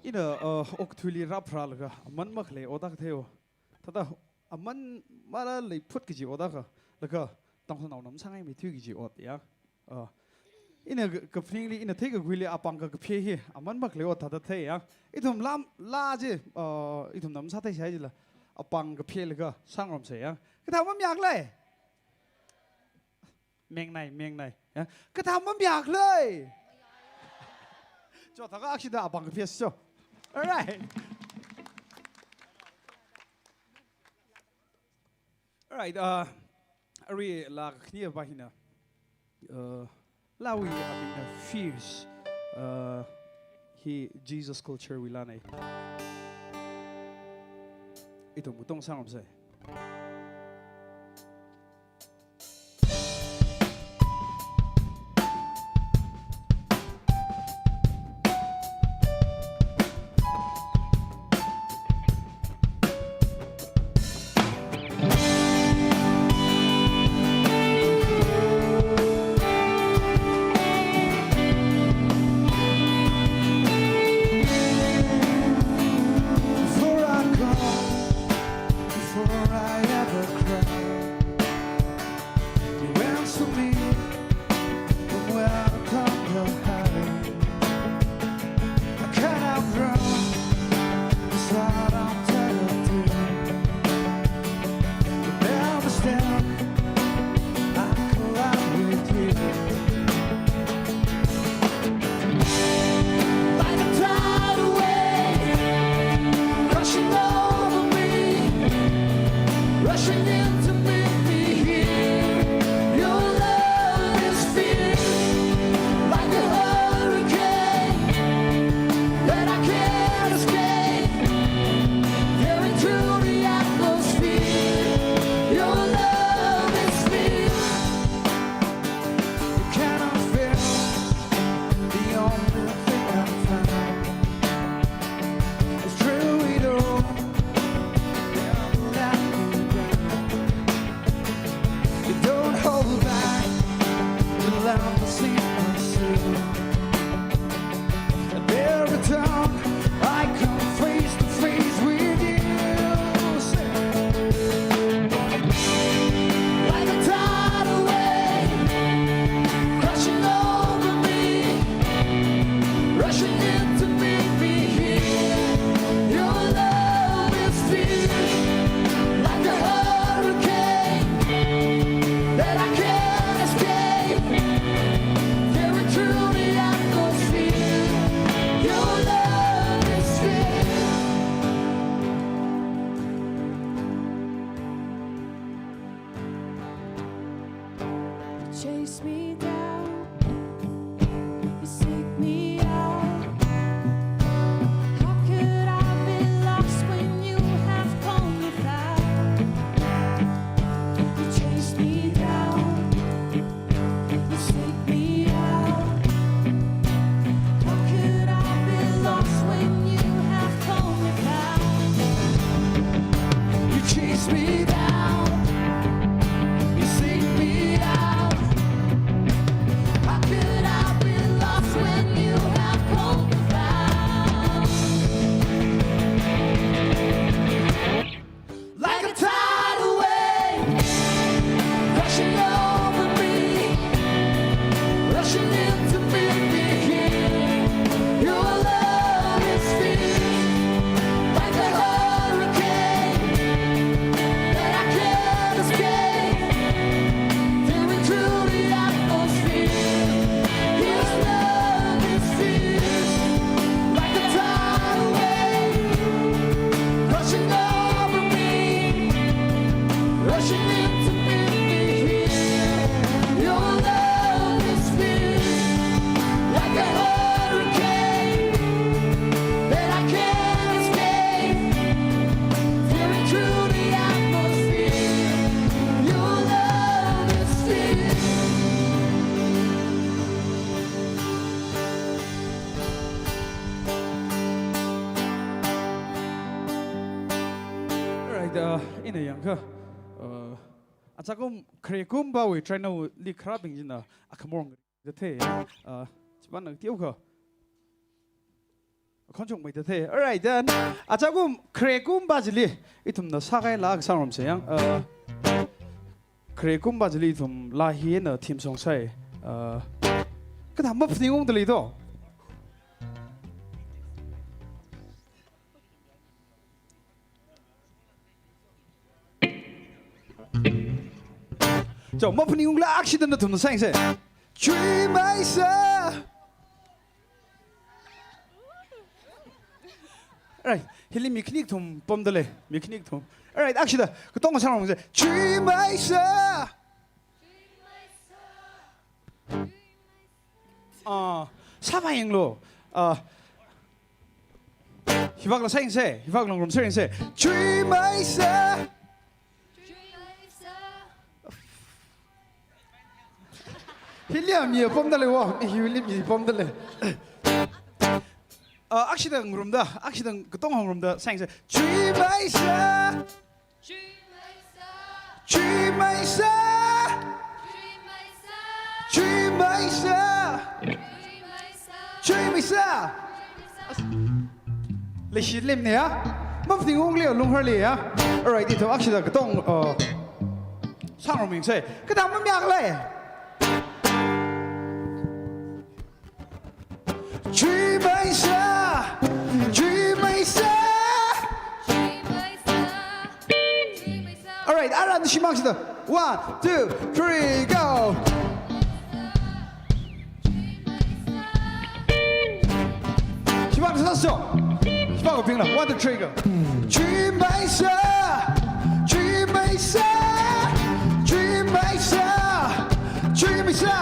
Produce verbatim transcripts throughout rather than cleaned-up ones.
Ina, uh, okathuili rāpharālaga aman makhalei ot akha theiya. Thāda aman mara leiphut kaji ot akha, laga Tangkhulnao namsāngai mithui kaji ot ya. Uh, ina ka-, kaphaningli, ina theikakuili apāng kakaphē hi aman makhalei ot thāda theiya. Ithum lam la chi, uh, ithum namsā theishai chila apāng kaphēlaga sāngarumsei ya. Kathā mamayākhala? Mengnai, mengnai. Ya. Kathā mamayākhala? Chothākha akshida apāng kaphēsa cho. All right. All right, uh, arui laa kakhane pa hina, uh, laawui amingna Fierce, uh, hi Jesus Culture wui laanei. Ithum katong sāngarumsei. Before I call, before I ever cry, you answer me from where I come to hide. I cannot run, it's what I'm tired of doing. But every step I collide with you. Like a tidal wave, crashing over me, rushing in to meet me here. Your love is fierce, like a hurricane that I can't escape. Tearing through the atmosphere, your love is fierce. You cannot fail. The only thing I find is through it all, never let me down. You don't hold back, you love the same as you. And every time I come face to face with you, say, like a tidal wave, crashing over me, rushing in to meet me here. Your love is fierce, like a hurricane that I can't escape. Tearing through the atmosphere, your love is fierce. You chase me down, you seek me out. How could I be lost when you have called me found? You chase me down, you seek me out. How could I be lost when you have called me found? You chase me down, you seek me out. How could I be lost when you have called me found? Like a tidal wave, crashing over me, rushing in to meet me here. Your love is fierce, like a hurricane that I can't escape. Tearing through the atmosphere, your love is fierce, like a tidal wave, rushing over me, rushing in to meet me here. Your love is fierce, like a hurricane that I can't escape. Tearing through the atmosphere, your love is fierce. Alright, uh, ina yangkha, uh, achakum khare kumpawui trainer li kharābing china akhamor da thei, uh, chipa nang teokha. Khonchokmeida thei. Alright then. Achakum, khare kum ba chili ithumna sākahaila sāngarumsa yang. Uh, khare kum ba chili ithum laa hina theme song sāi. Uh, kathā maphaningungda lei to. Chao, maphaningungla akshida nathumna sāyangsa. Chuimeisa. Alright, hili mi khani kathum pamda lei, mi khani kathum. Alright, akshida katonga sāngarumsa. Chuimeisa. Ah, sāvāyanglu. Ah, hivākla sāyangsa, hivākla ngarumsā yangsa. Chuimeisa. Hili mi pamda lei wo, hili mi pamda lei. Ah, akshida ngarumda, akshida katonga ngarumda sāyangsa. Chuimeisa. Chuimeisa. Chuimeisa. Chuimeisa. Leishi lemne ya. Maphaningungli lunghar lei ya. Alright, ithum akshida katonga, uh, sāngarumyangsa. Kathā mamayākhala? Chuimeisa, chuimeisa. Alright, ara nishimang shida. One, two, three, go. Shimang shida so. Shimang pingla. One, two, three, go. Chuimeisa, chuimeisa, chuimeisa, chuimeisa.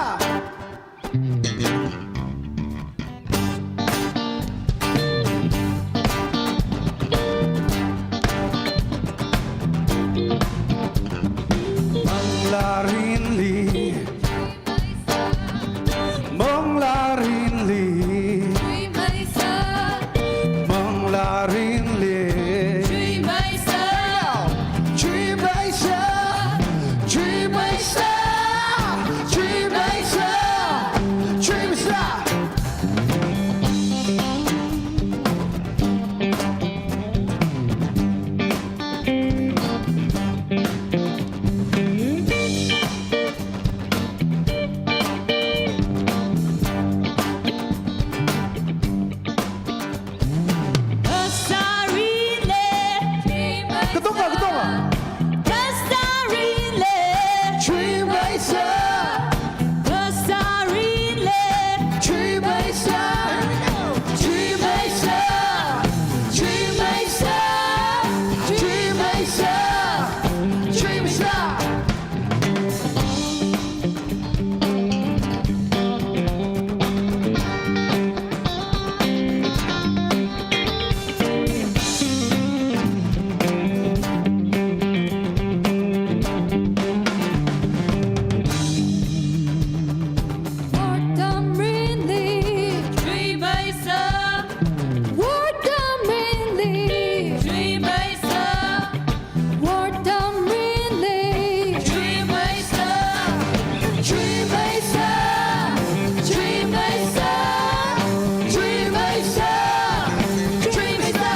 Manglārinli, manglārinli, manglārinli. Chuimeisa, chuimeisa, chuimeisa, chuimeisa. Katonga, katonga. Chuimeisa. Chuimeisa. Chuimeisa. Chuimeisa. Chuimeisa. Wortamrinli. Chuimeisa. Wortamrinli. Chuimeisa. Wortamrinli. Chuimeisa. Chuimeisa. Chuimeisa. Chuimeisa. Chuimeisa.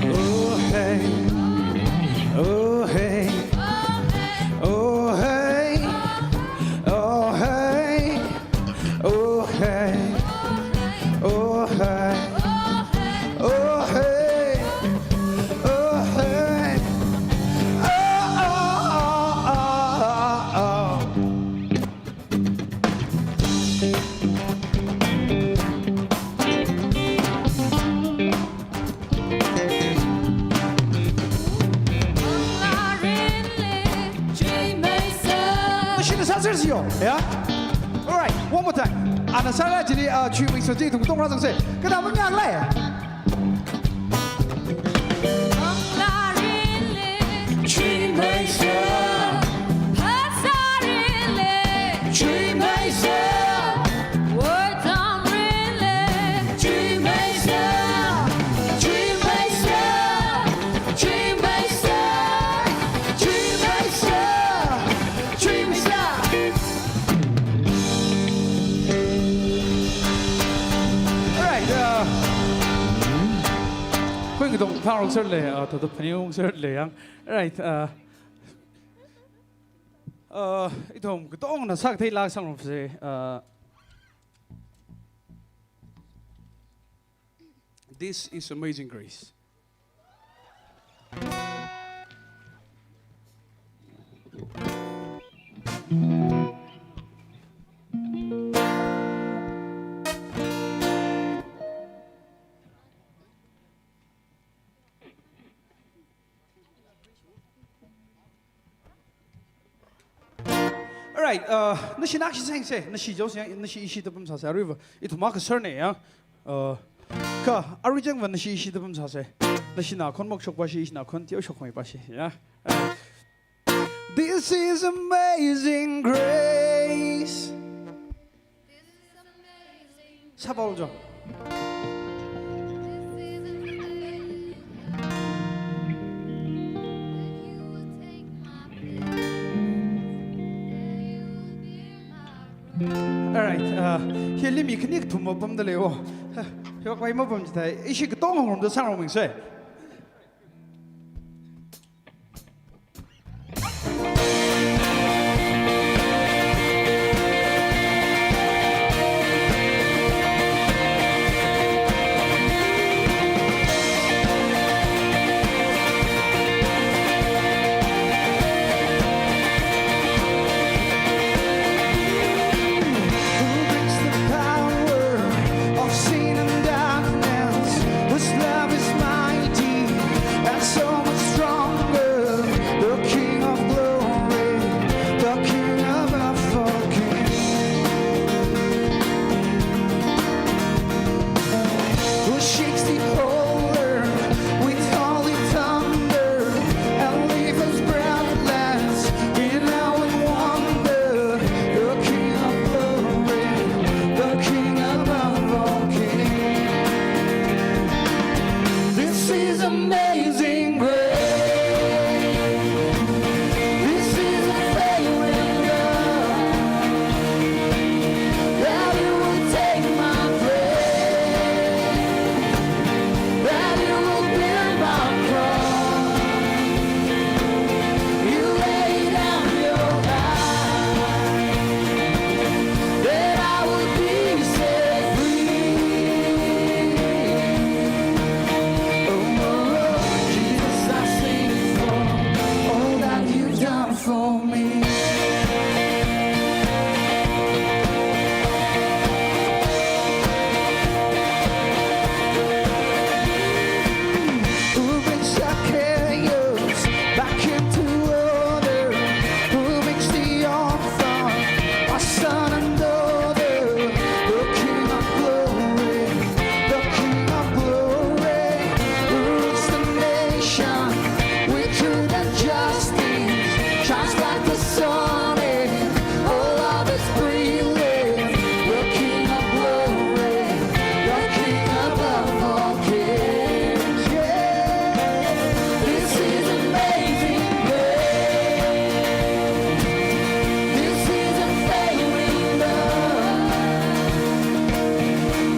Oh hey, oh hey, oh hey, oh hey, oh hey, oh hey, oh hey, oh hey, oh, oh, oh, oh, oh. Machine is out there, yo. Yeah? All right, one more time. Ana sāra chili, uh, Chuimeisa chi tung tong ra sang se. Kada manya lai. Chuimeisa. Chuimeisa. Wortamrinli. Chuimeisa. Chuimeisa. Khuingatong thangrok sir le, uh, thotho phaningung sir le yang. Alright, uh, uh, ithum katongna sākathei laa sāngarumsa, uh, This is Amazing Grace. Alright, uh, nashi nakshi sengse, nashi jo seng, nashi ishi tapam sāse, aruiva, ithum akha sir ne ya. Uh, kha, arui jangva nashi ishi tapam sāse. Nashina khon mokshokpa shi, ishina khon teoshokmeipa shi, ya. Alright. This is amazing grace. Sāpao jo. Alright, uh, hili mi khani kathum mapamda lei o. Hiwak vai mapam chithai. Ishi katonga ngarumda sāngarumsa. Who breaks the power of sin and darkness, whose love is mighty and so much stronger. The King of glory, the King above all kings, who shakes the whole earth with holy thunder and leaves us breathless in awe and wonder. The King of glory, the King above all kings. This is amazing grace. This is a saving love, that you will take my place, that you will bear my cross. You lay down your life, that I would be set free. Oh, Jesus, I sing for all that you've done for me. Who brings the chaos back into order? Who makes the orphan a son and daughter? The King of glory, the King of glory, rules the nation with truth and justice, shines like the sun in all of its brilliance. The King of glory, the King above all kings. Yeah. This is amazing grace. This is a saving love,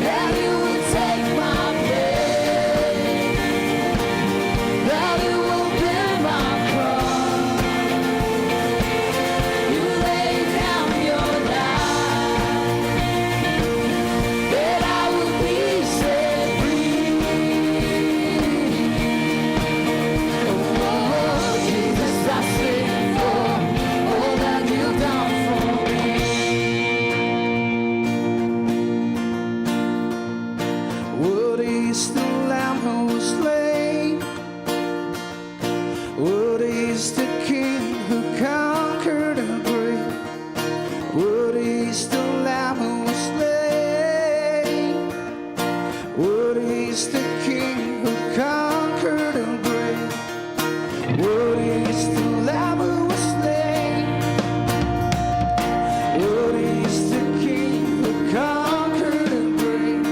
that you would take my place, that you will bear my cross. You lay down your life, that I would be set free. Oh, Jesus, I sing for all that you've done for me. Worthy is the Lamb who was slain. Worthy is the King who conquered the grave. Worthy is the Lamb who was slain. Worthy is the King who conquered the grave. Worthy is the Lamb who was slain. Worthy is the King who conquered the grave.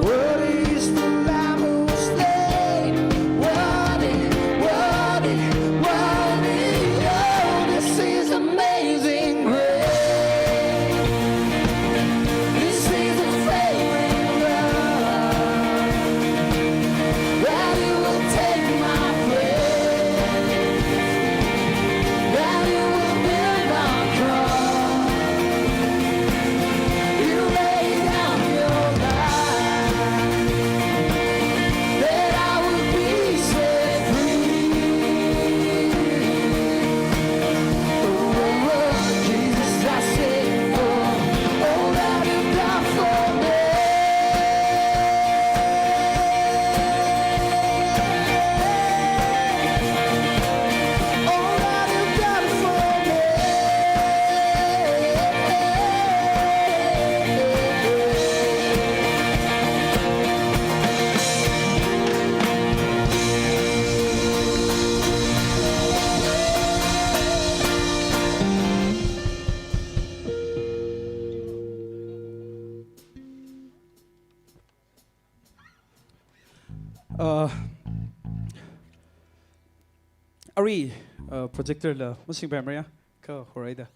Worthy is the Lamb who was slain. Worthy, worthy, worthy. Oh, this is amazing grace. This is a saving love, Uh, arui, uh, projector la masingpaimara ya, kha horaida.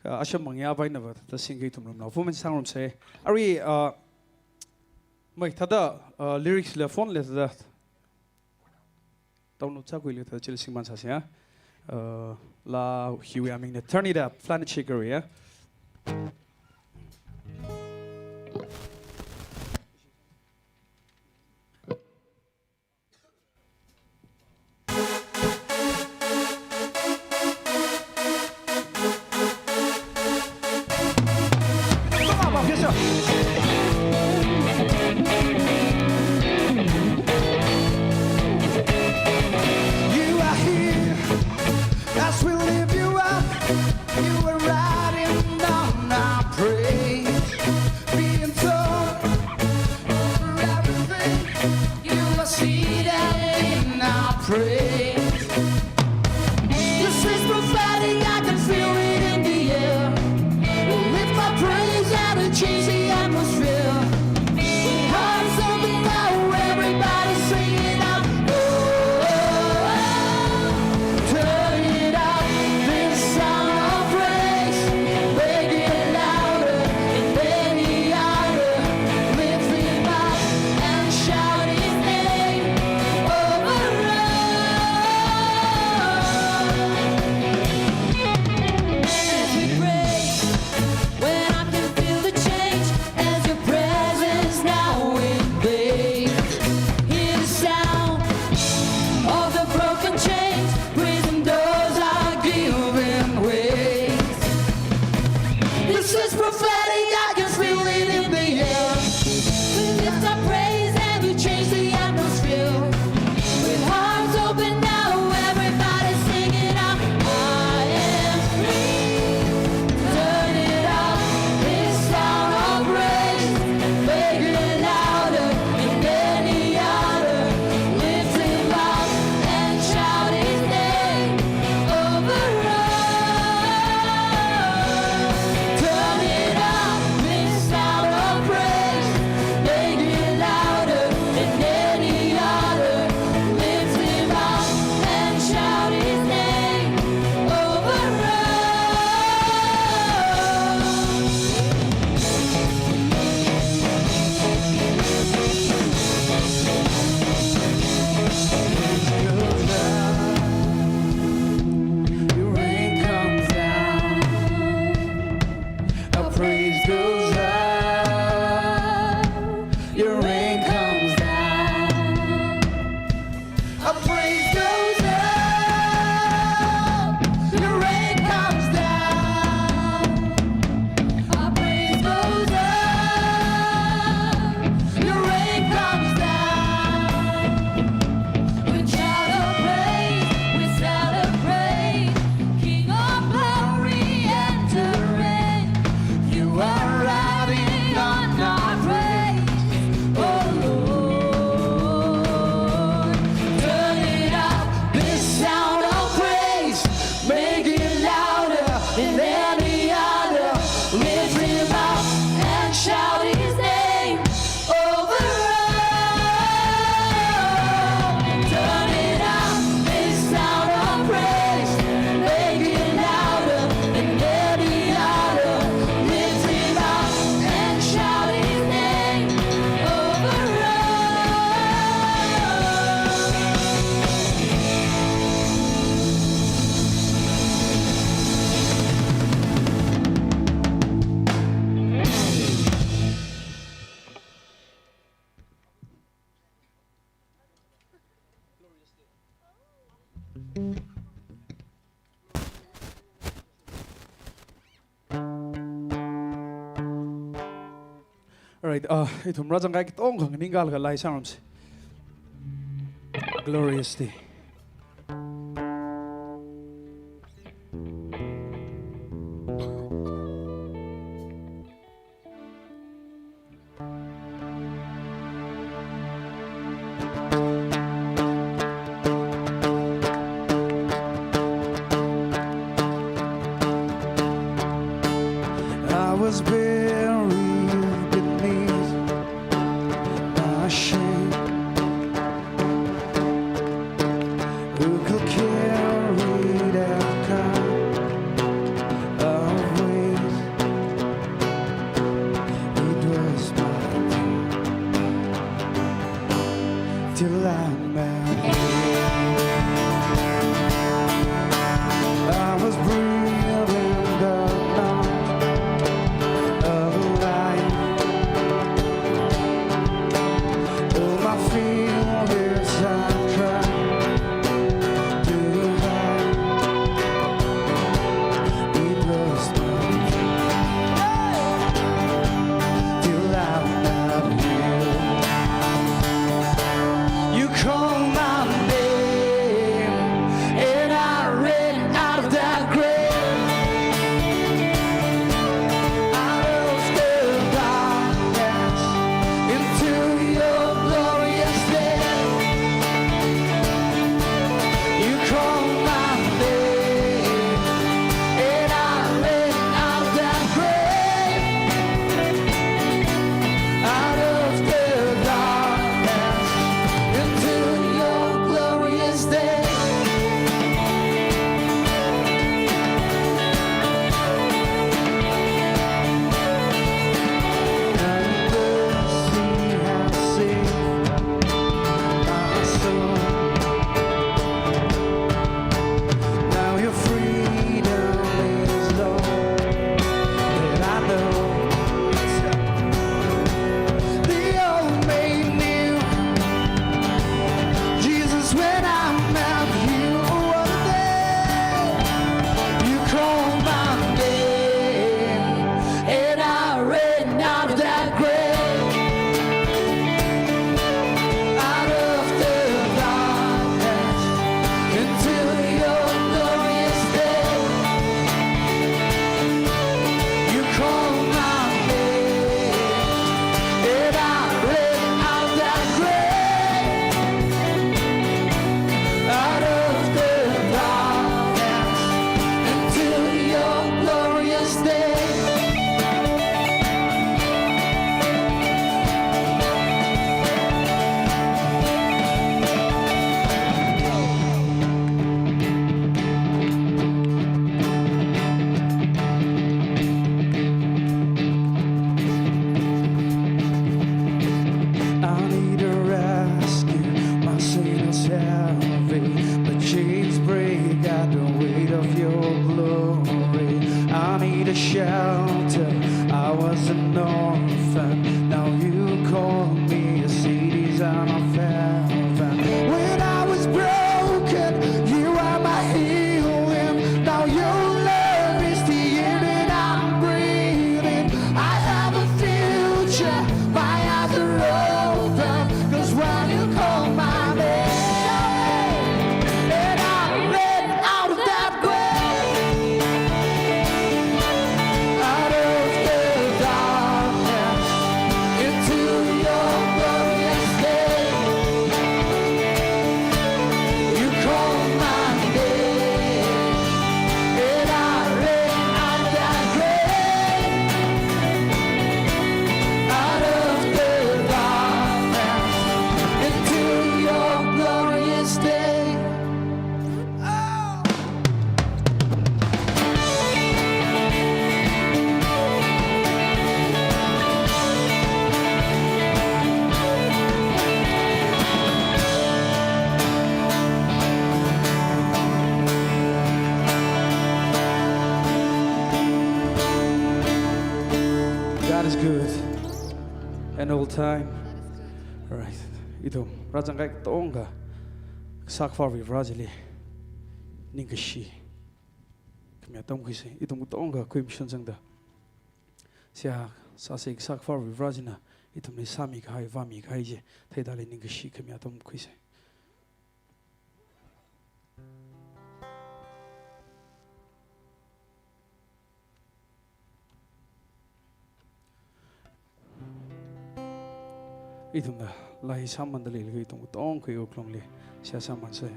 Uh, asham mangya paina va, ta singki tumrum la. Fuman sangrumsa. Arui, uh, mai thāda, uh, lyrics la phone la thāda download sākhuilaga thāda chili singman sāsa ya. Uh, la hiwui aming na Turn It Up, Planet Shakera ya. You are here as we lift you up. You are riding on our praise. Being torn over everything. You are seated in our praise. This is prophetic, I can feel it in the air. We'll lift our praise and it'll change the atmosphere. With hearts open now, everybody sing it out. Oh, oh, oh. Turn it up, this sound of praise. Make it louder than any other. Lift him up and shout his name over us. As we praise, when I can feel the change, as your presence now invades. Hear the sound of the broken chains, prison doors are giving way. This is prophetic, I can feel it in the air. We lift our praise and we change the atmosphere. With hearts open now, everybody sing it out. I am free. Turn it up, this sound of praise. Make it louder than any other. Lift him up and shout his name over us. Turn it up, this sound of praise. Make it louder than any other. Lift him up and shout his name over us. Your rain comes down. Our praise goes up. Your rain comes down. Our praise goes up. Your rain comes down. Our praise goes up. Your rain comes down. We shout our praise, we celebrate. King of glory, enter in. You are riding on our praise, oh Lord. Turn it up, this sound of praise. Make it louder than any other. Lift him up and shout his name over us. Turn it up, this sound of praise. Make it louder than any other. Lift him up and shout his name over us. Alright, uh, ithum rāzangkahai katonga nganingkalaga laisangrumsa. Glorious day. I was buried beneath my shame. Till I'm out here. I was breathing the night of life. All my feelings I tried to hide. It was till I'm out here. You call my name, and I ran out of that grave, out of the darkness, into your glorious day. You call my name, and I ran out of that grave, out of the darkness, into your glorious day. And mercy has saved my soul. Now your freedom is all that I know. The old me knew Jesus when I met you one day. You called my name and I ran out of that grave, out of the darkness, into your glorious day. You call my name, and I ran out of that grave, out of the darkness, into your glorious day. I need a rescue, my sin is heavy, but chains break at the weight of your glory. I need a shelter, I was an orphan, now you call me a citizen of heaven. When I was broken, you are my healing, now your love is the air that I'm breathing. I have a future, my eyes are open, 'cause when you call my name, and I ran out of that grave, out of the darkness, into your glorious day. You call my name, and I ran out of that grave, out of the darkness, into your glorious day. Oh. God is good and all time. All right. Ithum rāzangkahai katonga, Kasā Akhava Vare chili ningkashi khami atam khuisa. Ithum katonga khuimashun sangda, seihā sāsa. Kasā Akhava Vare china ithumli sāmikahai, vāmikahai chi theidalei ningkashi khami atam khuisa. Ithumna lairik sāmanda leilaga ithum katonga khuiwui wuklungli seihā sāmansa.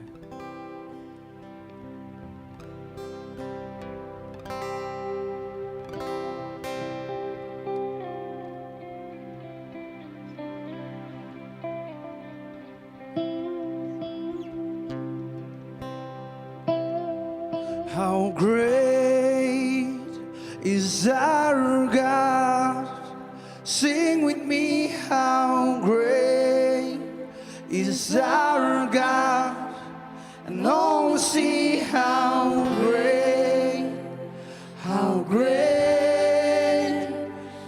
How great is our God. Sing with me, how great is our God, and all will see how great, how great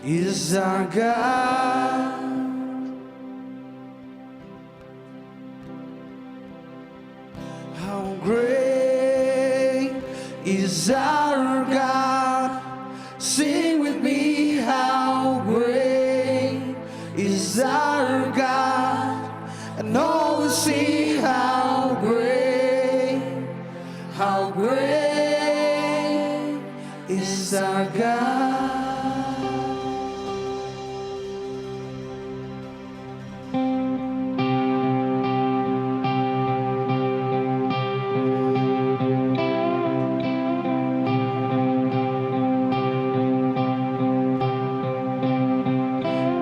is our God. How great is our God. Sing with me, how great is our God. And all will see how great, how great is our God.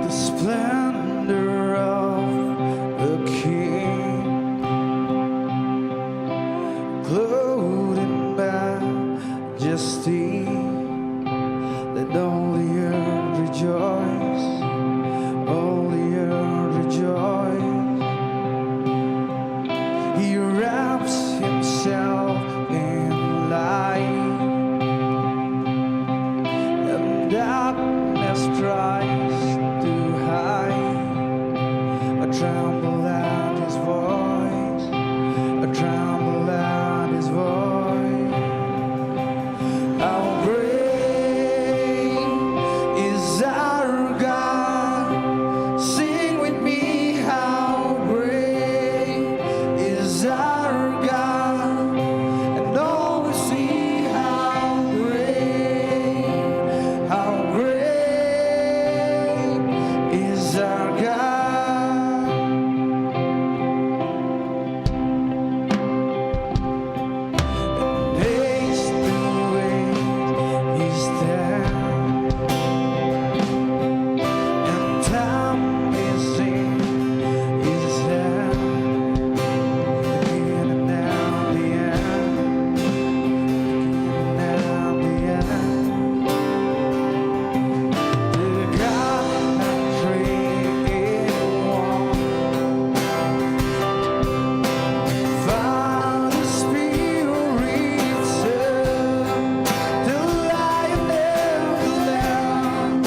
The splendor of a king, clothed in majesty. Let all the earth rejoice, all the earth rejoice. He wraps himself in light, and darkness tries to hide. A tremble at his voice, a tremble at his voice. How great is our God. Sing with me, how great is our God. And all will see how great, how great is our God. Haste to wave his hand, and time is in his hand. The beginning and the end, the beginning and the end. The God that created one. Father, Spirit, Son, the Lion and the Lamb,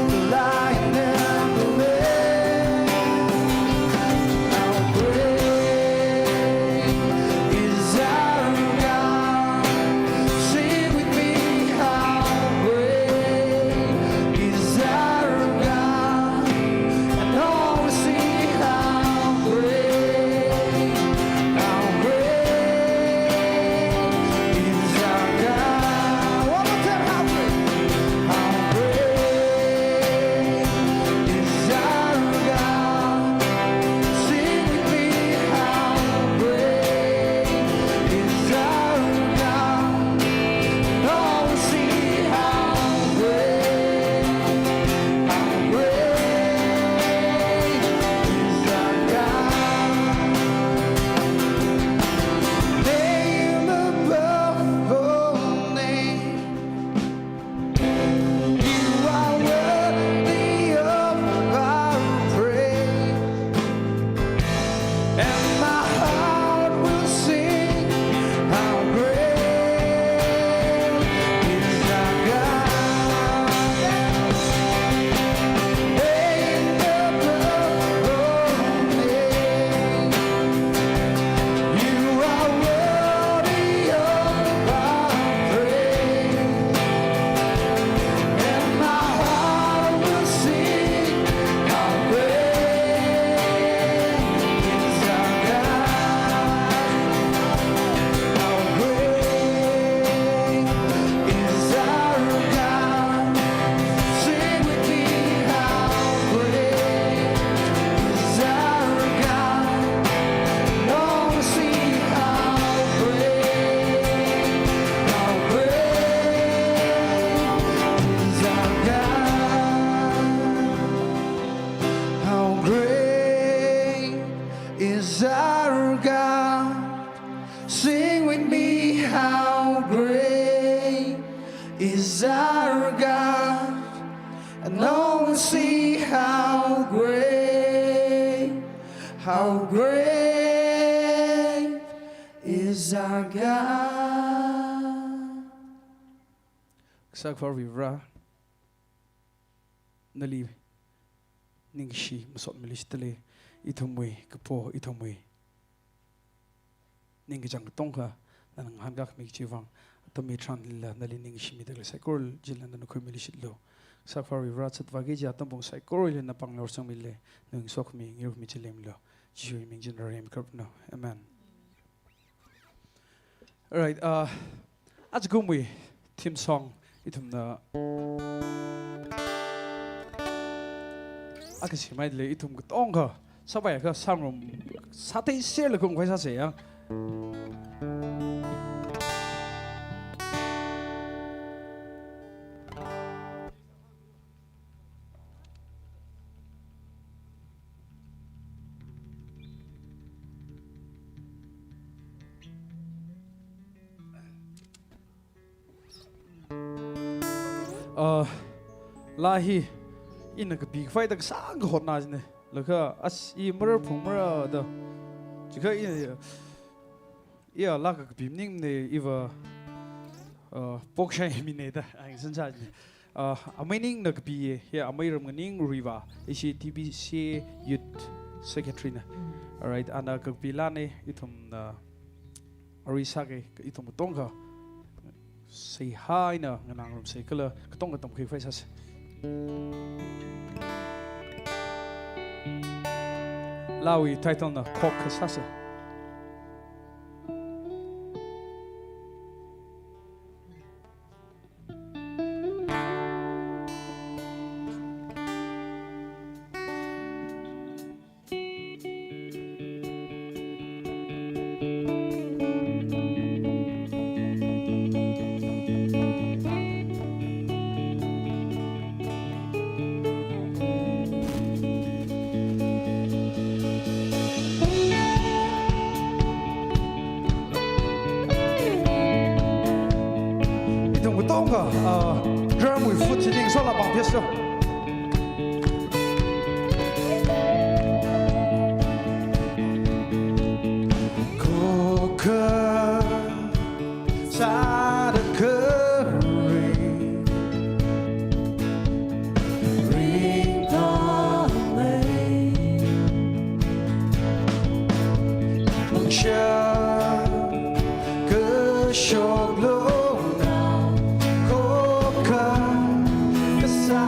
the Lion and the Lamb. How great is our God. Sing with me, how great is our God. And all will see how great, how great is our God. One more time, how great, how great is our God. Sing with me, how great is our God. All will see how great, how great is our God. Name above all names. You are worthy of our praise. And my heart will sing, how great is our God. Name above all names. You are worthy of our praise, and my heart will sing, how great is our God, how great is our God. Sing with me, how great is our God. All will see how great, how great is our God. How great is our God. Sing with me, how great is our God. And all will see how great, How great is our God. Kasā Akhava Vare, nali ningkashi masotmilu shitale, ithumwui kapo, ithumwui ningkachāng katonga nana ngahānkākhami kachi vang, atam hitharanlila nali ningkashi mida khalei saikora chila nana khuimilu shitlu. Kasā Akhava Vare, zatvāki kaji atam pung saikorawuili nana pānglo rāsangmilu, nawui sokhami, ngarokmi chili milu. Jishuwui ming china rāmi kapna. Amen. Alright, uh, ajakumwui theme song ithumna akha semhaida lei, ithum katonga sāpai akha sāngarum sātheiserlaga ungkhavai sāsa ya. Ah, laa hi ina kapikhavai da kasāngkha hotna jina. Laga as i marar phungmara da. Chikha i, iya laa kakapi maningmana, iva, ah, pokshaimina da, ai sansa jina. Ah, amei Ningna kapiya, ya, amei Ramnganing Ruivah, ishi T B C Youth Secretary na. Alright, ana kakapi laana, ithumna arui sāki, ithum katonga seihā eina nganāngarumsa kala katonga tamkhuikhavai sāsa. Laawui title na Khokha sāsa. Ithum katonga, ah, drum wui foot chili ngasola pāngphesu. Khokha sāda kharing ringphāmei. Mangshā kashok longna khokha kasā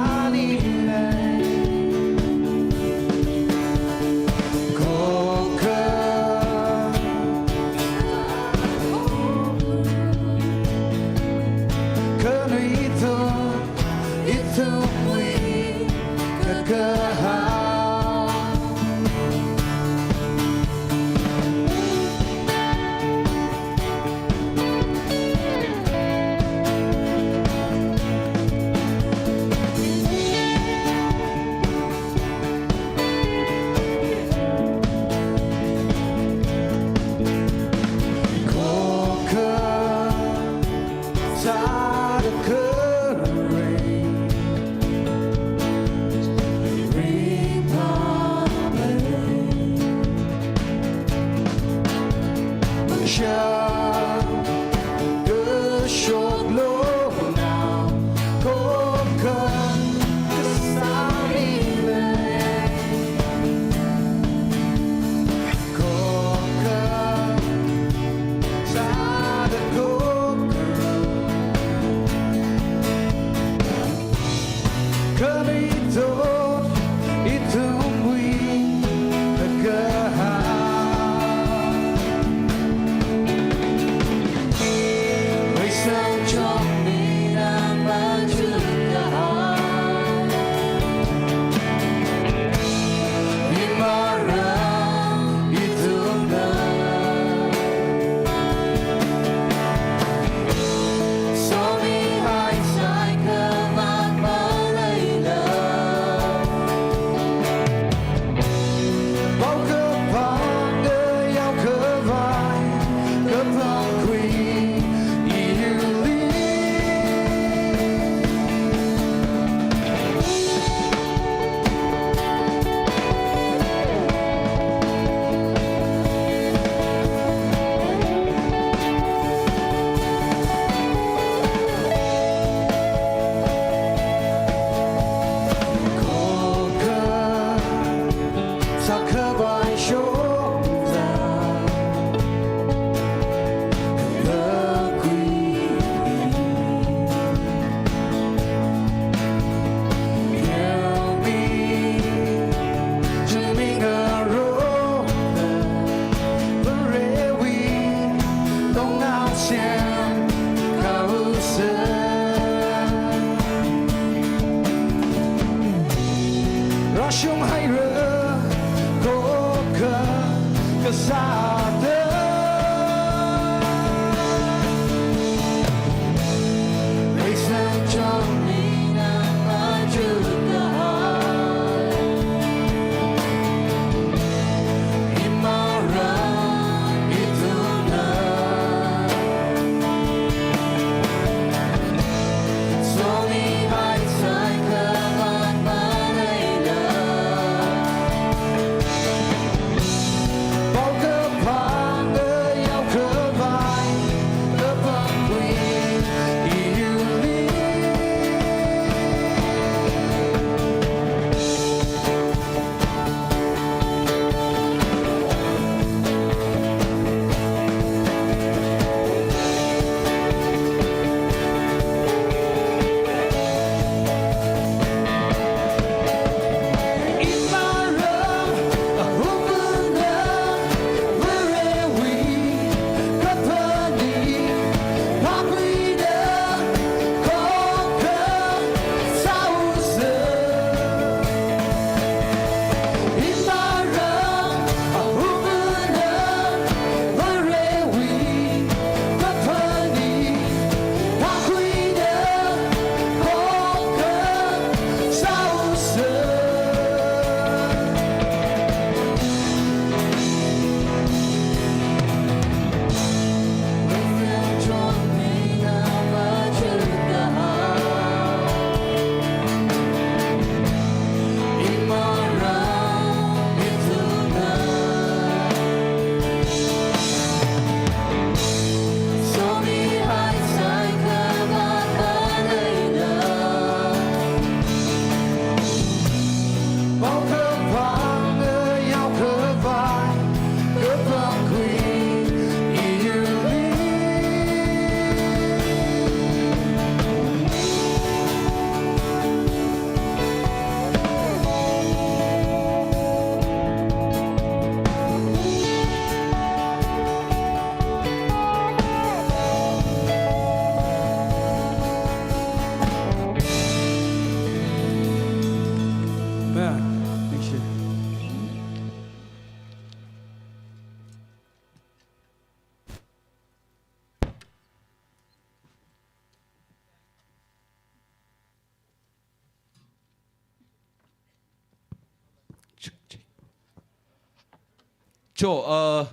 Cho, uh,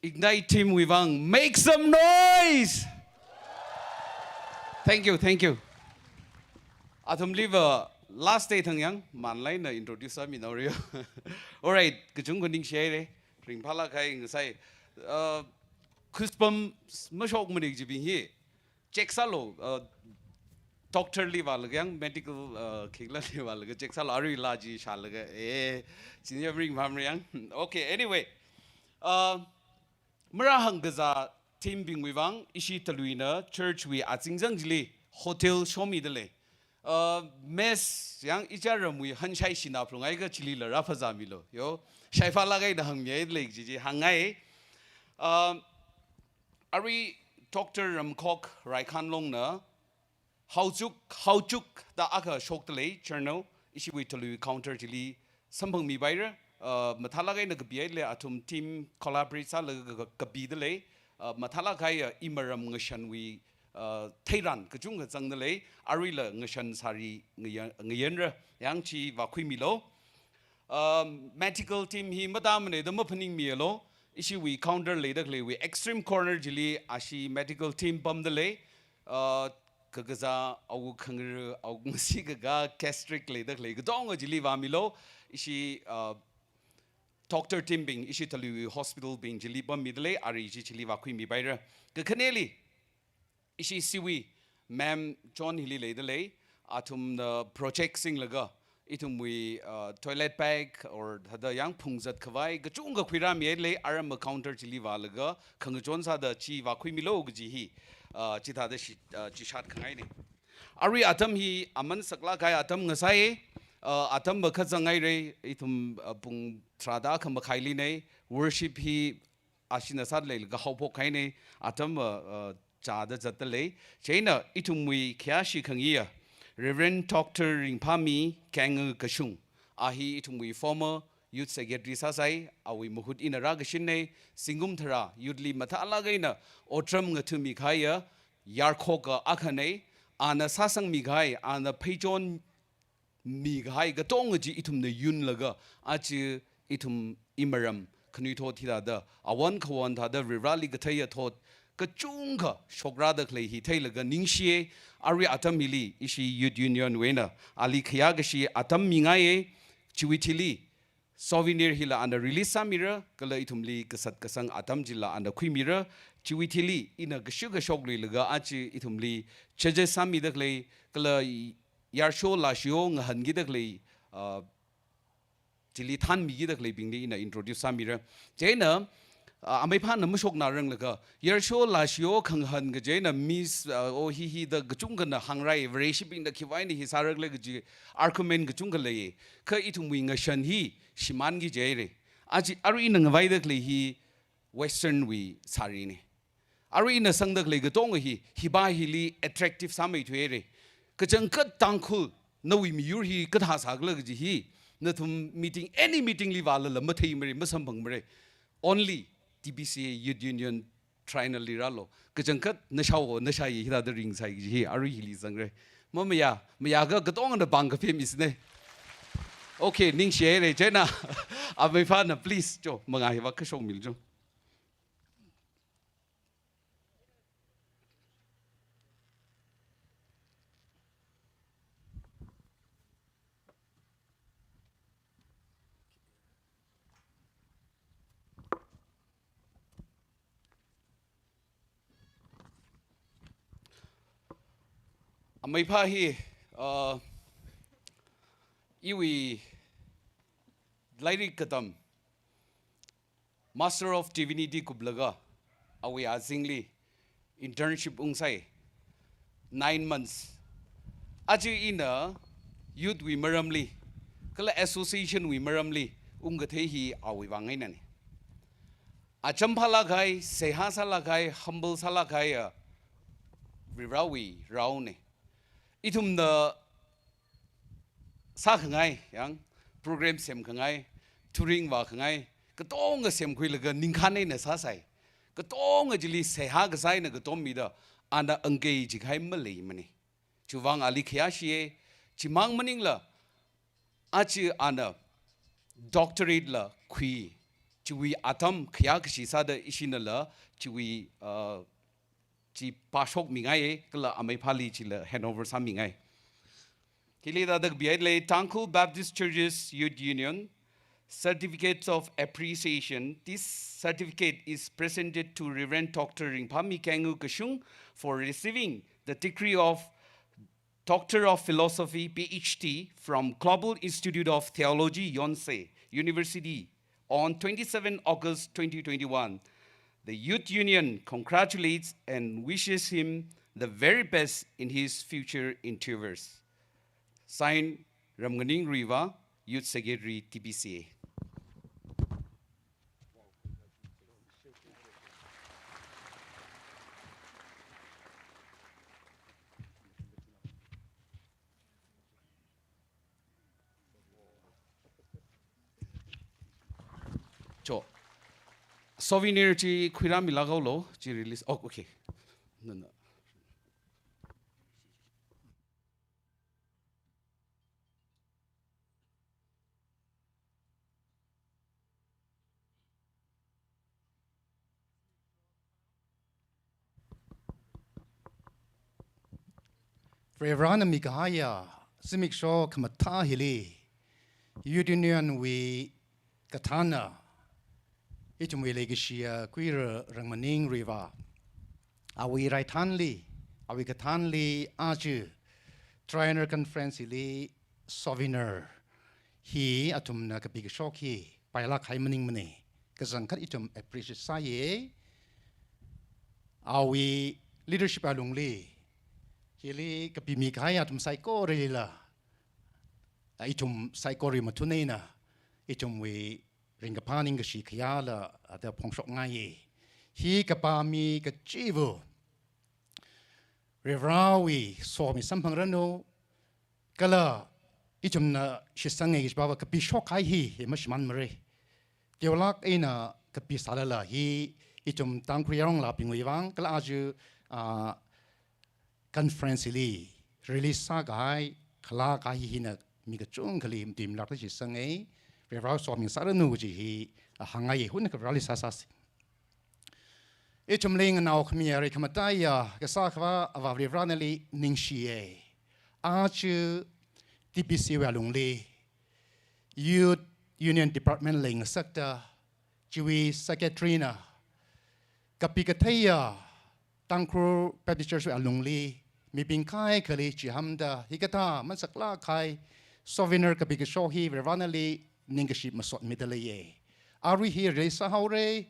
Ignite team wui vang, make some noise! Thank you, thank you. Athumliva last day thang yang, manlaina introduce sāmi naorio. Alright, kachungkha ningshihaira, ringphālāk kahai ngasai. Uh, khuispam mashokmana kajibing hi. Check sālu, uh, doctor li vālaga yang, medical, uh, khikla li vālaga check sālu, arui laa chi shālaga, eh, chini ringphāmara yang. Okay, anyway. Uh, marāhāng kazā team bingwui vang, ishi Taluina church wui azingzang chili hotel shomida lei. Uh, mess yang ichāramwui hanshai shina phlung ai ka chilila rāphazāmilu. Yo, shaiphālāk eina hāngmihaida lei kaji chi hāngngai. Uh, Arui Doctor Ramkhok Raikhanlongna Haochuk, Haochuk da akha shokda lei journal, ishiwui Talui counter chili samphangmipaira, uh, mathālāk eina kapihaida lei, athum team collaborate sālaga ka-, ka-, kapida lei, uh, mathālāk kahai, uh, imaram ngashanwui, uh, theiran kachungkha zangda lei, aruila ngashan sāri ngayan-, ngayanra, yang chi vākhuimilu. Um, medical team hi matāmana da maphaningmialu. Ishiwui counter leida khaleiwui extreme corner chili ashi medical team pamda lei. Uh, kakazā, awuk khangaru, awuk ngasi kakā, gastric leida khalei katonga chili vāmilu. Ishi, uh, doctor team bing, ishi Talui hospital bing chili pammida lei, arui chi chili vākhuimipaira. Kakhaneli, ishi Siwi, Ma'am John hili leida lei, athumna project singlaga, ithumwui, uh, toilet bag or thāda yang phungzat khavai, kachungkha khuirāmihaida lei, aram counter chili vālaga, khangachon sāda chi vākhuimilu kaji hi, uh, chithāda shi, uh, chishat khangaina. Arui atam hi aman saklāk kahai atam ngasai, uh, atam va kazangngaira, ithum, uh, pung tharāda akha makhailina, worship hi ashina sāda leilaga haophok kahaina, atam va, uh, chāda zatda lei. Chieina ithumwui khayāshi khangayi, Reverend Doctor Ringphami Kengakashung. A hi ithumwui former Youth Secretary sāsai, awui mahut ina rākashinna, zingkum tharā youth li mathālāk eina otram ngathami kahaiya yarkhoka akhana, ana sāsangmi kahai, ana pheichon mikahai katonga chi ithumna yunlaga, aja ithum imaram khanuithot hithāda, awon khawon thāda Varivarali katheiya thot kachungkha shokrada khalei hi theilaga ningshiya. Arui atam hili ishi Youth Union wui eina ali khayākashi atam mingaiya. Chiwui thili souvenir hila ana release sāmira, kala ithumli kasat kasang atam chila ana khuimira. Chiwui thili ina kashu kashok luilaga aja ithumli judges sāmida khalei, kala yarsho lasho ngahānkida khalei, ah, chili thanmikida khaleibingli ina introduce sāmira. Chieina, ah, ameiphāna mashoknaranglaga, yarsho lasho khangahān kaji eina Miss, ah, o hi hi da kachungkhana hāngrai, Vareshibingna khiwui eina hi sārakhala kaji argument kachungkha lei. Kha ithumwui ngashan hi shimānki jihaira. Aja arui ina ngavaida khalei hi Western wui sarina. Arui ina sangda khalei katonga hi, hiba hili attractive sāmeithuira. Kachangkhat Tangkhul, nawui miyur hi kathā sākhala kaji hi, nathum meeting, any meeting li vālala matheimara, masamphangmara. Only T B C A Youth Union Triennial li rālu. Kachangkhat nashao, nashai hithāda ringsai kaji hi, arui hili zangra. Mamayā, mayākha katongana pāng kaphemmisana. Okay, ningshihaira, chieina ameiphāna please, cho, mangā hi vākashokmilu cho. Ameiphā hi, uh, iwui lairik katam Master of Divinity kuplaga awui azingli internship ungsai nine months. Aja ina youth wui maramli, kala association wui maramli ungkathei hi awui vang einana. Acham phālāk kahai, seihā sālāk kahai, humble sālāk kahai, ah, Varivarawui raona. Ithumna sākhangai, yang, program semkhangai, thuring vākhangai, katonga semkhuilaga ningkhān eina sāsai. Katonga chili seihā kasā eina katommida, ana angkei chikahai maleimana. Chiwui vang ali khayāshiya, chimang maningla, aja ana doctorate la khui, chiwui atam khayākashi sāda ishinala, chiwui, uh, chi pāshokmingaiya, kala ameiphāli chila handover sāmingai. Hili thāda kapihailei, Tangkhul Baptist Churches Youth Union, Certificates of Appreciation. This certificate is presented to Reverend Doctor Ringphami Kengu Kashung for receiving the degree of Doctor of Philosophy, P H D, from Global Institute of Theology, Yonsei University, on twenty-seven August twenty twenty-one. The Youth Union congratulates and wishes him the very best in his future endeavors. Signed, Ramnganing Ruivah, Youth Secretary, T B C A. Cho. Souvenir chi khuirāmilāk haolu, chi release. Oh, okay. No, no. Varivarana mikahaiya zimiksho khamathā hili, Youth Union wui kathāna, ithumwui leikashiya Kuira Ramnganing Ruivah, awui raithanli, awui kathānli aja Triennial Conference hili souvenir hi athumna kapikashok hi pailāk kahai maningmana. Kachangkhat ithum appreciate sāya. Awui leadership alungli, hili kapimi kahai athum saikoralila, ithum saikora mathun eina, ithumwui ringkaphā ningkashi khayāla, ada phongshokngaiya. Hi kapāmi kachiva̱, Varivarawui somi samphangranu, kala ithumna shitsanga kajiva kapishok kahai hi, hi mashimānmara. Teolāk eina kapisālala hi, ithum Tangkhul yaronlābingwui vang, kala aja, ah, conference li release sākahai, khalā kahai hina mi kachungkhali matuimlākda shitsanga, Varivara somi sāranu kaji hi, ah, hāngngai, hunnakha Vareli sāsāsa. Ithumli nganao khami arui khamataiya, Kasā Akhava Avā Varivara nali ningshiya. Aja T B C wui alungli, Youth Union Department leingasakta, chiwui secretary na, kapi katheiya Tangkhul Baptist Church wui alungli, mibing kaikhali chihānda, hikathā masaklāk kahai souvenir kapi kashok hi Varivara nali ningkashi masotmida leiya. Arui hi release sāhaora,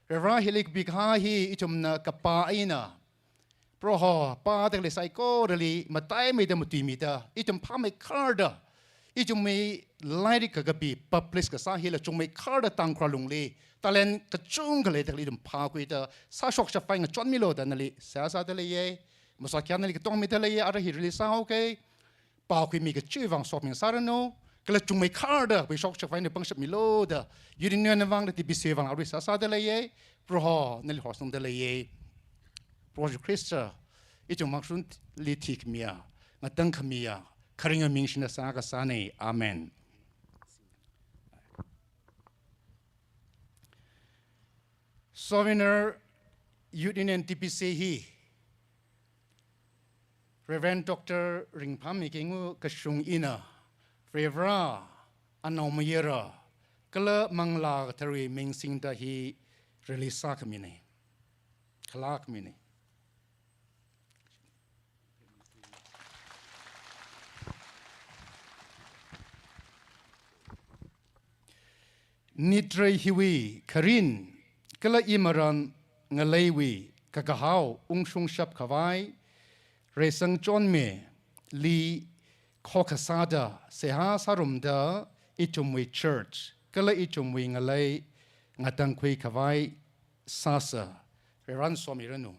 Varivara hili kapi kahai hi ithumna kapā eina, Proho, pāda khalei saikorali mataimeida matuimida, ithum phāmeikharda, ithumwui lairik kakapi publish kasā hila chungmeikharda Tangkhul lungli talent kachungkha leida khalei ithum phākhuida, sāshok shapvai ngachonmilu da nali seihā sāda leiya. Masot khayā nali katongmida leiya, arui hi release sāhaoki. Pākhuimi kachiwui vang somi sāranu, kala chungmeikharda pāshok shapvai eina pangshapmilu da, Youth Union wui vang kala T B C wui vang arui seihā sāda leiya, Proho nali horsangda leiya. Proho Jishu Khrista, ithum mangshunli thikhamiya, ngatangkhamiya, kharinga ming shina sākasāna. Amen. Souvenir Youth Union T B C hi, Reverend Doctor Ringphami Keingu kashung eina, Varivara anaomayara, kala Manglā Katharawui ming singda hi release sākhamina. Khalākhamina. Nitrei hiwui kharin, kala imaran ngaleiwui kakahao ungshungshap khavai, reisang chonmili khokha sāda, seihā sārumda, ithumwui church, kala ithumwui ngalei ngatangkhui khavai sāsa. Varivarana somiranu.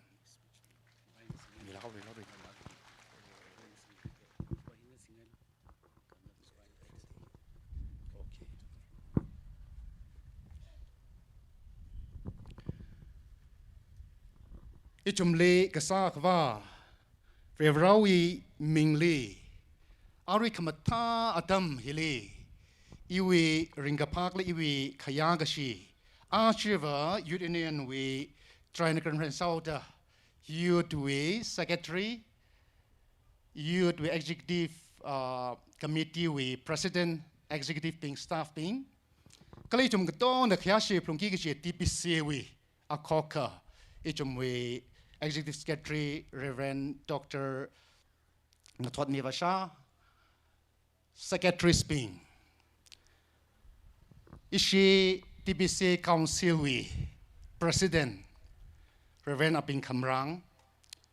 Ithumli Kasā Akhava Varivarawui mingli, arui khamathā atam hili, iwui ringkaphā kala iwui khayākashi, ajava Youth Union wui Triennial Conference sāhaoda, Youth wui Secretary, Youth wui Executive, uh, Committee wui President, Executive bing, Staff bing, kala ithum katongna khayāshi phalungki kachi T B C wui akhokha, ithumwui Executive Secretary Reverend Doctor Ngathotmi Vasha, Secretaries bing, ishi T B C Council wui President Reverend Aping Khamrang,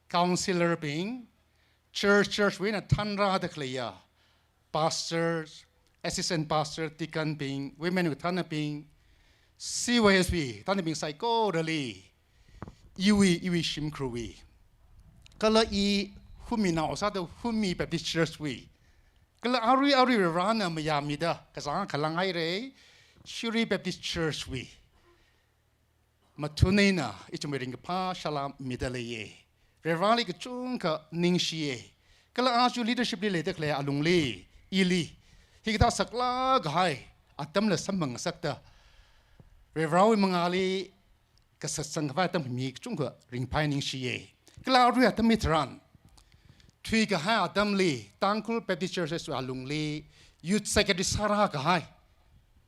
Councillor bing, Church, church wui eina thānrāda khaleiya Pastor, Assistant Pastor, Deacon bing, Women wui thānabing, C Y S wui thānabing saikorali, iwui, iwui shimkhurwui, kala i huminao sāda Humi Baptist Church wui, kala arui arui Varivarana mayāmida kazang khalang haira, Shirui Baptist Church wui mathun eina ithumwui ringkaphā shalāmida leiya. Varivarali kachungkha ningshiya. Kala aja leadership li leida khalei alungli, ili, hikathā saklāk kahai atamla samphangngasakta, Varivarawui mangāli kasatsang khavai atam mi kachungkha ringphai ningshiya. Kala arui atam hitharan, thuikahai atamli, Tangkhul Baptist Churches wui alungli, Youth Secretary sārākahai,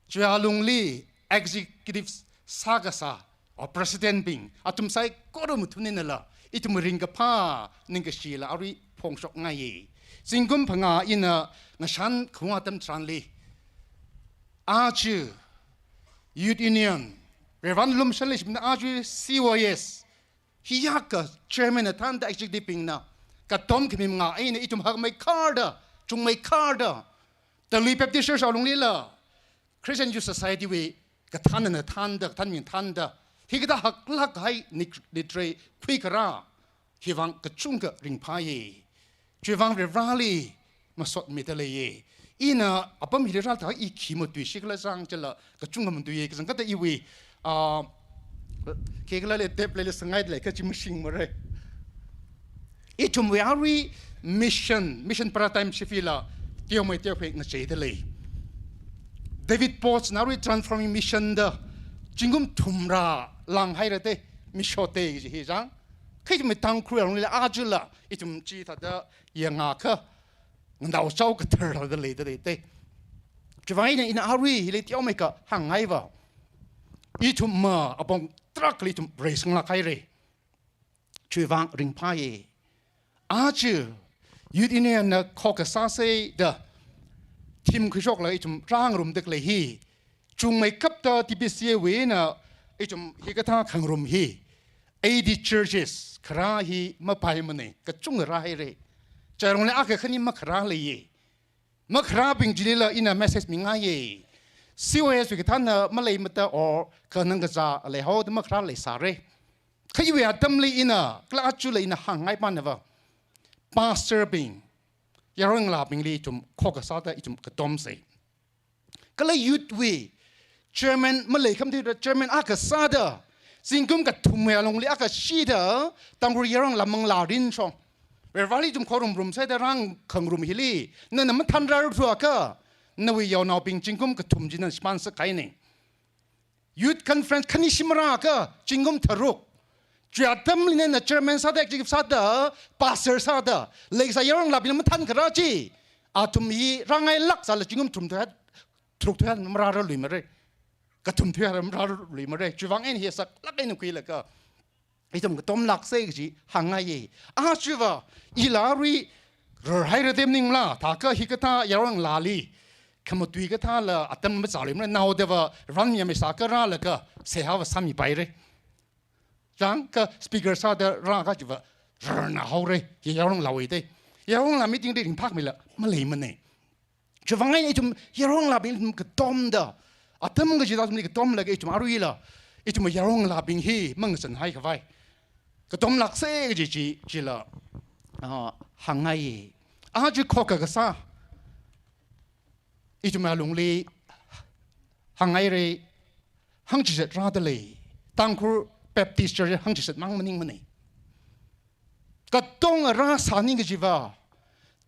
chiwui alungli Executive sākasā, or President bing, athum saikora mathun einala, ithum ringkaphā ningkashila arui phongshokngaiya. Zingkum phangā ina ngashan khaung atam tharanli, aja Youth Union, Reverend Lumshan leishimna aja C Y S, hiyākha Chairman na thānda Executive bingna, katom khami mangā eina ithum hakmeikharda, chungmeikharda, Talui Baptist Church alunglila, Christian Youth Society wui kathānna thānda, kathānabing thānda, hikathā haklāk kahai nik-, nitrei khuikharā, hiwui vang kachungkha ringphāya. Chiwui vang Varivarali masotmida leiya. Ina apam hili rātha i khi matuishi khala zang chila kachungkha matuiya kazang kata iwui, ah, khikhala le tep le le sangai le kachi mashing mare. Ithumwui arui mission, mission paradigm shifila teomei teophei ngacheida lei. David Potts na arui transforming mission da zingkum thumrā langhaira te, mishote kaji hi zang. Kha ithumwui Tangkhul alungli ajala ithum chithāda yangakha ngandao chao kathar thāda leida lei te. Chiwuivang eina ina arui hili teomei kahāngngaiva, ithum ma apong tarākhali ithum raise ngalak haira. Chiwuivang ringphāya. Aja Youth Union na khokha sāsa da theme khuishokla ithum rāngarumda khalei hi, chungmeikapta T B C A wui eina ithum hikathā khangarum hi eighty churches kharā hi mapaimana, kachungkha rāhaira. Chieina akha khani makharā leiya. Makharābing chilila ina message mingaiya. C O S wui kathāna maleimada or khanang kazā leihaoda makharā leisāra. Kha iwui atamli ina, kala ajala ina hāngngai panava, pastor bing, yaronlabingli ithum khokha sāda ithum katomsa. Kala youth wui chairman maleikhamda chairman akha sāda, zingkum kathumwui alungli akha shida, Tangkhul yaronla manglā rinshong, Varivarali ithum khorumrum sāda rāngangarum hili nana mathānrarthuakha, nawui yaonaobing zingkum kathum chi nana shimān sākahaina. Youth conference khani shim rāakha zingkum tharuk. Chiwui atamli nana chairman sāda, executive sāda, pastor sāda leikasā yaronlabingna mathānkharā chi, athum hi rāngailāk sāla zingkum thum thuihat, tharuk thuihat marāluimara. Kathum thuihat marāluimara. Chiwuivang eina hi saklāk eina khuilaga ithum katomlāksa kaji hāngngaiya. Ajava ila arui rarhaira da maningmala, thākha hikathā yaronlali khamatui kathāla atam mazāluimara, naodava rānmiyamei sākha rālaga seihāva sāmipaira. Chang kha speaker sāda rāakha chiva rarna haora, hi yaronlawui te. Yaronla meeting li ringphāmeila maleimana. Chiwuivang eina ithum yaronglabing ithum katomda, atam kachida athumli katomlaga ithum aruila ithum yaronglabing hi mangazanhai khavai katomlāksa kaji chi, chila, ah, hāngngai. Aja khokha kasā ithum alungli hāngngaira, hāngchishat rāda lei. Tangkhul Baptist Church hāngchishat mang maningmana. Katonga rāsāning kajiva,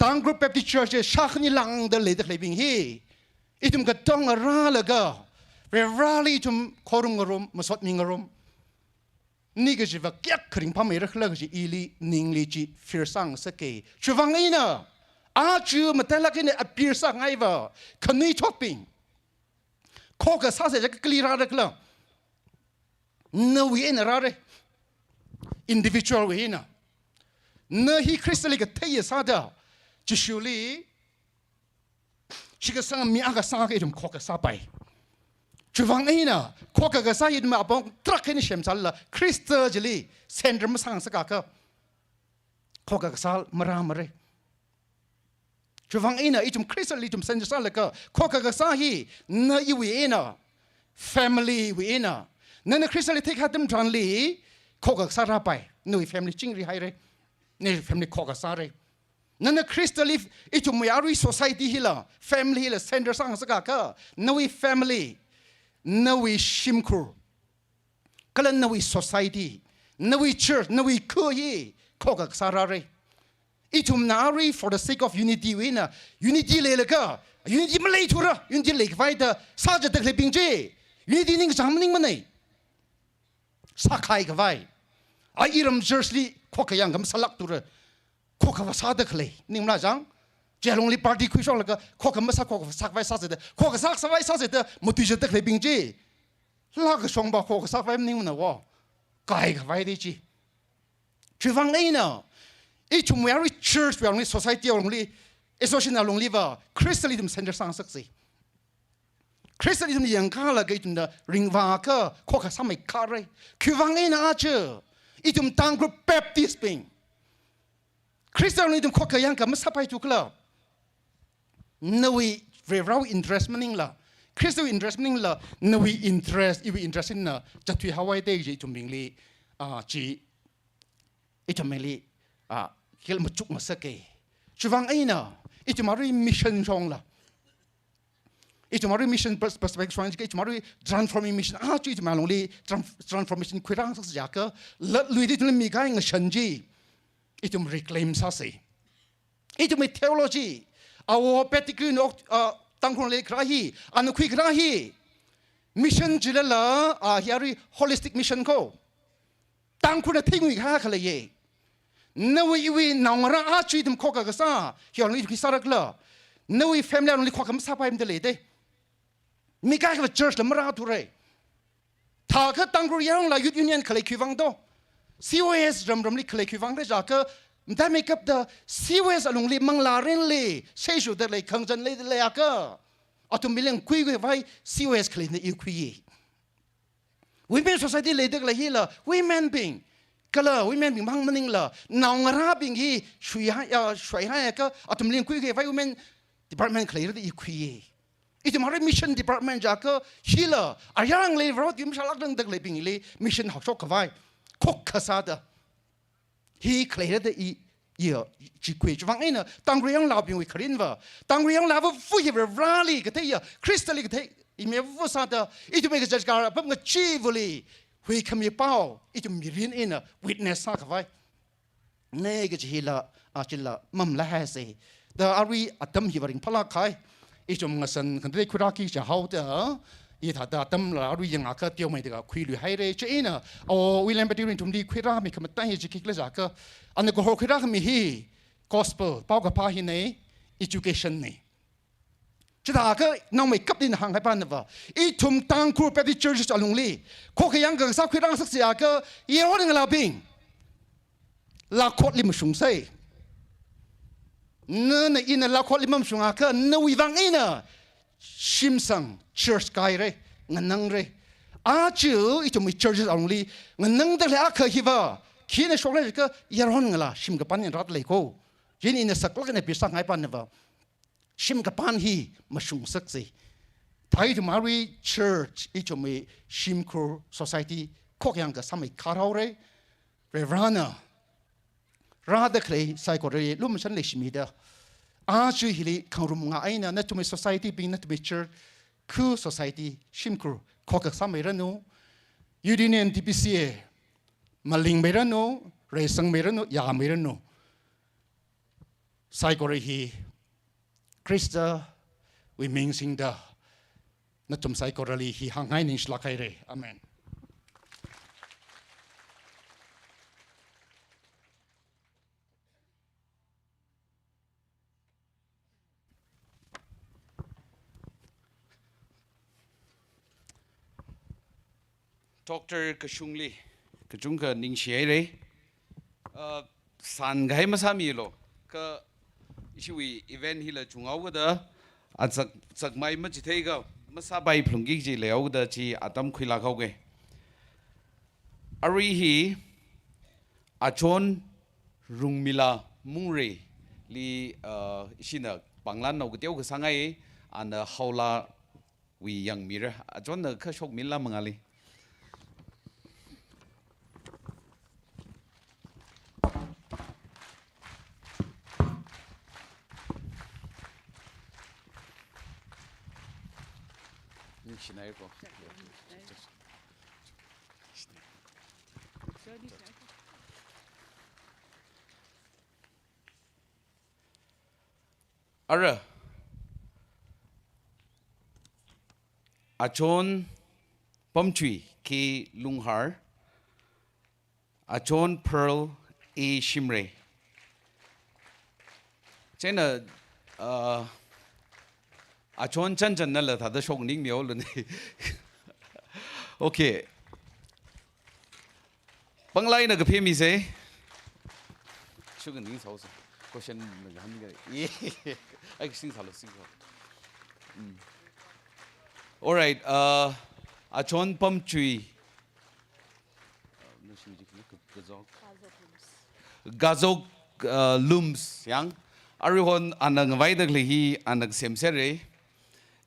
Tangkhul Baptist Church shākhani lāngda leida khaleibing hi, ithum katonga rālaga, Varivarali ithum khorumngarum, masotmingarum ni kajiva kayākha ringphāmeira khala kaji ili ningli chi feel sāngasaka. Chiwuivang eina aja matailāk eina appeal sāngaiva, khanuithotbing, khokha sāsa jiakha kali rāra khala? Nawui eina rāra. Individual wui eina. Na hi Khristali katheiya sāda, Jishuli shitkasang mi akha sāakha ithum khokha sāpai. Chiwuivang eina khokha kasā hi ithum apong tarākha eina semsālala Khrista chili center masāngasakakha khokha kasā marāmara. Chiwuivang eina ithum Khristali ithum center sālaga khokha kasā hi na iwui eina, family wui eina, nana Khristali theikha atam tharanli khokha kasā rāpai, nawui family chingri haira, nawui family khokha sāra. Nana Khristali, ithumwui arui society hila, family hila center sāngasakakha, nawui family, nawui shimkhur, kala nawui society, nawui church, nawui kha hi khokha kasā rāra. Ithumna arui for the sake of unity wui eina, unity leilaga, unity maleithura, unity leikhavai da sāchatda khaleibing chi, unity ningkachāng maningmana. Sākahai khavai. A iram church li khokha yangkha masālākthura. Khokha va sāda khalei maningmala chang. Chi alungli party khuishoklaga khokha masā, khokha sākhavai sāsa da, khokha sākhavai sāsa da matuichatda khaleibing chi, lākashongva khokha sākhavai maningmana wo. Kaikhavai da chi. Chiwuivang eina ithumwui arui church wui alungli, society alungli, association alungliva Khristali ithum center sāngasaksa. Khristali ithum yangkalaga ithumna ringvāakha khokha sāmeikharei. Khiwuivang eina aja ithum Tangkhul Baptist bing Khristali ithum khokha yangkha masāpaithu khala? Nawui Varivarawui interest maningla, Khristawui interest maningla, nawui interest, iwui interest eina zatthui haowa da chi ithumbingli, ah, chi ithumbingli, ah, khikhala machukngasaka. Chiwuivang eina ithum arui mission shongla, Ithum arui mission pers-, perspective shuang chi, ithum arui transforming mission. Ah, chi ithum alungli tran-, transformation khuirāngasak jiakha, latluida ithumli mikahai ngashan chi ithum reclaim sāsa. Ithumwui theology, awo Pettigrew na, ah, Tangkhulli kharā hi, ana khuikharā hi, mission chilala, ah, hi arui holistic mission ko. Tangkhulna theingui kahai khaleiya. Nawui iwui naongarā aja ithum khokkha kasā, hi alungli khuisāra khala. Nawui family alungli khokkha masāpaimada leida. Mikahai church la marāthura. Thākha Tangkhul Yaronla Youth Union khalei khiwuivang do. C O S ramramli khalei khiwuivang da jiakha, mataimikapta C O S alungli manglā rinli, seishuda lei, khangazan leida leiakha, athum mirin khuikhui khavai C O S khaleina i khuiya. Women society leida khalei hila, women bing, kala women bing mang maningla, naongarābing hi shuihai, ah, shuihaiakha, athum mirin khuikhui khavai women department khaleira da i khuiya. Ithum arui mission department jiakha hila, ayar ngalei Varewui mashalak dangda khaleibingli mission haoshok khavai khokkha sāda, hi khaleira da i, iya, chi khui. Chiwuivang eina Tangkhul Yaronlaobingwui kharinva, Tangkhul Yaronlaova fu hi Vareli katheiya, Khristali kathei, i miva sāda, ithumwui kazat kara apam ngachivali huikhami pao ithum mirin eina witness sākhavai na kaji hila, ah, chila mamalahaisa. Da arui atam hiva ringphālāk kahai. Ithum ngashan khangatei khuirāki jihaoda, hithāda atamla arui yangakha teomeida khuiluihaira. Chieina, awo William Pettigrew ithumli khuirāmi khamatai hi chi khikhala jiakha, ana kahor khuirākhami hi gospel, paokaphā hina, education na. Chithākha naomeikapta ina hānghai panava, ithum Tangkhul Baptist Churches alungli khokkha yangkasā khuirāngasak jiakha, yaron ngalābing, lākhotli mashungsa. Nana ina lākhotli mamashungakha, nawui vang eina shimsang church kaira, nganangra. Aja ithumwui churches alungli nganangda khalei akha hiva, khina shokra jiakha, yaron ngalā shimkapan eina rāda lei ko. Chieina ina saklāk eina pisa ngai panava, shimkapan hi mashungsaksa. Thā ithum arui church, ithumwui shimkhur society khokkha yangkasā mai kharhaora. Varena rāda khalei saikorali lumashan leishimida, aja hili khangarum ngā eina nathumwui society bing, nathumwui church, khu society, shimkhur khokkha sāmeiranu, Youth Union T B C A malingmeiranu, reisangmeiranu, yāmeiranu. Saikora hi Khristawui ming singda nathum saikorali hi hāngngai ningshilāk haira. Amen. Doctor Kashungli kachungkha ningshi haira. Uh, sānkahai masāmilu, kha ishiwui event hila chunghaokida, azak, zakmai machitheiakha masāpai phalungki kaji leihaokida chi atam khuilāk haoga. Arui hi Achon Rungmila Mungreili, uh, ishina pānglan nao kateokha sāngai, ana Haola wui yangmira. Achonna kha shokmila mangāli. Ningshinai ko. Ara, Achon Pamchui K Lunghar, Achon Pearl A Shimray. Chieina, uh, Achon Chanchan nala thāda shokningmihaolu ne. Okay. Pāngla ina kaphimisa. Shuka ningsāhaosa. Question na kahāng ni ka. Ai, singsalu, singsalu. Mm. All right. Uh, Achon Pamchui. Gazok, uh, Looms, yang. Aruihon ana ngavaida khalei hi ana semsera.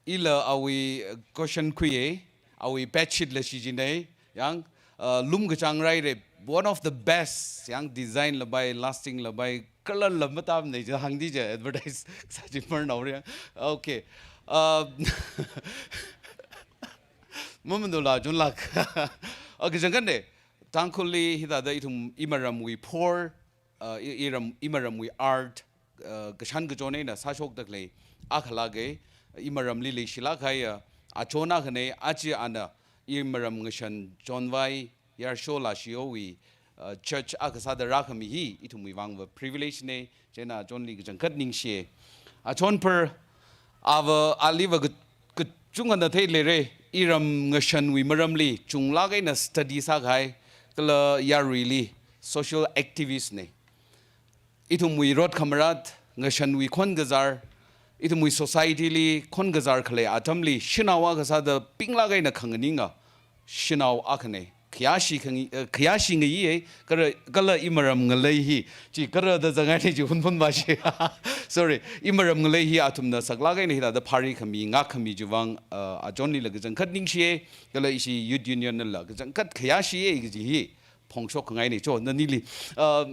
Ila awui, uh, cushion khuiya, awui bedsheet la shichinai, yang, uh, lum kachāng raira, one of the best, yang, design labai, lasting labai, color la matamnei je, hāngdi je, advertise sāchi marnaora, yang. Okay. Uh, mamanula junlak. Uh, kachangkhatne, Tangkhulli hithāda ithum imaramwui phor, uh, i-, iram-, imaramwui art, uh, kashan kachon eina sāshokda khalei akhala ke, imaramli leishilāk kahai, uh, achon akhane, aja ana imaram ngashan chonvai, Yarsho Lashiwui, uh, church akha sāda rākhami hi ithumwui vangva privilege ne, chieina achonli kachangkhat ningshiye. Achon phar ava aliva ka-, kachungkhana theileire, iram ngashanwui maramli chunglāk eina study sākahai, kala yaruili social activist ne. Ithumwui rot khamarat, ngashanwui khon kazār, ithumwui society li khon kazār khalei atamli shanao akha sāda pinglāk eina khanganinga shanao akhane. Khayāshi khangi-, eh, khayāshi ngayi e, kara, kala imaram ngalei hi, chi kara da zangai ne chi Hunphun ba shi. Sorry, imaram ngalei hi athumna saklāk eina hithāda phari khami, ngak khami chiwui vang, uh, achonlila kachangkhat ningshiye, kala ishi Youth Union nala kachangkhat khayāshiye kaji hi phongshok khangai ne cho, nanili, uh,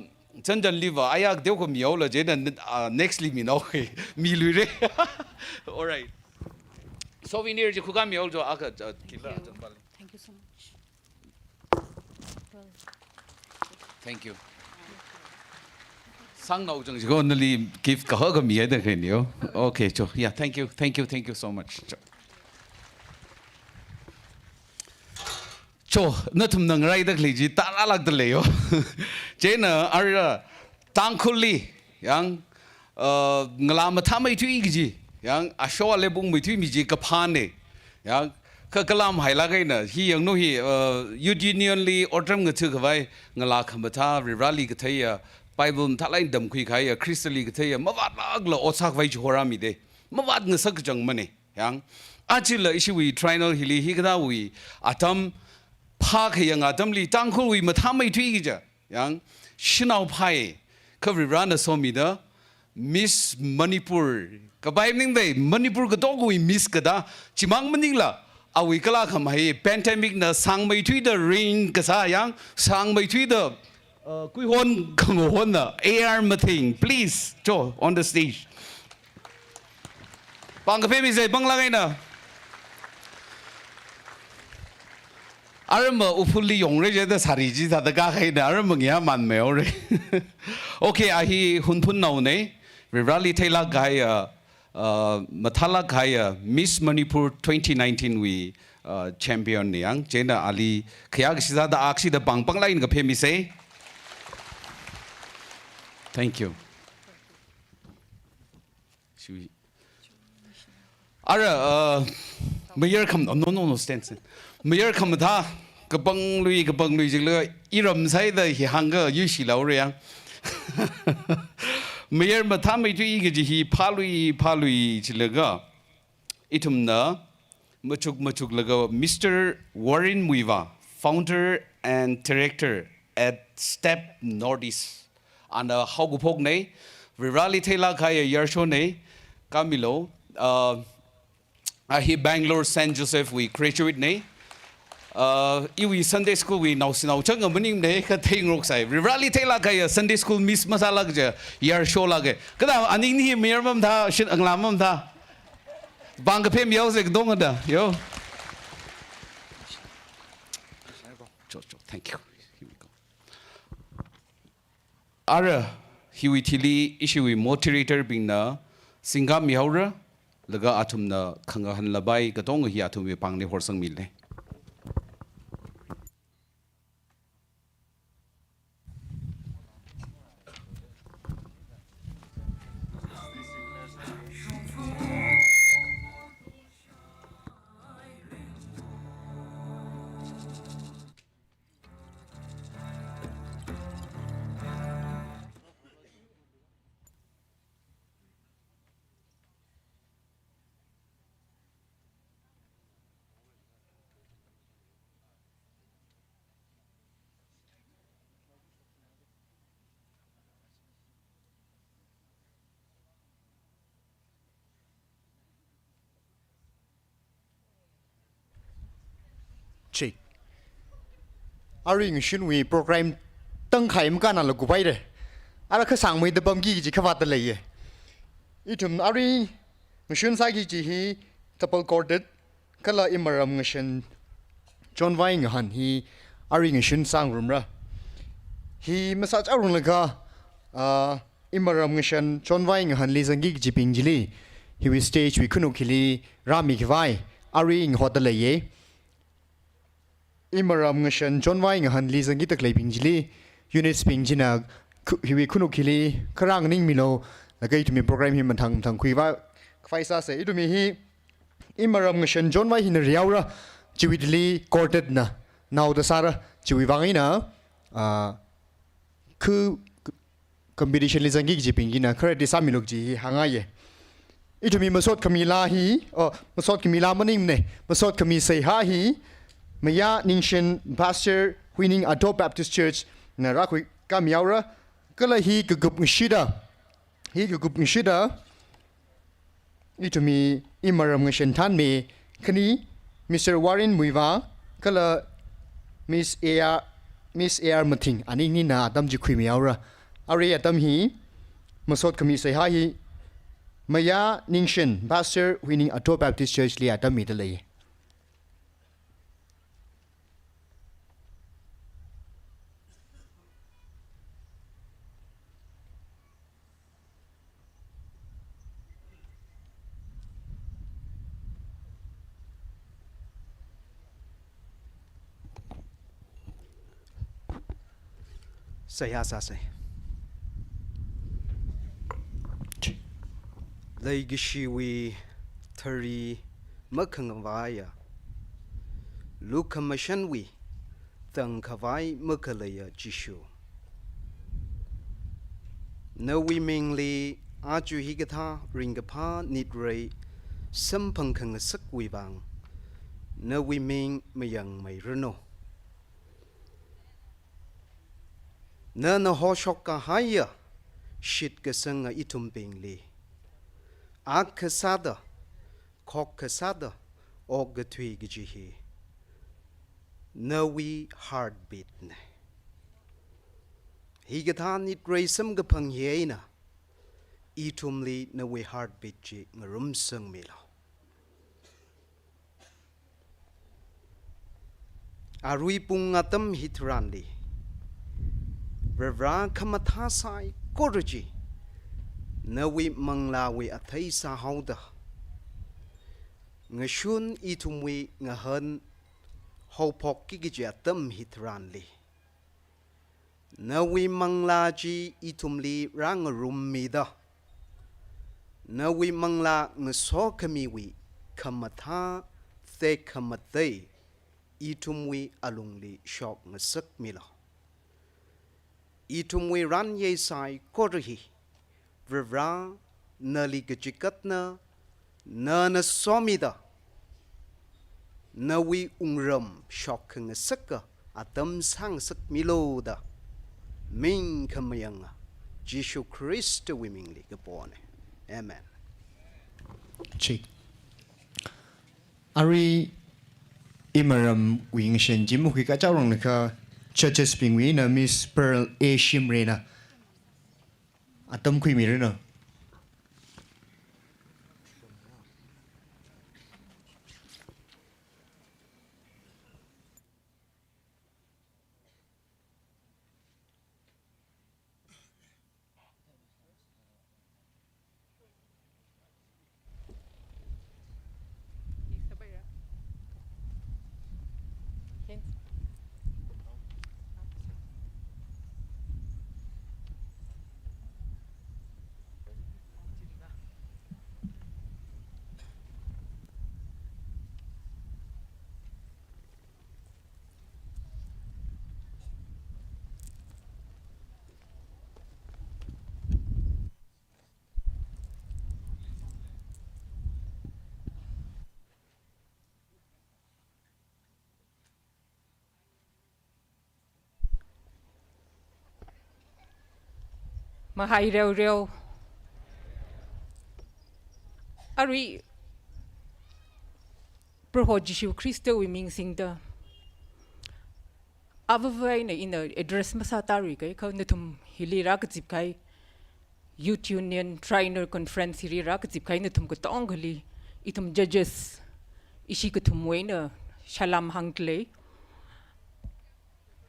chanjanliva ayā teokha mihaolu chieina, uh, next li minao, miluire. All right. Souvenir chi khuka mihaolu cho, akha, uh, kila, Thank you. Chanpali. Thank you so much. Well, Thank you. Sangnao chang chiko nali gift kahaka mihaida khaini yo. Okay, cho. Yeah, thank you, thank you, thank you so much. Cho. Cho, nathumna ngaraida khalei chi tarālākda leiyo. Chieina ara Tangkhulli, yang, uh, ngalā mathāmeithui kaji, yang, asho ale pungmeithuimi chi kaphāne. Yang, kha kalam hailāk eina, hi yanglu hi, uh, Youth Union li otram ngatha khavai, ngalā khamathā, Varivarāli katheiya, Bible mathālāk eina tamkhui kahaiya, Khristali katheiya, mavātlākla ot sākhavai chihorāmi de. Mavātngasak kachang mane. Yang, ajala ishiwui triennial hili hikathāwui atam phākhayang atamli Tangkhulwui mathāmeithui kaja, yang, shanao phāye, kha Varivarāna somida Miss Manipur, kapai maningdai Manipur katongwui Miss kada, chimang maningla, awui kalā khamahai pandemic na sāngmeithuida ring kasā, yang, sāngmeithuida, uh, kuihon khangohonna, A R Mathing, please, cho, on the stage. Pāng kaphemi sai, pānglāk eina. Arama Ukhrulli yongre jida sari chi sāda kahaina, arama ngiya manmeihaore. Okay, a hi Hunphun naone, Varivarāli theilāk kahaiya, uh, uh, mathālāk kahaiya, Miss Manipur twenty nineteen wui, uh, champion ne yang, chieina ali khayākashi sāda akshida pāng pānglāk eina kaphemi sai. Thank you. Shui. Ara, uh, mayar kham-, no, no, no, stand, stand. Mayar khamathā, kapānglui, kapānglui jingla, iram saida hi hāngga yuishi laure yang. Mayar mathāmeithui kaji hi phālui, phālui chilaga, ithumna machuk, machuklaga Mister Warren Muivah, founder and director at Step Northeast. Ana haokaphokne, Varivarāli theilāk kahaiya yarshone, khamilo, uh, a hi Bangalore Saint Joseph wui graduate ne, uh, iwui Sunday school wui naoshinao chang maningne, kha theingarok sai. Varivarāli theilāk kahaiya Sunday school miss masālāk kaja, yarsholāke. Kada aning hi mayar mamathā, shin anglā mamathā. Pāng kaphemihaose katongada, yo. Cho, cho, thank you. Here we go. Ara, hiwui thili ishiwui moderator bingna singkamihaora, laga athumna khangahān labai katonga hi athumwui pāngli horsangmile. Chi. Arui ngashinwui program tangkhai makānala kupaire. Ara kasāngmeida pamki kaji khavātda leiye. Ithum arui Ngashun sāki kaji hi double chorded, kala imaram ngashan chonvai ngahān hi arui ngashun sāngarumra. Hi masācharunglakha, ah, imaram ngashan chonvai ngahānli zangki kajibing chili, hiwui stage wui khanuk hili rāmi khavai arui ngahoda leiya. Imaram ngashan chonvai ngahānli zangki takhaleibing chili, units bing china khu-, hiwui khanuk hili kharā nganingmilu, laga ithumwui program hi mathang mathang khuivā khavai sāsa. Ithumwui hi imaram ngashan chonvai hina rihaora, chiwui thili chorded na naoda sāra, chiwui vang eina, ah, khu competition li zangki kajibing china kharati sāmilu kaji hi hāngngaiya. Ithumwui masot khami laa hi, oh, masot khami laa maningmana, masot khami seihā hi, Maya Ningshen, Pastor, Huining Ado Baptist Church na rākhui kami haora, kala hi kakup ngashida, hi kakup ngashida, ithumwui imaram ngashan thanmi khani, Mister Warren Muivah, kala Miss A R, Miss A R Mathing, aninina atam chi khuimi haora. Arui atam hi, masot khami seihā hi, Maya Ningshen, Pastor, Huining Ado Baptist Church li atam mida lei. Seihā sāsa. Leikashiwui thari makhangavaiya, lukhamashanwui tangkhavai makhaleiya Jishu, nawui mingli aja hikathā ringkaphā nitrei samphang khangasakwui vang nawui ming mayangmeiranu. Nana hoshok kahaiya shitkasanga ithumbingli ak kasāda, khok kasāda okathui kaji hi nawui heartbeat na. Hikathā nitrei samkaphang hi eina ithumli nawui heartbeat chi ngarumsangmilu. Arui pung atam hitharanli, Varivarā khamathā saikora chi nawui manglāwui athei sāhaoda, ngashun ithumwui ngahān haophokki kaji atam hitharanli, nawui manglā chi ithumli rāngarummida, nawui manglā ngasokhamiwui khamathā tekhamatei ithumwui alungli shokngasakmilu. Ithumwui ranyei saikora hi, Varivarā, nali kachikatna, nana somida, nawui wungram shokkhangasaka atam sāngasakmilu da, ming khamayanga Jishu Khristawui mingli kapona. Amen. Check. Arui imaramwui ngashan chi makhui kachao ranglakha, judges bingwui eina Miss Pearl A Shimrayna atam khuimiranu. Mahai reoreo. Arui Proho Jishu Khristawui ming singda, avāva̱ eina ina address masātārui kahai kha nathum hili rākazip kahai Youth Union Triennial Conference hili rākazip kahai nathum katongali, ithum judges ishi kathumwui eina salam hāngdalei.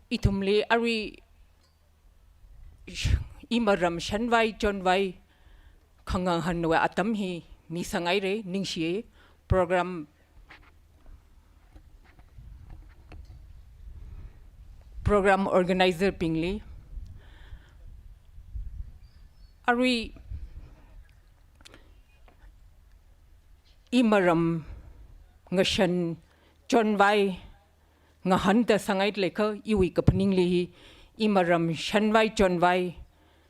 Ithumli arui sh-, imaram shanvai chonvai khangahānwui atam hi misanghaira, ningshiya. Program, program organizer bingli. Arui imaram ngashan chonvai ngahānda sanghaidalei kha, iwui kaphaningli hi imaram shanvai chonvai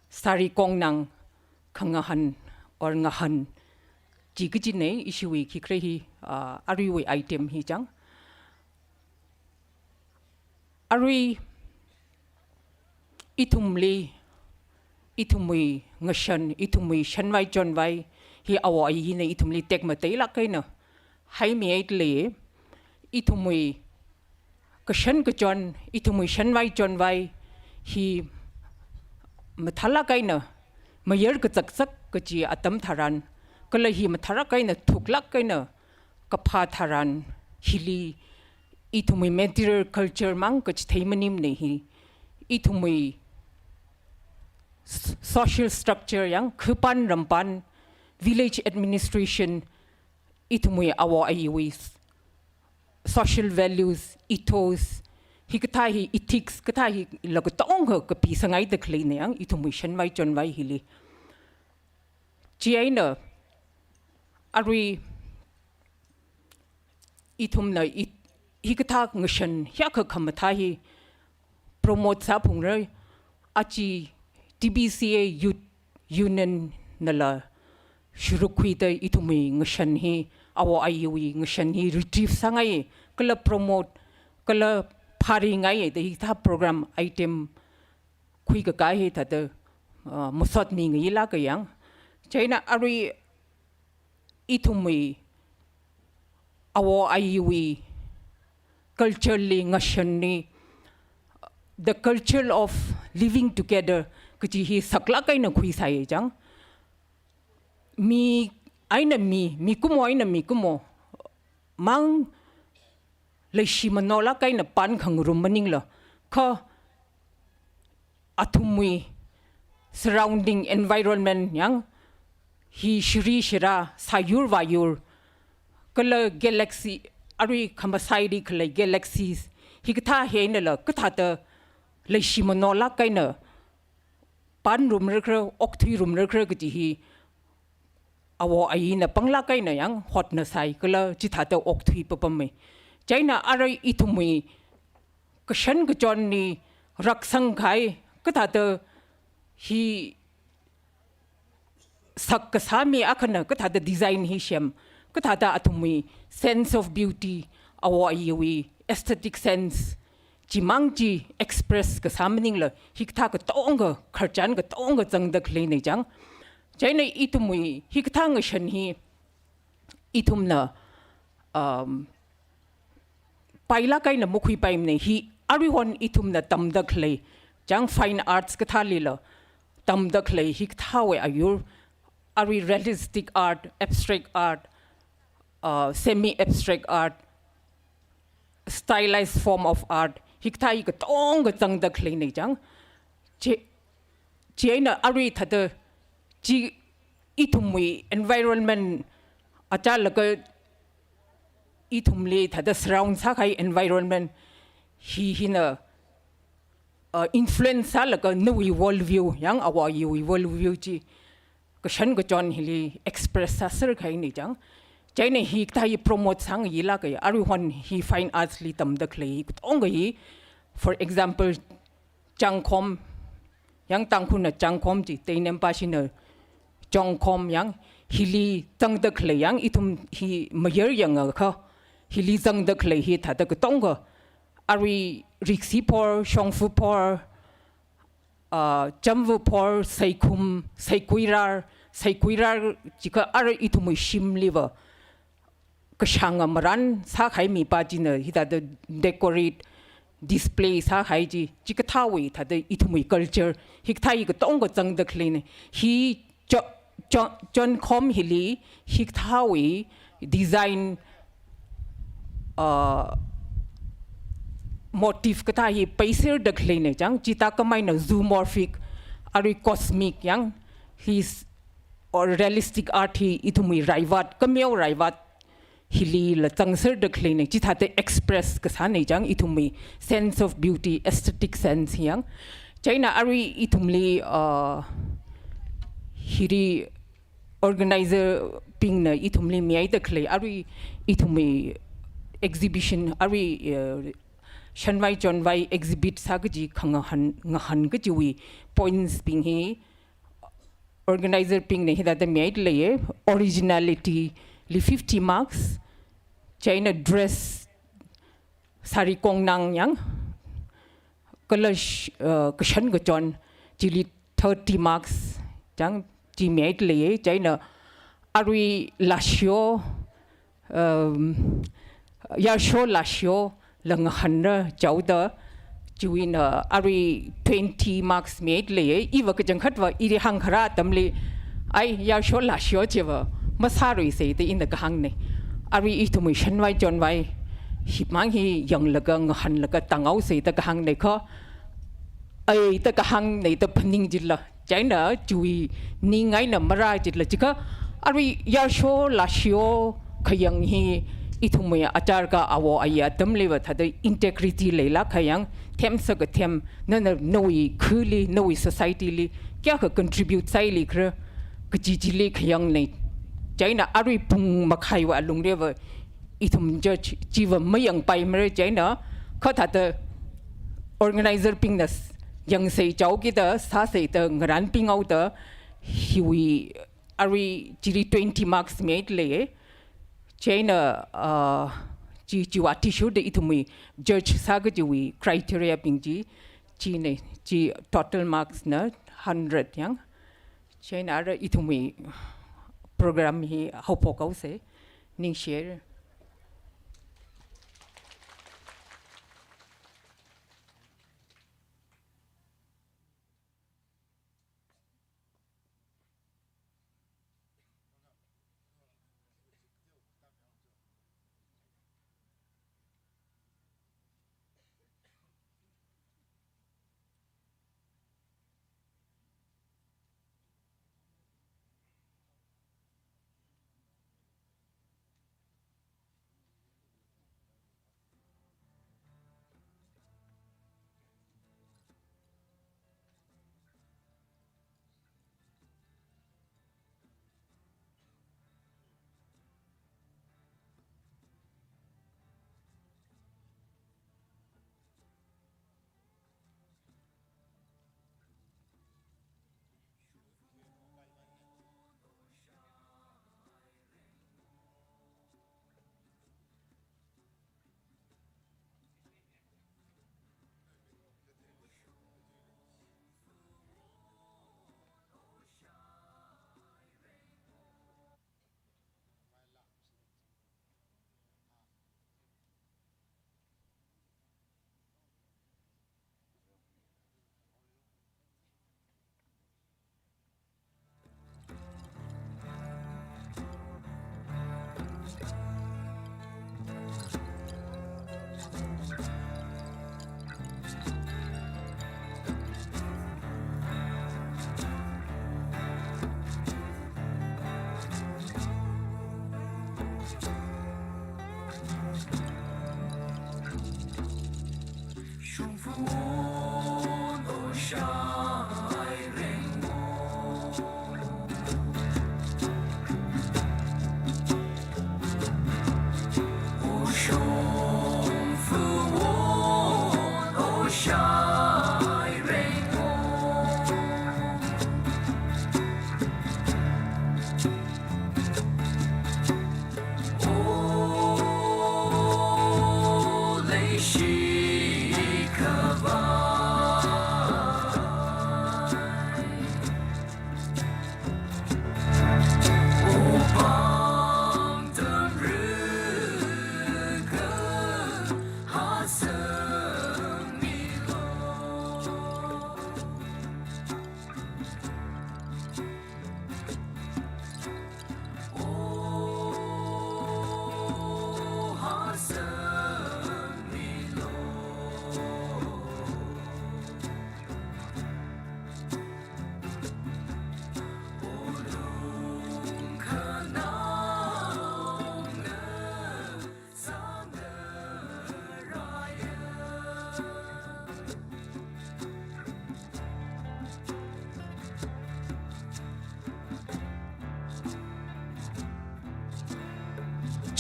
sari kongnang khangahān or ngahān chi kajina, ishiwui khikhare hi, ah, aruiwui item hi chang. Arui ithumli, ithumwui ngashan, ithumwui shanvai chonvai hi awo ayina ithumli tekmateilāk eina haimihaidalei. Ithumwui kashan kachon, ithumwui shanvai chonvai hi mathālāk eina mayar kazakzak kaji atam tharan, kala hi mathālāk eina thuklāk eina kaphā tharan, hili ithumwui material culture mang kachithei maningmana hi, ithumwui s-, social structure yang, khipān rampān, village administration, ithumwui awo ayiwui s-, social values, ethos, hikathā hi ethics, kathā hila katonga kapisanghaida khaleina yang, ithumwui shanvai chonvai hili. Chieina, arui ithumna i-, hikathā ngashan hiyākha khamathā hi promote sāphungra, aja T B C A Youth Union nala shurukkhuida ithumwui ngashan hi, awo ayiwui ngashan hi retrieve sāngai, kala promote, kala phāringai da hikathā program item khuikakā hi thāda, ah, masot mingailāka yang. Chieina arui ithumwui awo ayiwui culture li, ngashanli, the culture of living together kaji hi saklāk eina khuisai chang. Mi eina mi, mikumo eina mikumo mang leishimanolāk eina pānkhangarum maningla, kha athumwui surrounding environment yang, hi shiri shira, sāyur vāyur, kala galaxy, arui khamasai ri khalei galaxies, hikathā hi einala kathāda leishimanolāk eina pānrumrakra, okthuirumrakra kaji hi awo ayina panglāk eina yang hotnasai, kala chithāda okthui papamma. Chieina arui ithumwui kashan kachonli raksangkahai, kathāda hi sak kasā mi akhana kathāda design hi sem, kathāda athumwui sense of beauty, awo ayiwui aesthetic sense, chimang chi express kasā maningla, hikathā katonga, khararchan katonga zangda khaleina chang. Chieina ithumwui hikathā ngashan hi ithumna, um, pailāk eina makhuipaimana, hi aruihon ithumna tamda khalei chang, fine arts kathālila tamda khalei hikathāwui ayur, arui realistic art, abstract art, uh, semi-abstract art, stylized form of art, hikathā hi katonga zangda khaleina chang. Chi, chieina arui thāda chi ithumwui environment achālakha ithumli thāda surround sākahai environment hi hina, uh, influence sālaga nawui world view, yang awo ayiwui world view chi kashan kachon hili express sāserkahaina chang. Chieina hikathā hi promote sāngailāka, aruihon hi fine arts li tamda khalei katonga hi, for example, changkhom, yang Tangkhulna changkhom chi, Teinempashina chongkhom yang, hili zangda khalei yang, ithum hi mayar yangakha, hili zangda khalei hi thāda katonga, arui riksiphor, shongfaphor, ah, chamfaphor, saikhum, saikhuirar, saikhuirar jiakha arui ithumwui shimliva kashanga marān sākahai mipā china hithāda decorate, display sākahai chi, chikathāwui thāda ithumwui culture, hikathā hi katonga zangda khaleina. Hi Cho-, cho-, chonkhom hili hikathāwui design, uh, motif kathā hi paiserda khaleina chang, chithākhameina zoomorphic, arui cosmic yang, his, or realistic art hi ithumwui raivat, kameo raivat hilila zangserda khaleina, chithāda express kasāna chang ithumwui sense of beauty, aesthetic sense yang. Chieina arui ithumli, uh, hili organizer bingna ithumli mihaida khalei, arui ithumwui exhibition, arui, uh, shanvai chonvai exhibit sā kaji khangahān, ngahān kajiwui points bing hi organizer bingna hithāda mihaida leiya. Originality li fifty marks, chieina dress, sari kongnang yang, kala sh-, uh, kashan kachon, chili thirty marks chang, chi mihaida leiya. Chieina arui lashio, um, yarsho lashiola ngahānra chaoda, chiwuina arui twenty marks mihaida leiya. Iva kachangkhatva ili hāngkharā atamli, ai, yarsho lashio chiva masāruisa da ina kahāngna. Arui ithumwui shanvai chonvai himang hi yanglaga ngahānlaga tānghaosa da kahāngna kha, ai da kahāngna da phaning jila. Chieina chiwui ningai eina marā jila jiakha, arui yarsho lashio khayang hi ithumwui achar ka awo aya atamliva thāda integrity leilāk kahai yang, them sākathem, nana nawui khali, nawui society li kayākha contribute sālikhala kaji chili khayangna. Chieina arui pung makhaiwui alungliva ithum judge chiva mayangpaimara, chieina kha thāda organizer bingna s-, yangsa chaokida, sāsa da ngarānpinghaoda, hiwui arui chili twenty marks mihaida leiya. Chieina, uh, chi, chiwui athishurda ithumwui judge sā kajiwui criteria bing chi, china, chi total marks na hundred yang. Chieina ara ithumwui program hi haophok haosa, ningshira.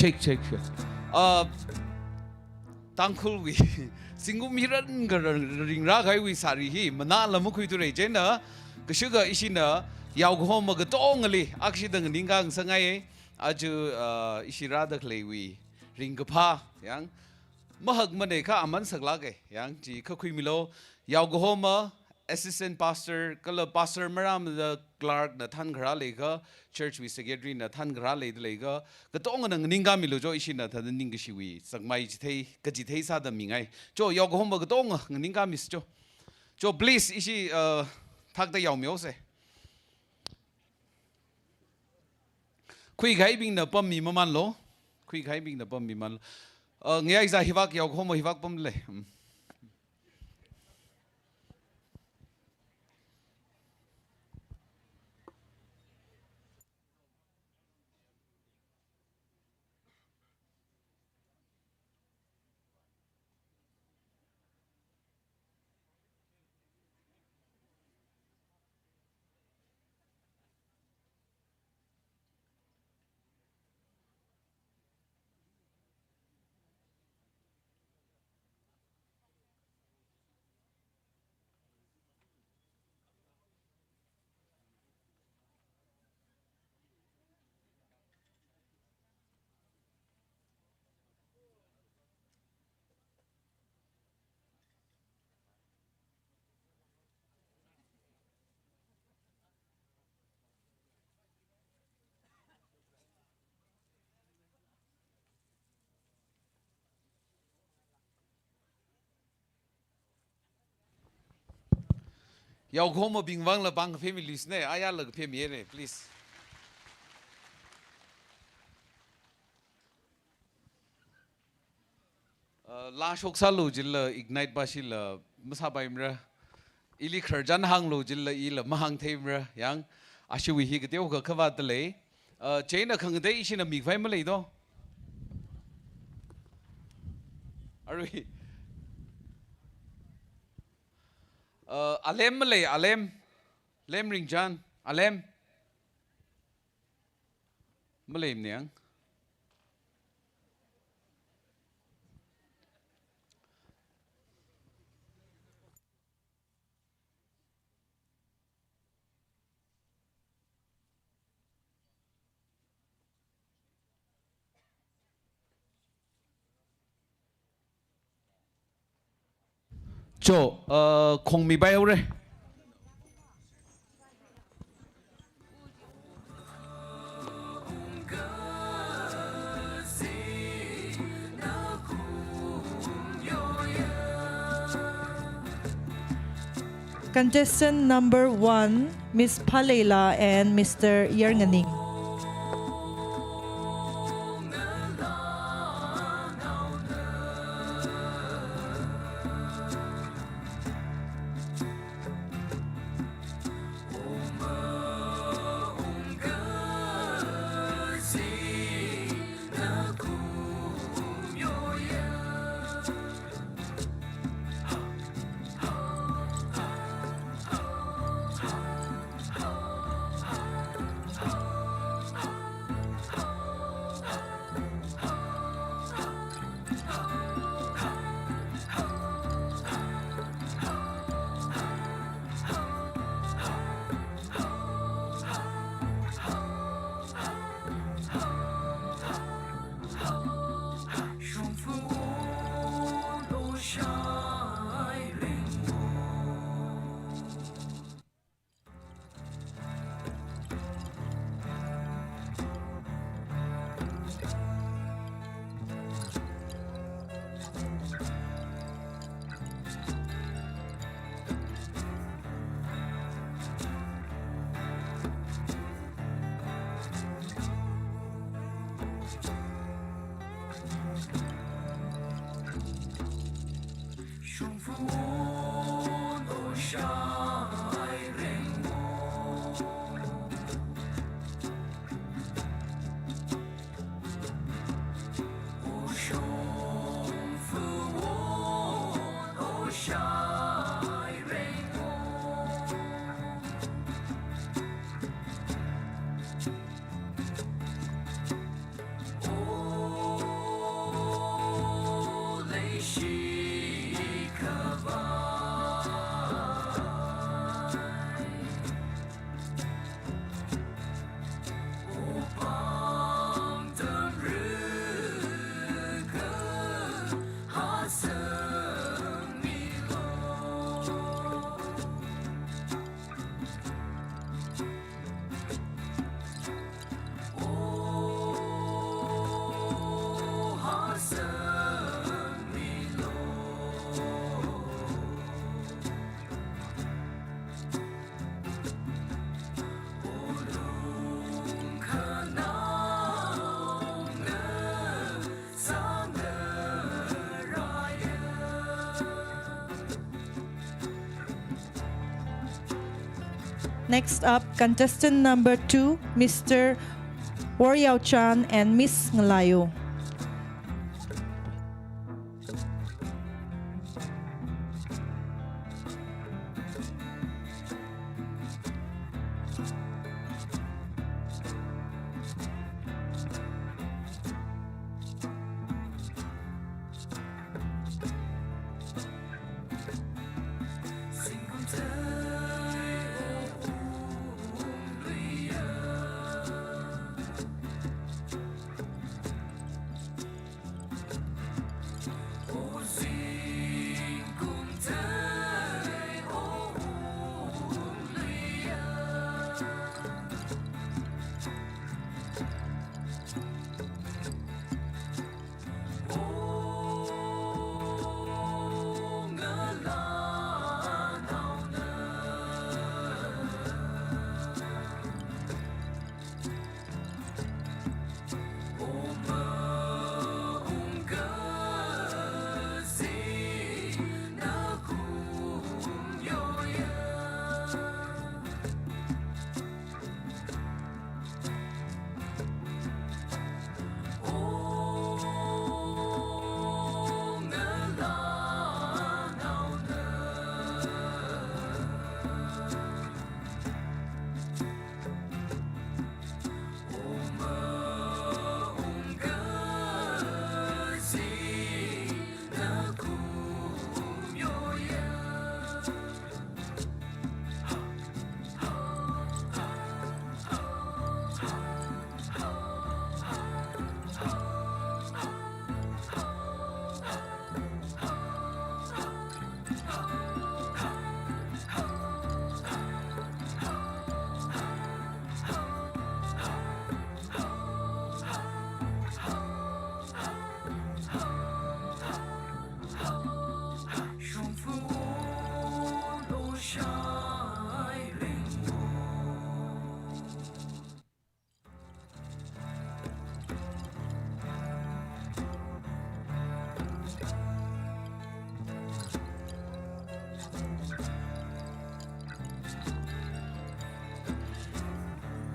Check, check, check. Uh, Tangkhulwui zingkum hiran kha ringrākahaiwui sari hi manāla makhuithura, chieina kashika ishina yaokahoma katongali akshida nganingkā ngasakngaiya. Aja, uh, ishi rāda khaleiwui ringkaphā, yang, mahakmanei kha aman saklāka, yang, chi khuimilu. Yaokahoma, assistant pastor, kala pastor marāmada clerk na thānkharā leikha, church wui secretary na thānkharā leida leikha, katongana nganingkāmilu cho, ishina thāda ningkashiwui sākmai chithei, kachithei sāda mingai. Cho, yaokahoma katonga nganingkāmisa cho. Cho, please, ishi, uh, thakta yaomihaosa. Khuikahaibingna pammi mamanlu. Khuikahaibingna pammi mamanlu. Uh, ngayā iza hivak yaokahoma hivak pamle. Hmm. Yaokahomabing vangla pāng kaphemiluisane, ayala kaphemire, please. Uh, laa shoksālu jilala Ignite pāshila masāpaimara. Ili khararchan hānglu jilala ila mahāngtheimara. Yang, ashiwui hi kateokha khavāta lei. Uh, chieina khangatei ishina mikhavai malei do. Arui. Uh, Alem malei, Alem. Lem Ringchan, Alem. Maleimana yang. Cho, uh, khong mipai haore. Contestant number one, Miss Phaleila and Mister Yarnganing. Next up, contestant number two, Mister Woryao Chan and Miss Ngalayo.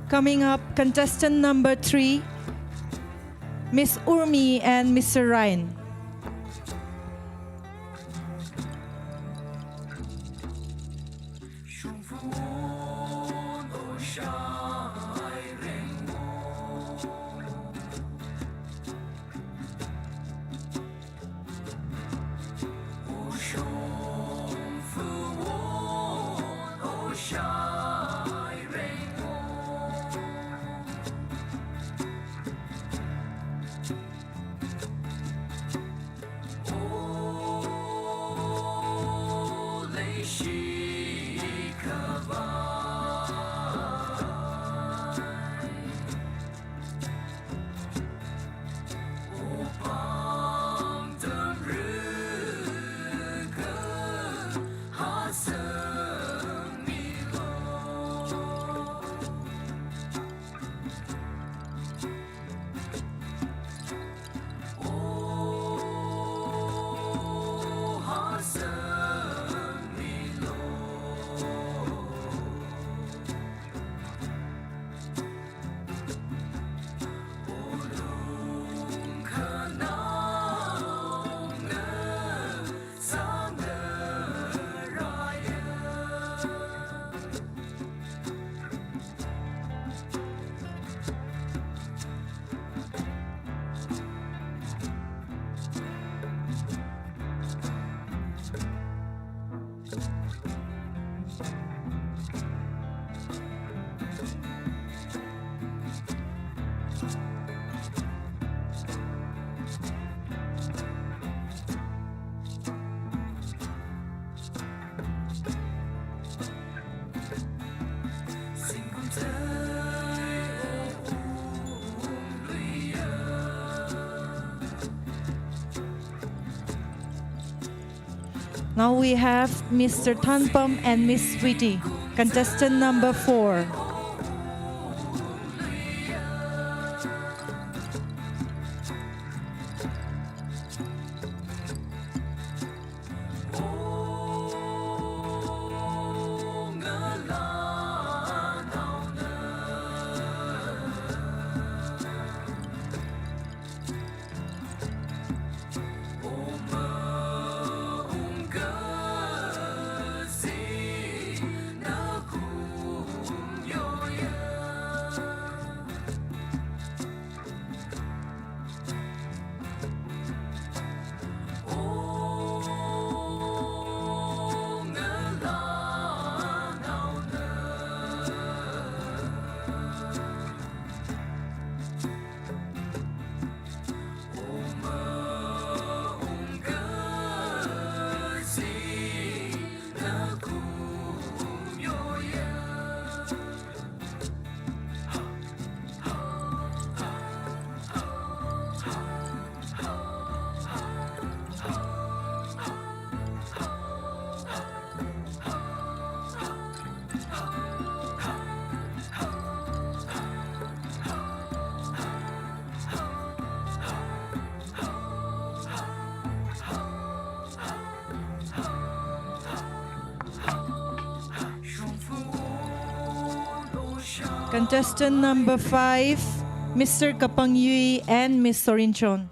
Coming up, contestant number three, Miss Urmi and Mister Ryan. Now we have Mister Thanpam and Miss Sweetie, contestant number four. Contestant number five, Mister Kapang Yui and Miss Sorin Chon.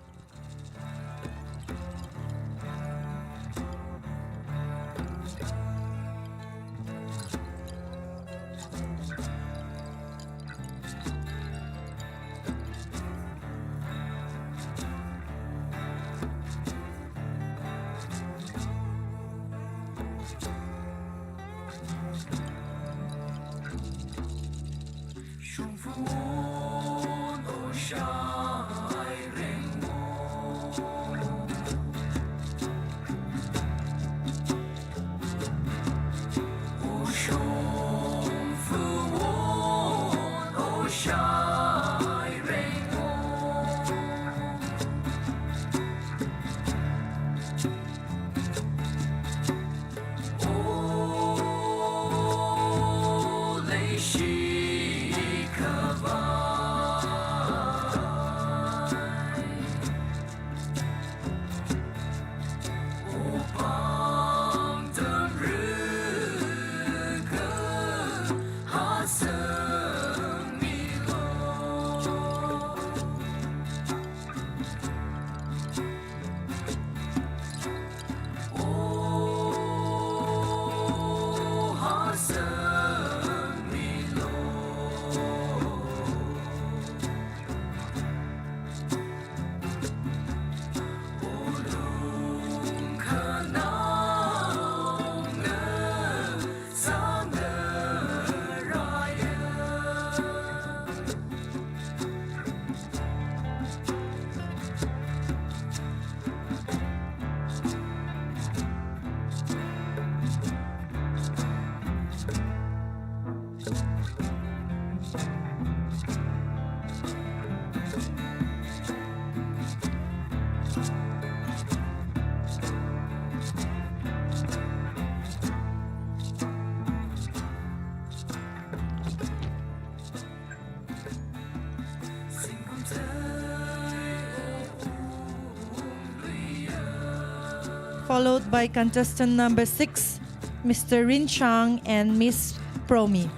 Followed by contestant number six, Mister Rin Chang and Miss Promi.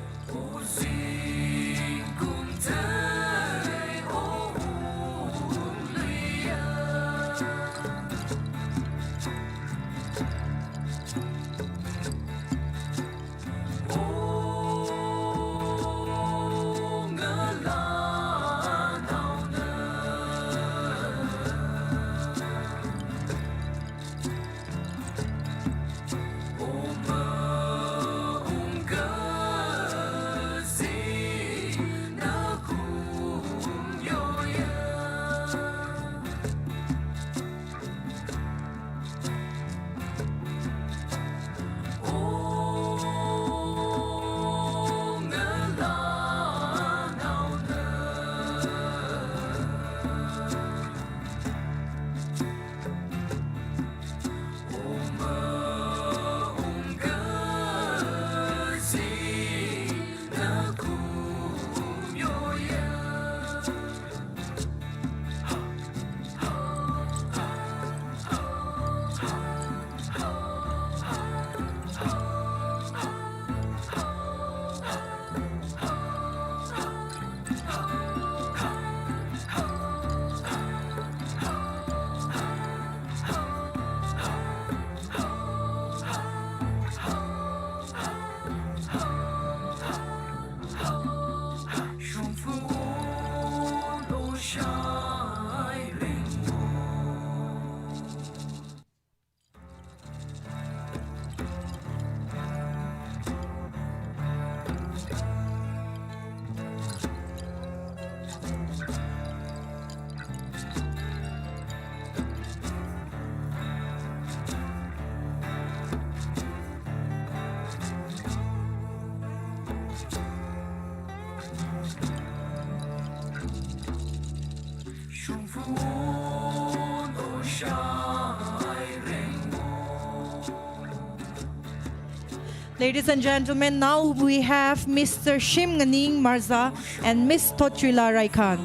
Ladies and gentlemen, now we have Mister Shimnganing Marza and Miss Thotchuila Raikhan.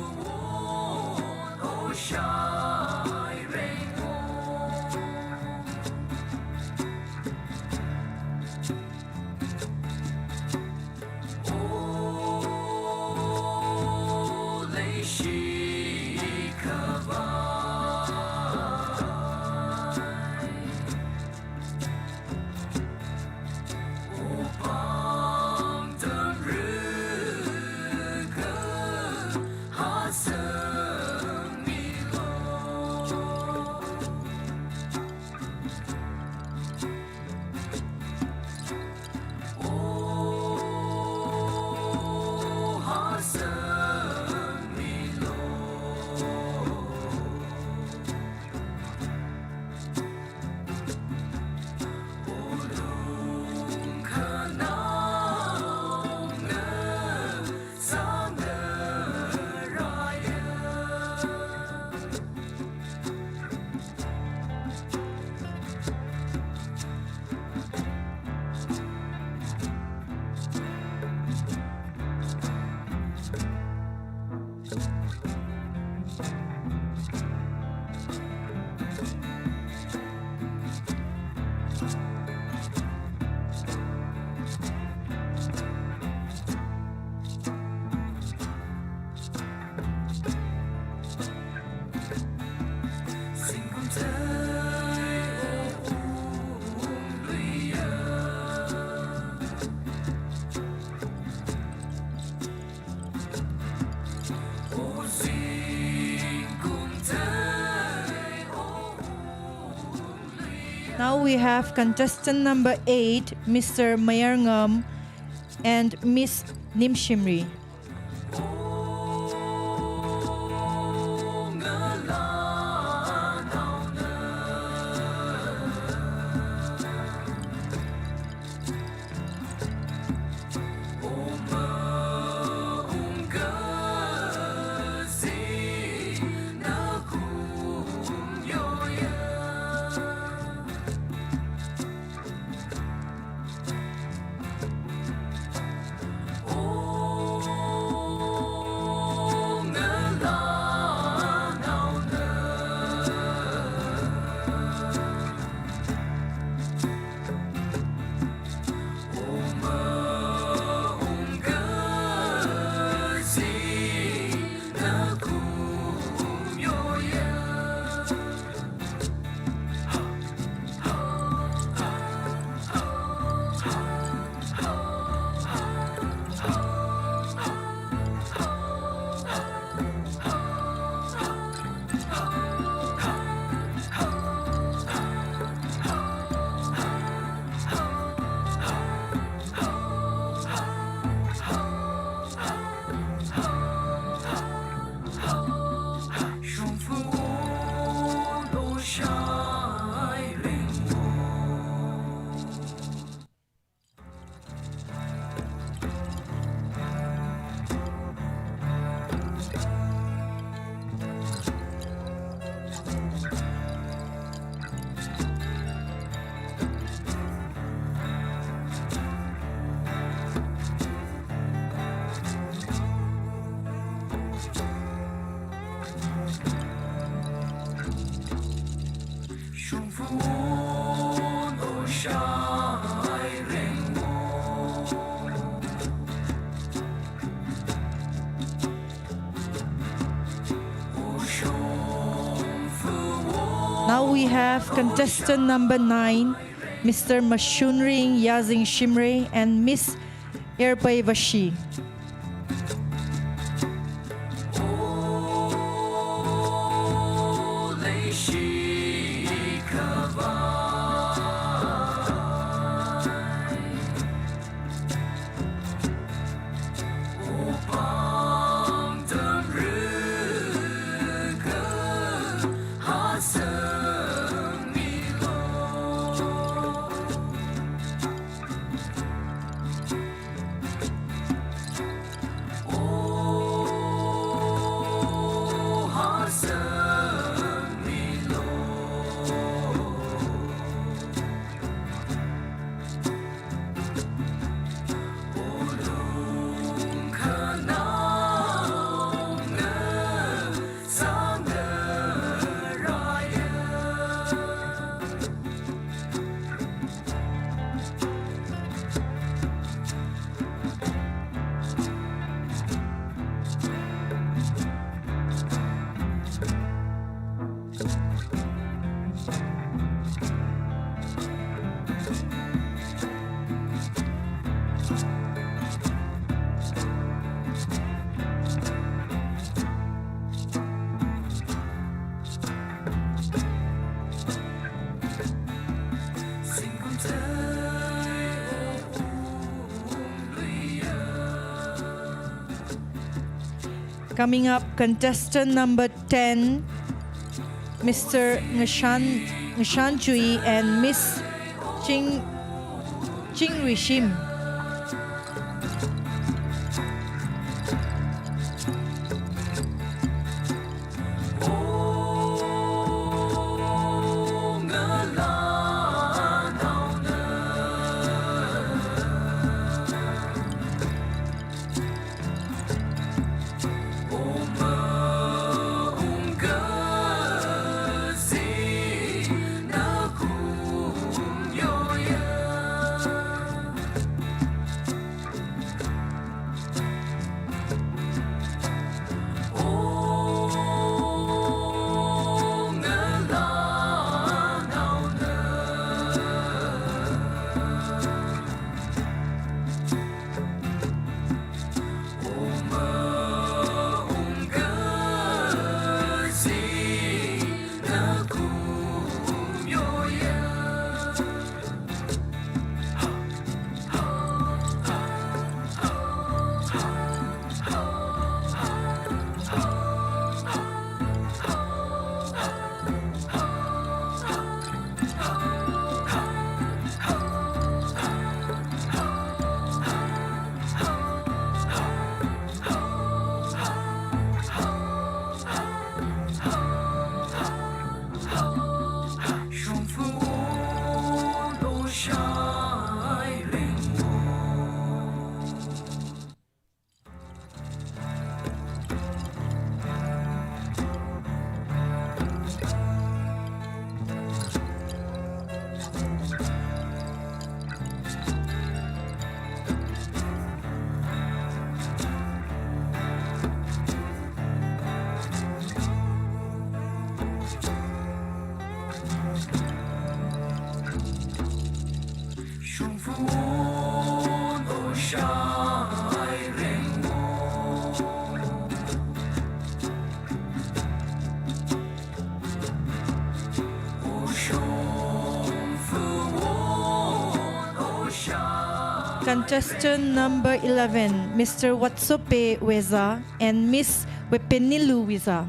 Now we have contestant number eight, Mister Mayar Ngam and Miss Nimshimri. Now we have contestant number nine, Mister Mashunring Yazing Shimray and Miss Erpai Vashi. Coming up, contestant number ten, Mister Ngashan, Ngashan Chui and Miss Ching, Ching Rishim. Contestant number eleven, Mister Watsope Weza and Miss Wepenilu Weza.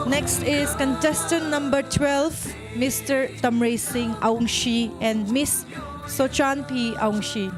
Next is contestant number twelve, Mister Tamreising Awungshi and Miss Sochanpi Awungshi.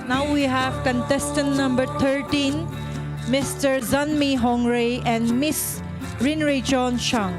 Now we have contestant number thirteen, Mister Zanmi Hongre and Miss Rinrei John Shang.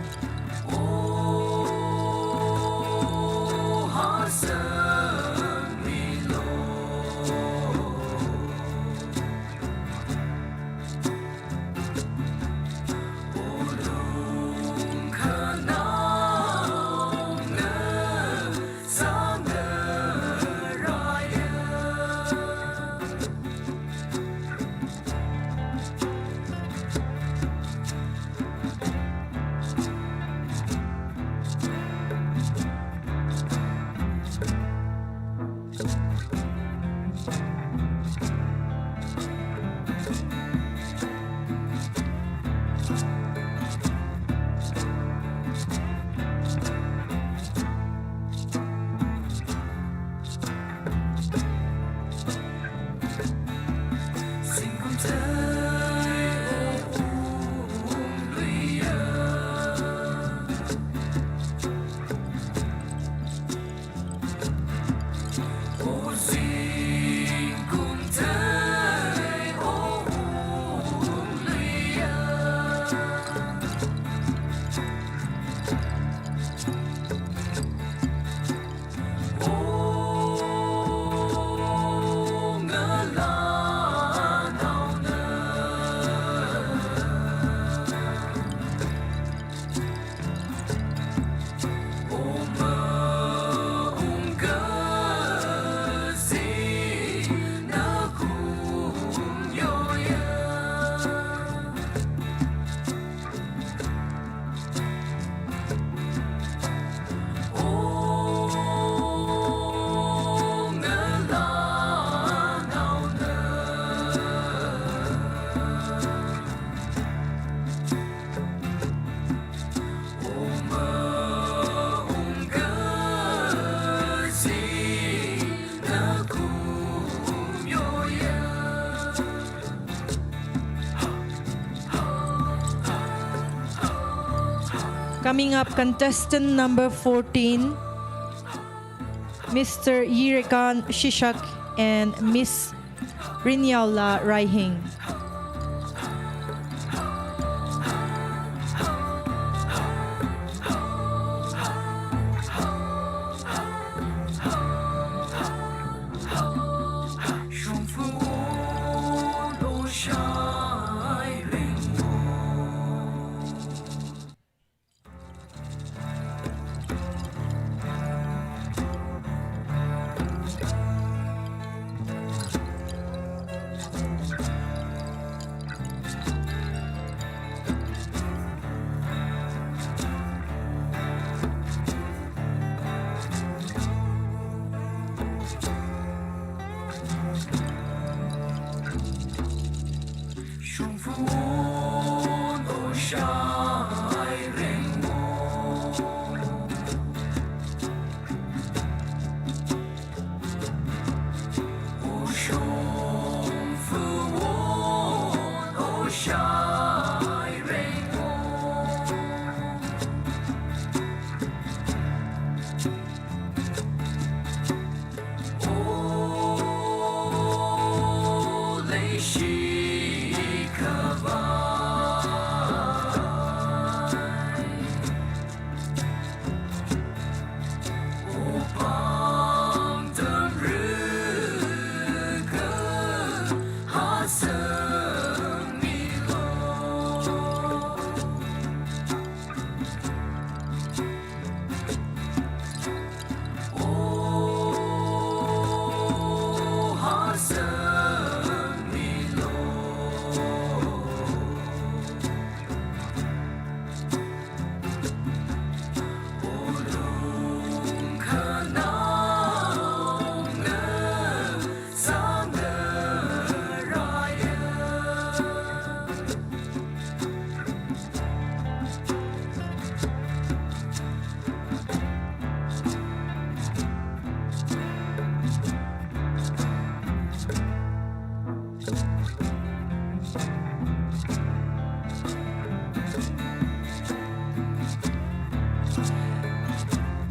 Coming up, contestant number fourteen, Mister Yirekan Shishak and Miss Rinyaola Raihing.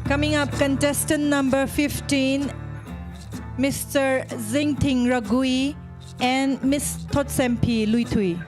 Coming up, contestant number fifteen, Mister Zingthing Ragui and Miss Thotsempi Luithui.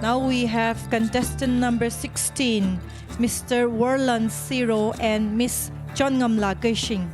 Now we have contestant number sixteen, Mister Warlan Siro and Miss Chonngamla Keishing.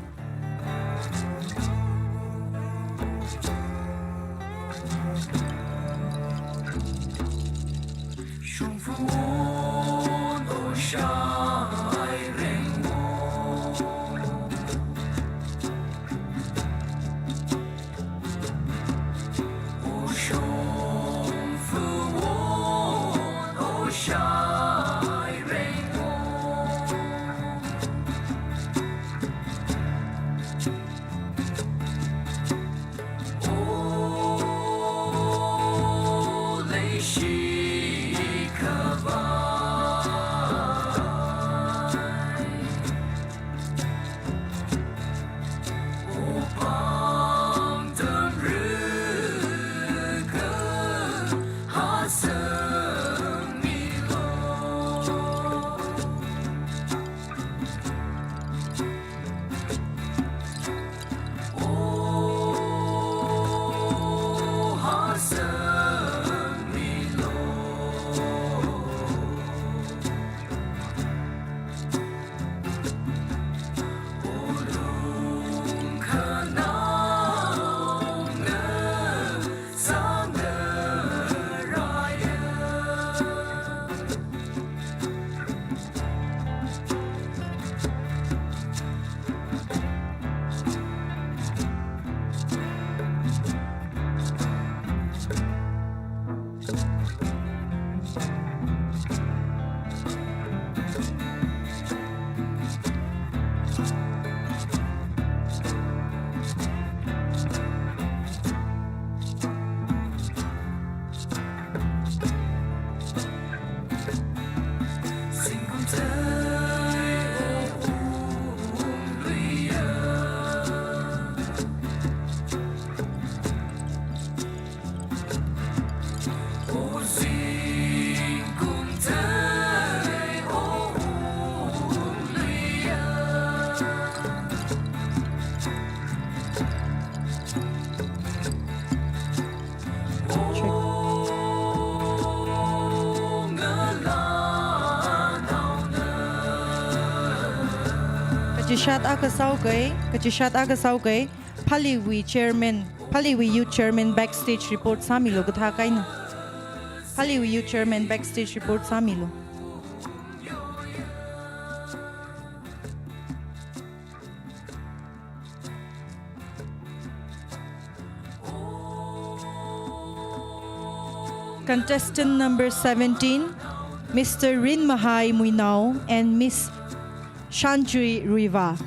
Kachishat akha sāuke, kachishat akha sāuke, Phaleewui chairman, Phaleewui youth chairman backstage report sāmilu kathā kaina. Phaleewui youth chairman backstage report sāmilu. Contestant number seventeen, Mister Rinmahai Muinao and Miss Shanjui Ruiva.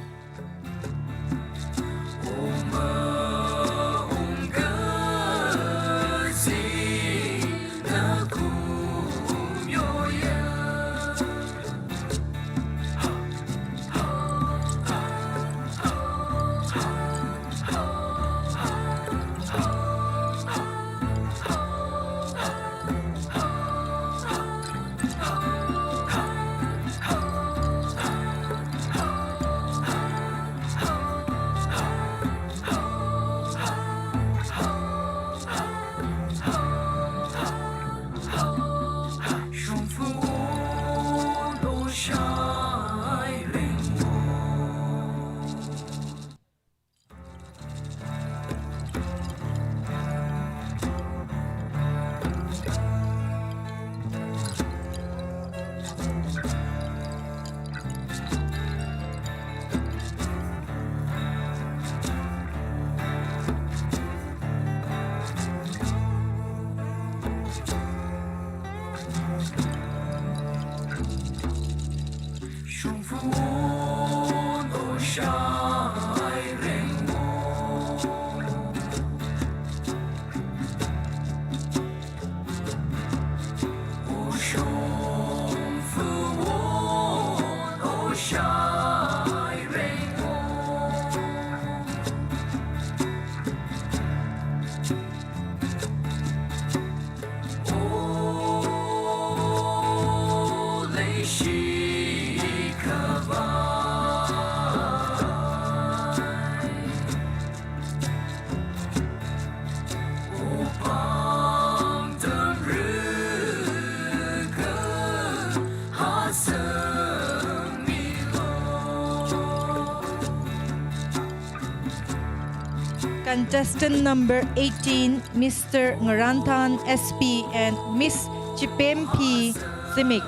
Contestant number eighteen, Mister Ngaranthan S P and Miss Chipempi Zimik.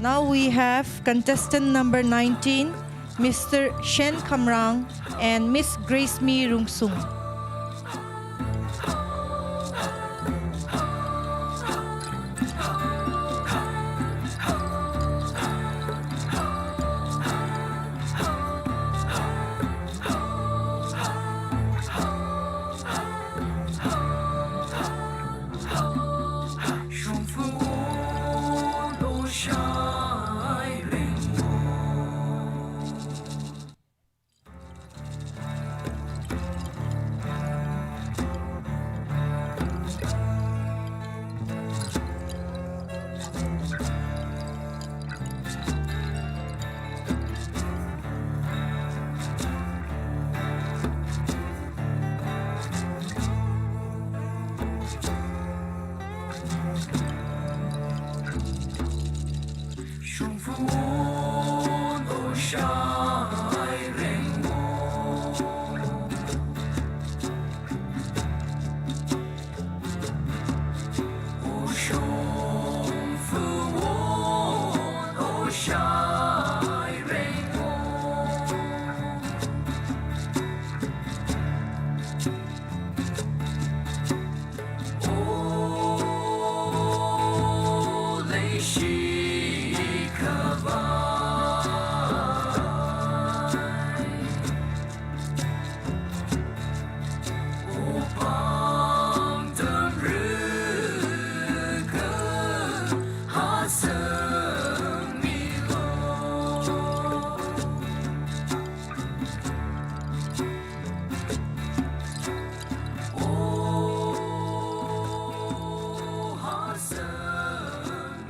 Now we have contestant number nineteen, Mister Shen Khamrang and Miss Grace Mi Rungsung.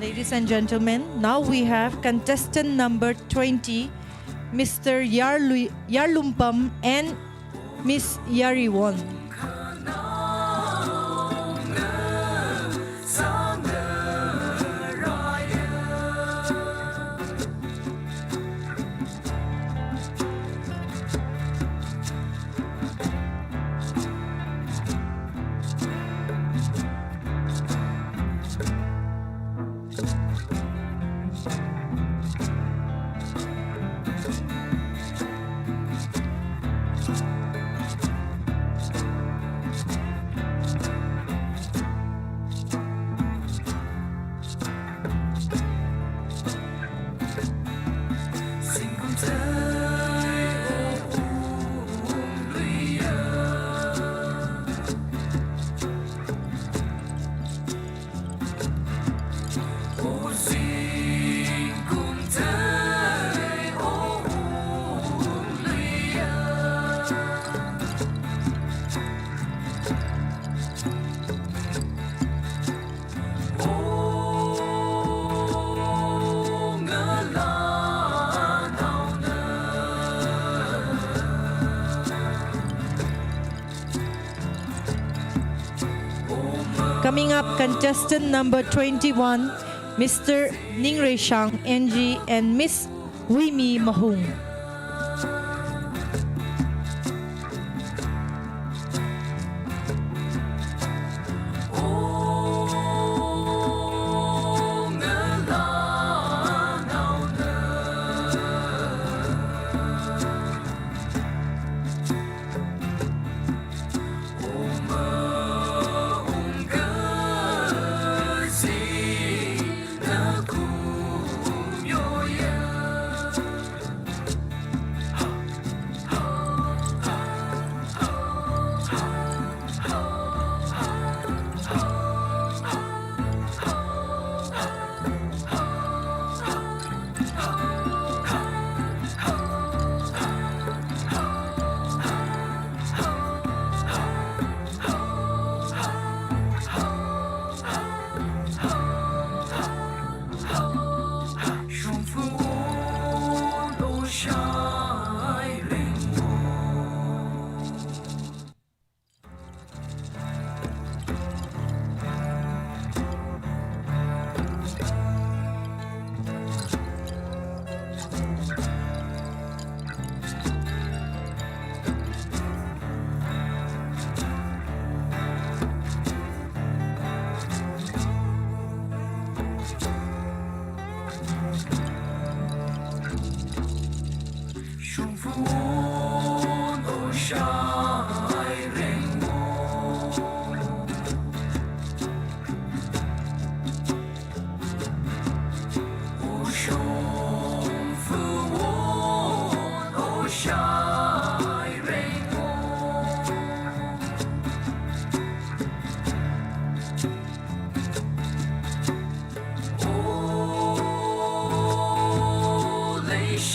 Ladies and gentlemen, now we have contestant number twenty, Mister Yarlu-, Yarlumpam and Miss Yariwon. Coming up, contestant number twenty-one, Mister Ningreishang N G and Miss Wimi Mahung.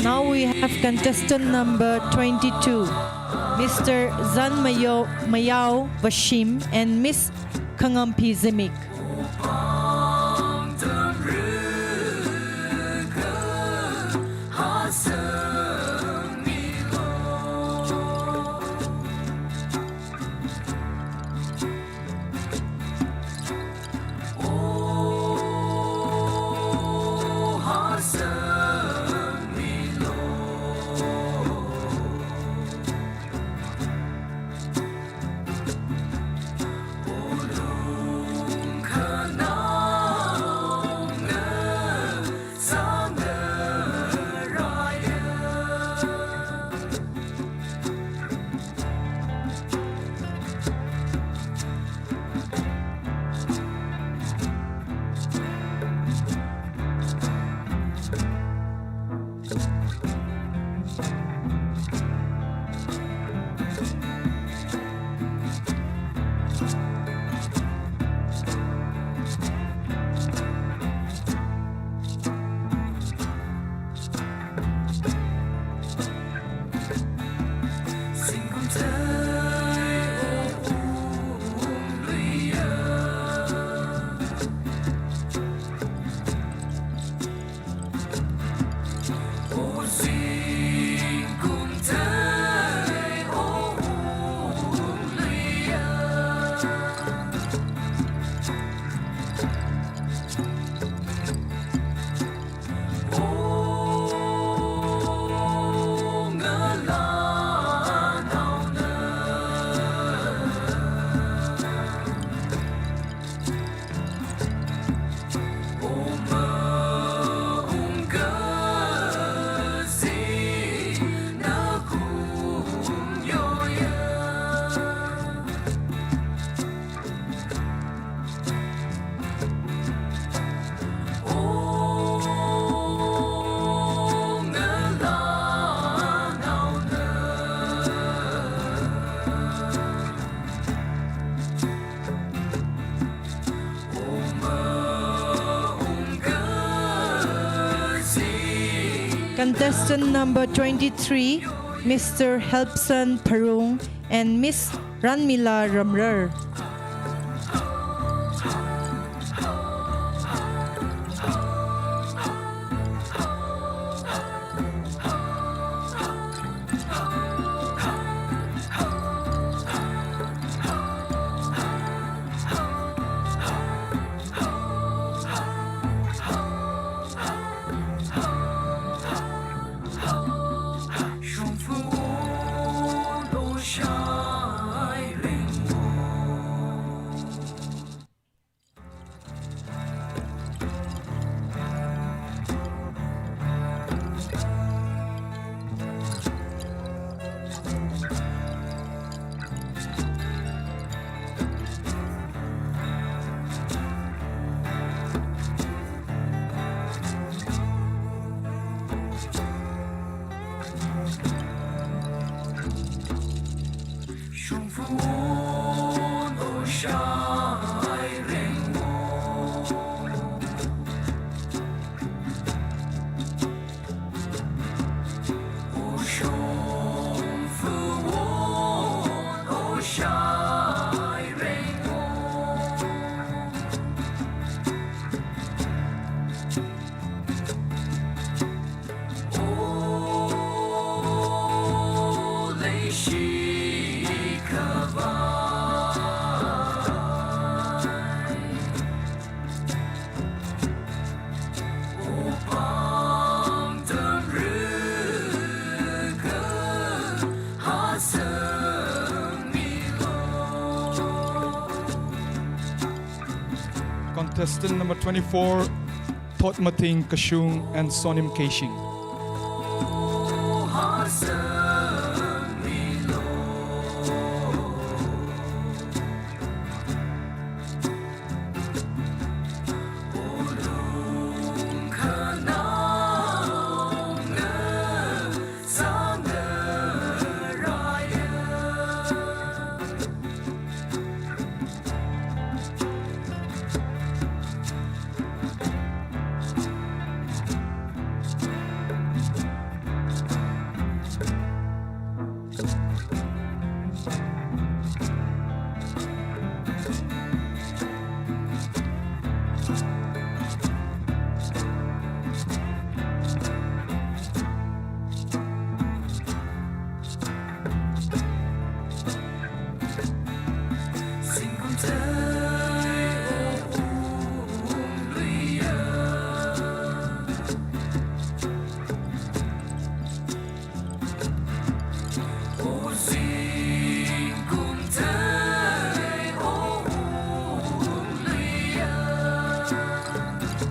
Now we have contestant number twenty-two, Mister Zanmayo Mayao Vashim and Miss Khangamphi Zimik. Contestant number twenty-three, Mister Helpson Pharung and Miss Ranmila Ramrar. Contestant number twenty-four, Thotmating Kashung and Sonim Keishing.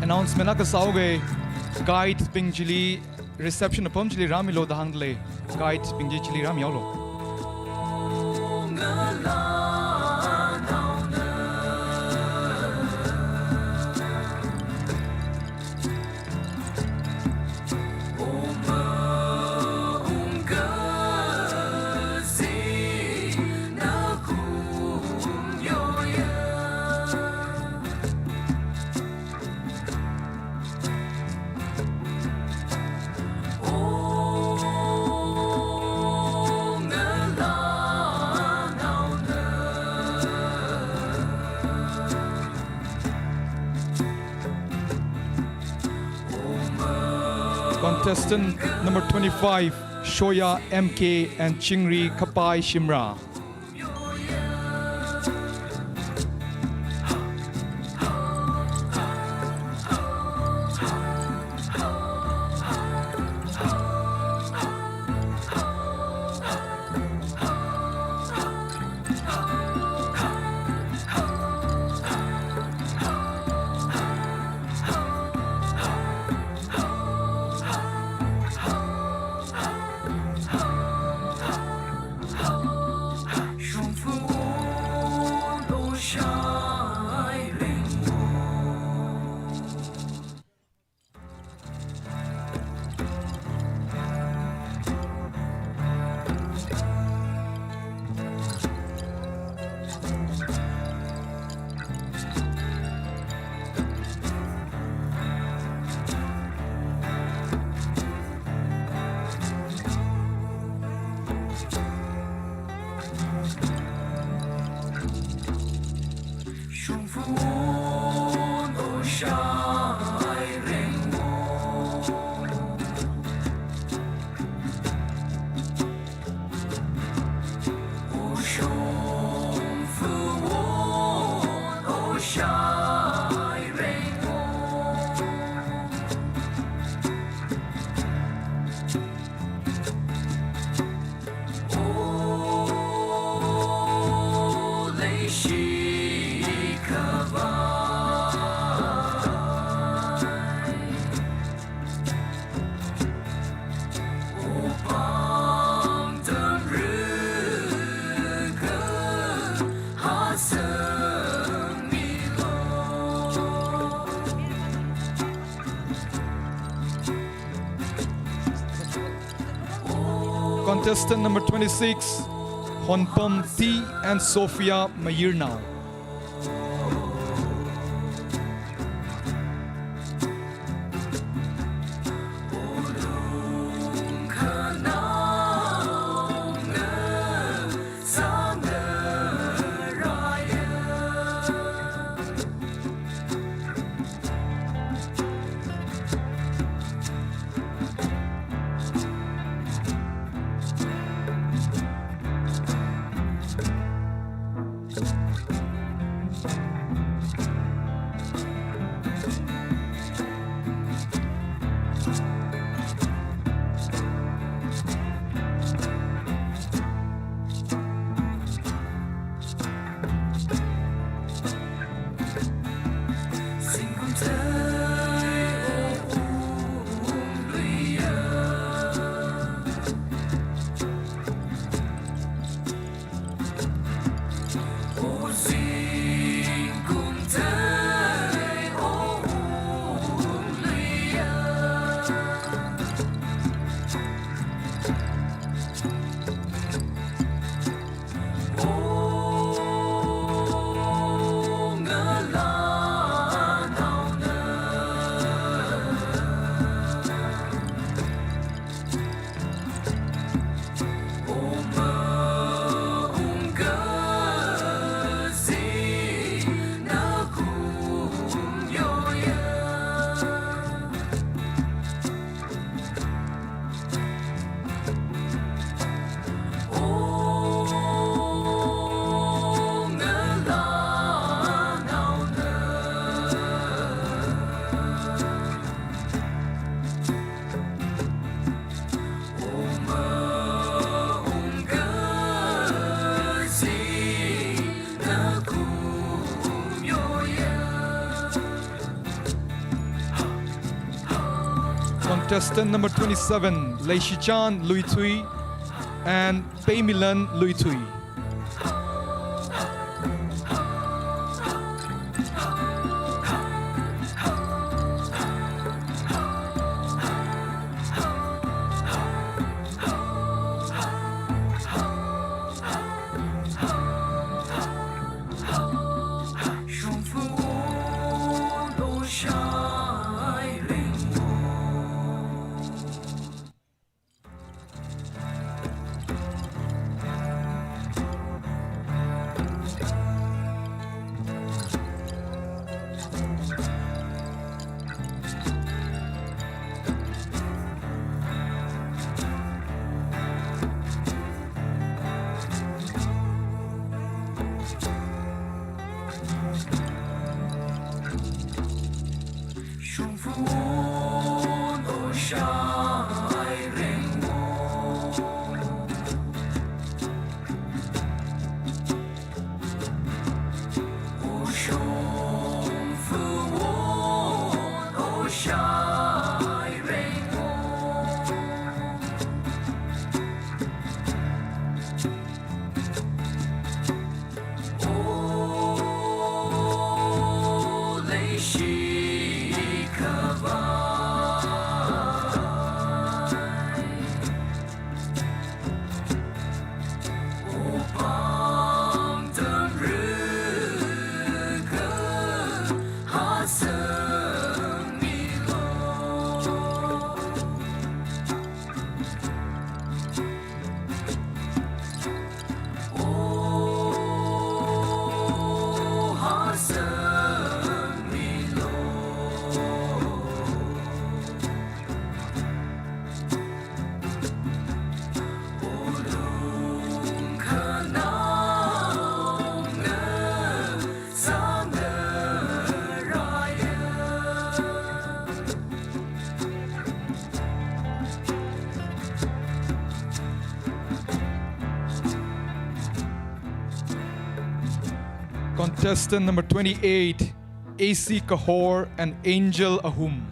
Announcement akha sāuge, guide bing chili, reception apam chili rāmilu da hāngdalei. Guide bing chi chili rāmihaolu. Contestant number twenty-five, Shoya M K and Chingri Kapai Shimra. Contestant number twenty-six, Honpam T and Sophia Mayirnao. Contestant number twenty-seven, Leishichan Luithui and Peimilan Luithui. Contestant number twenty-eight, A C Kahor and Angel Ahum.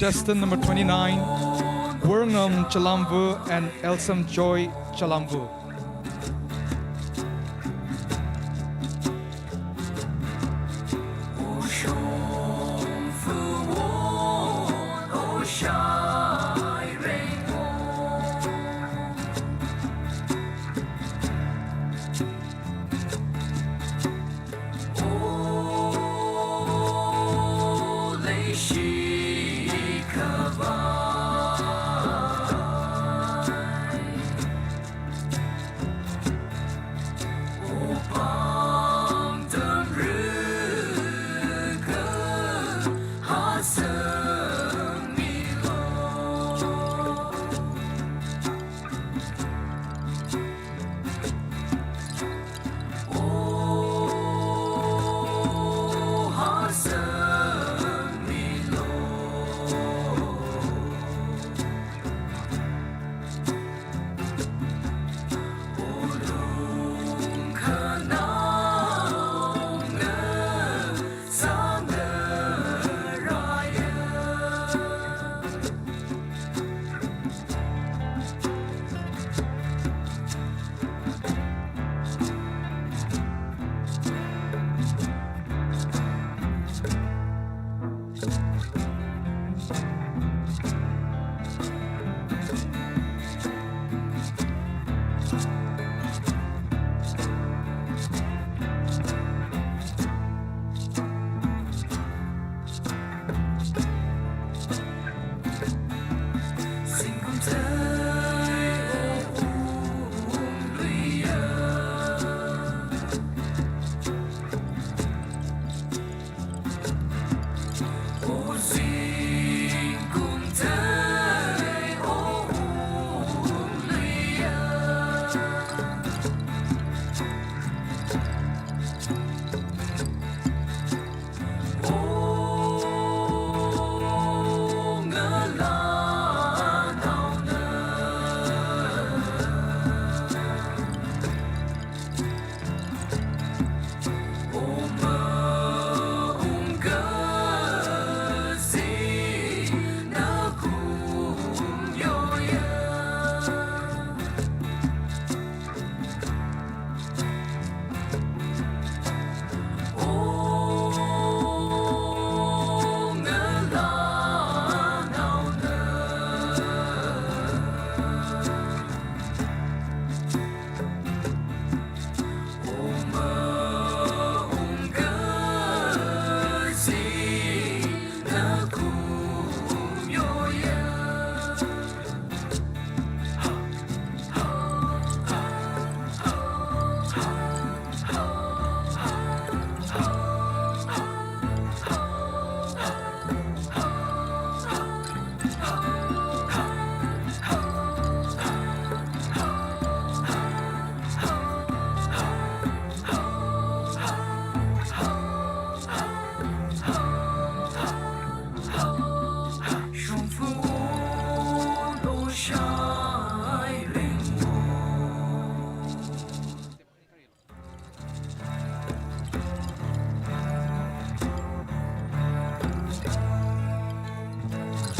Contestant number twenty-nine, Worngam Chalamvu and Elsam Joy Chalamvu.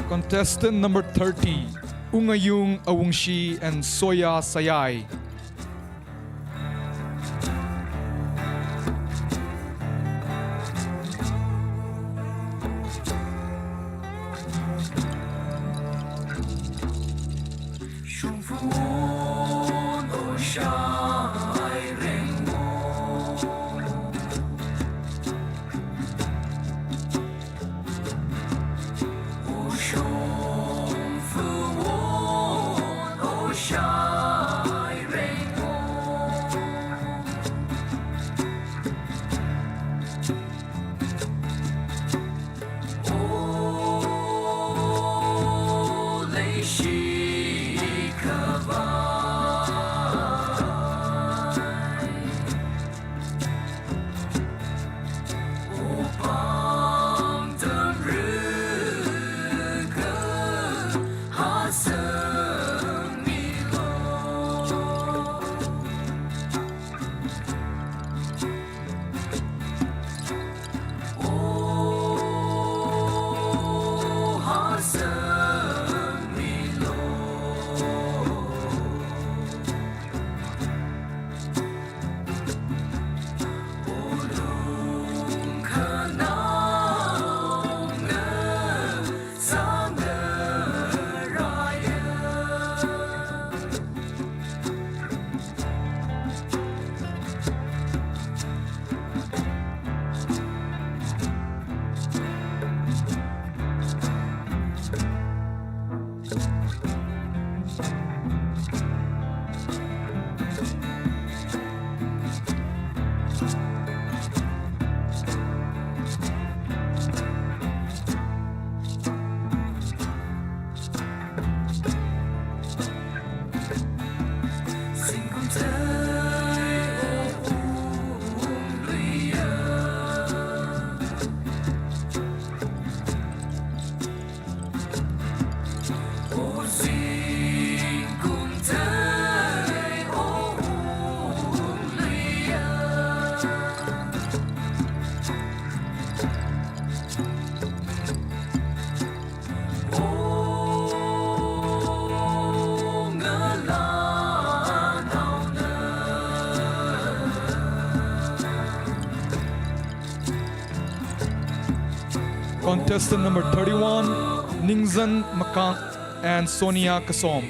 Contestant number thirty, Ungayung Awungshi and Soya Sayai. Contestant number thirty-one, Ningzan Makang and Sonia Kasom.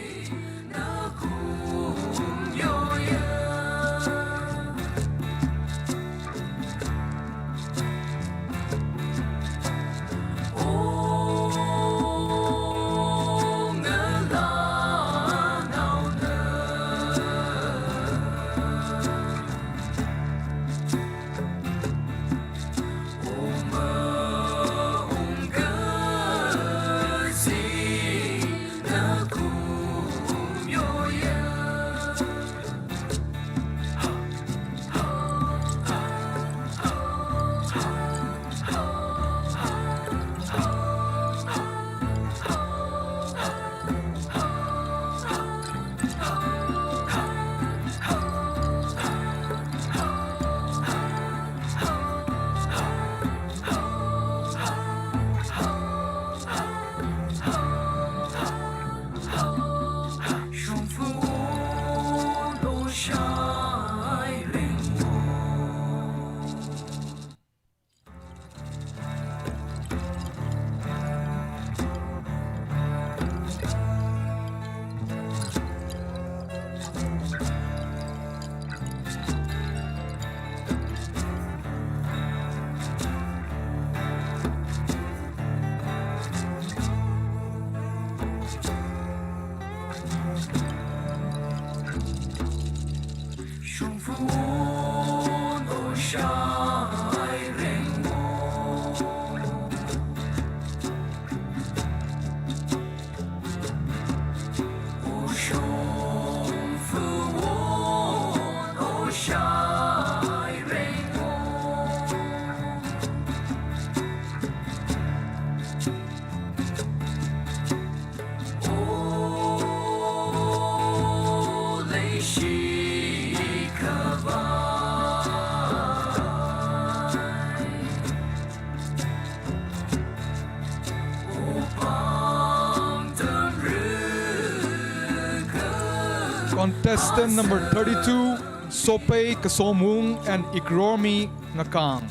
Contestant number thirty-two, Sopei Kasomung and Ikrormi Ngakang.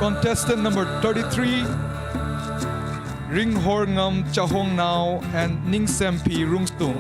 Contestant number thirty-three, Ringhorngam Chahongnao and Ningsemphi Rungsung.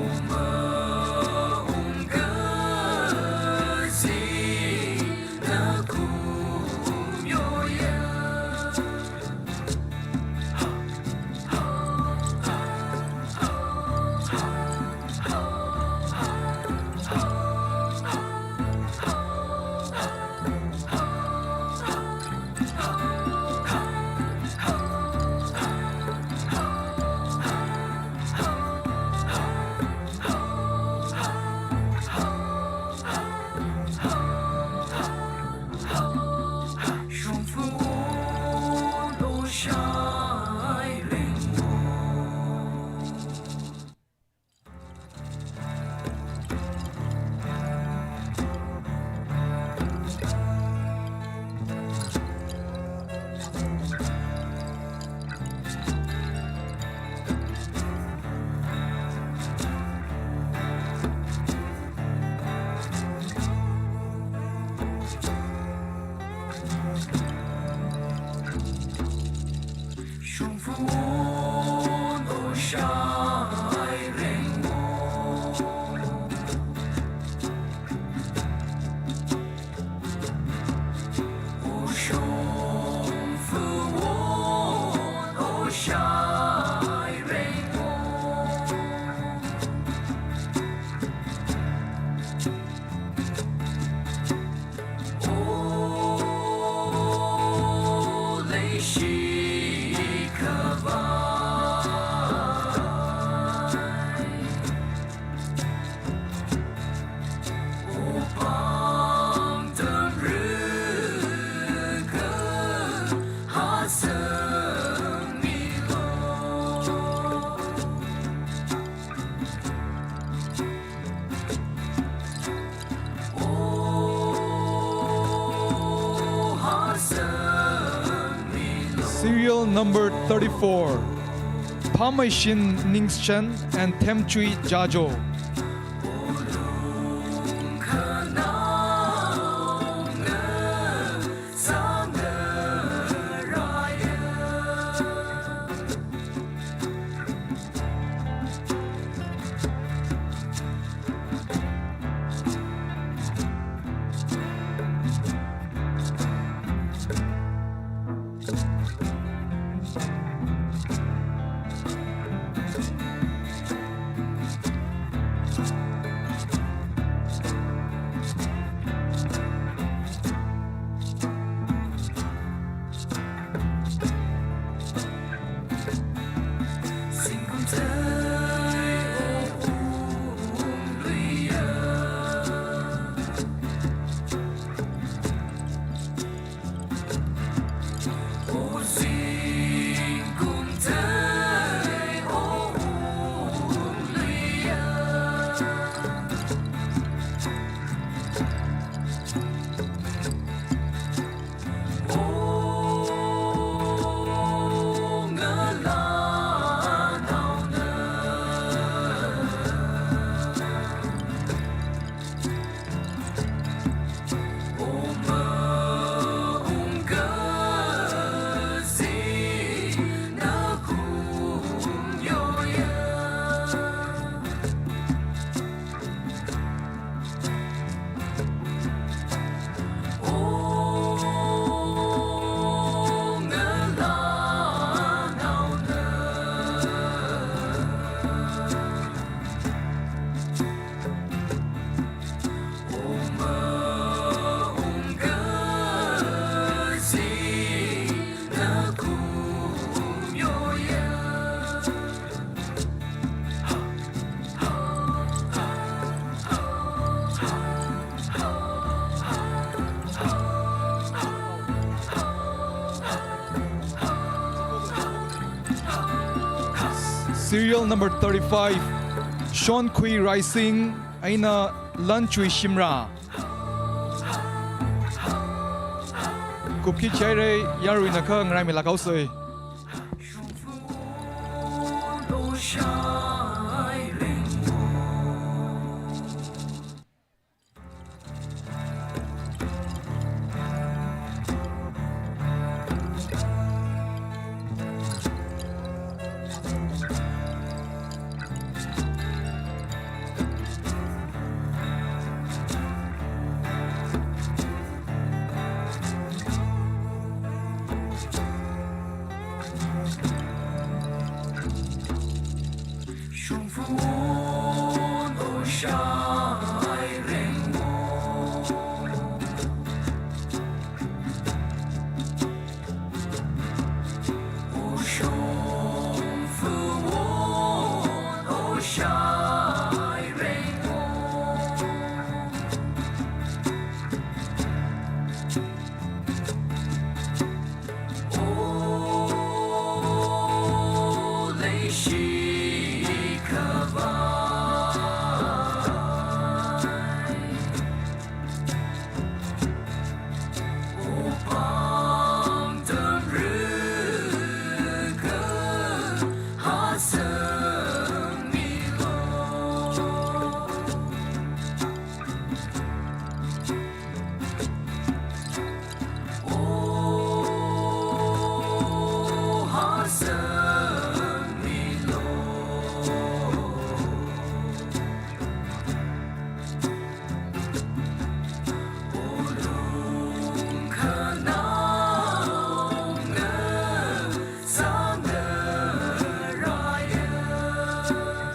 Serial number thirty-four, Phameishin Ningshen and Themchui Jajo. Serial number thirty-five, Shonkhui Raising eina Lanchui Shimrah. Kupki chairei yaruina kha ngaraimilāk haosei.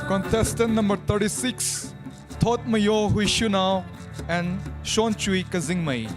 Contestant number thirty-six, Thotmayo Huishunao and Shonchui Kazingmei.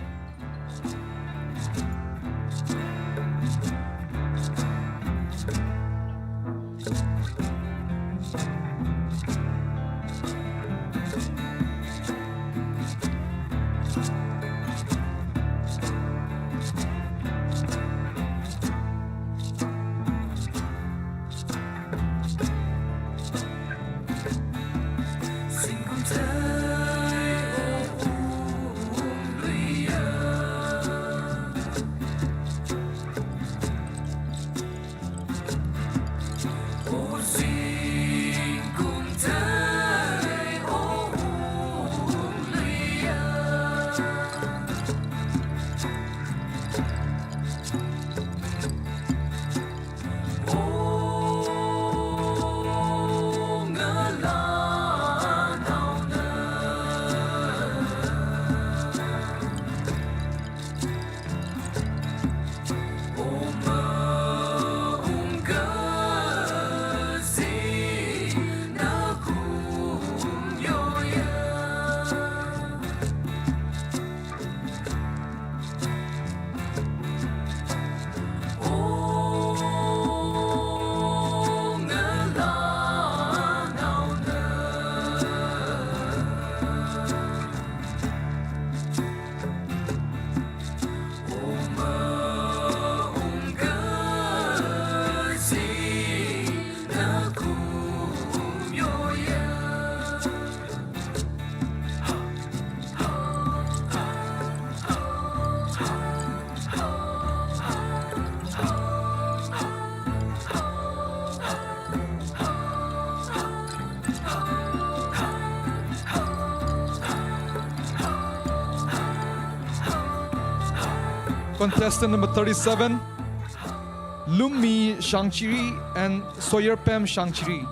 Contestant number thirty-seven, Lummi Shangchiri and Sawyer Pam Shangchiri.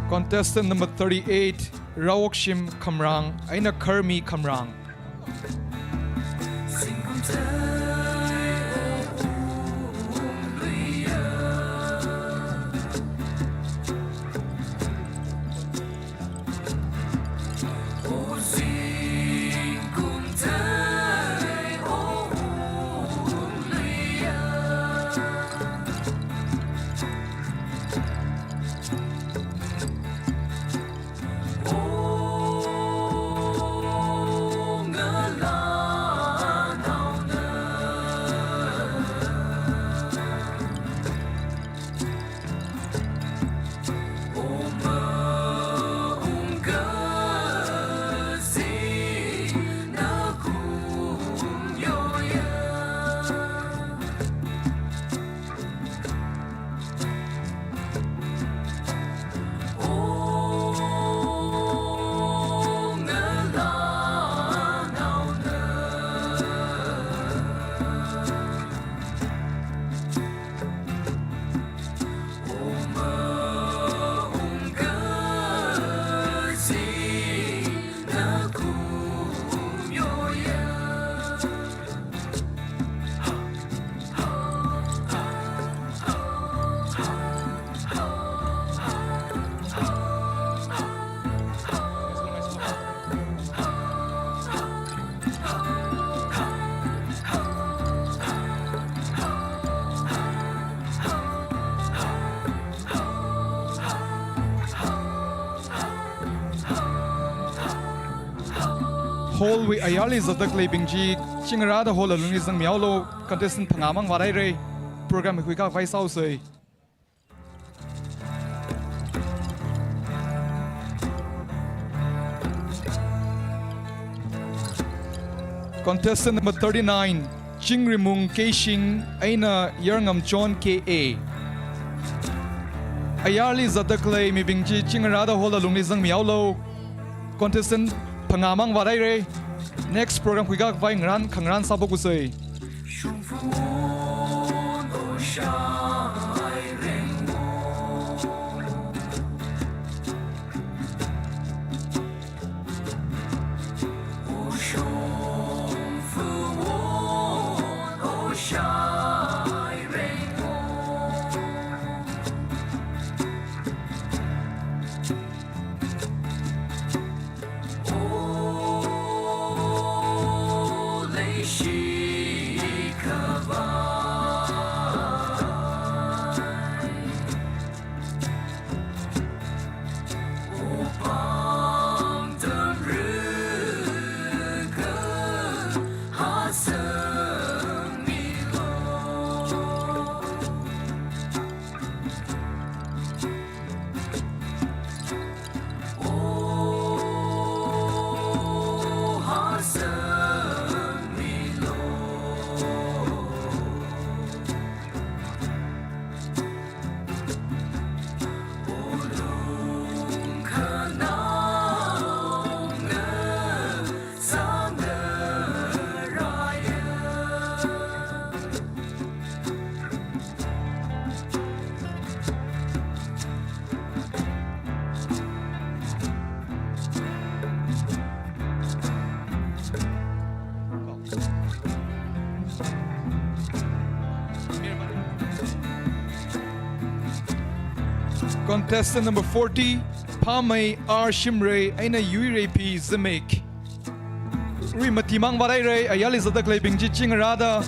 Contestant number thirty-eight, Raokshim Khamrang, eina Kharmi Khamrang. Hall wui ayarli zatda khaleibing chi, chingarāda hall alungli zangmihaolu, contestant phangā mang vāthaira, program hi khuikakvai sāusei. Contestant number thirty-nine, Chingrimung Keishing, eina Yarngam John K A. Ayarli zatda khalei mibing chi chingarāda hall alungli zangmihaolu. Contestant phangā mang vāthaira. Next program khuikakvai ngarān khangarān sāphokusei. Contestant number forty, Phamei R Shimray eina Yuirei P Zimik. Rui mati mang vāthaira, ayarli zatda khaleibing chi chingrāda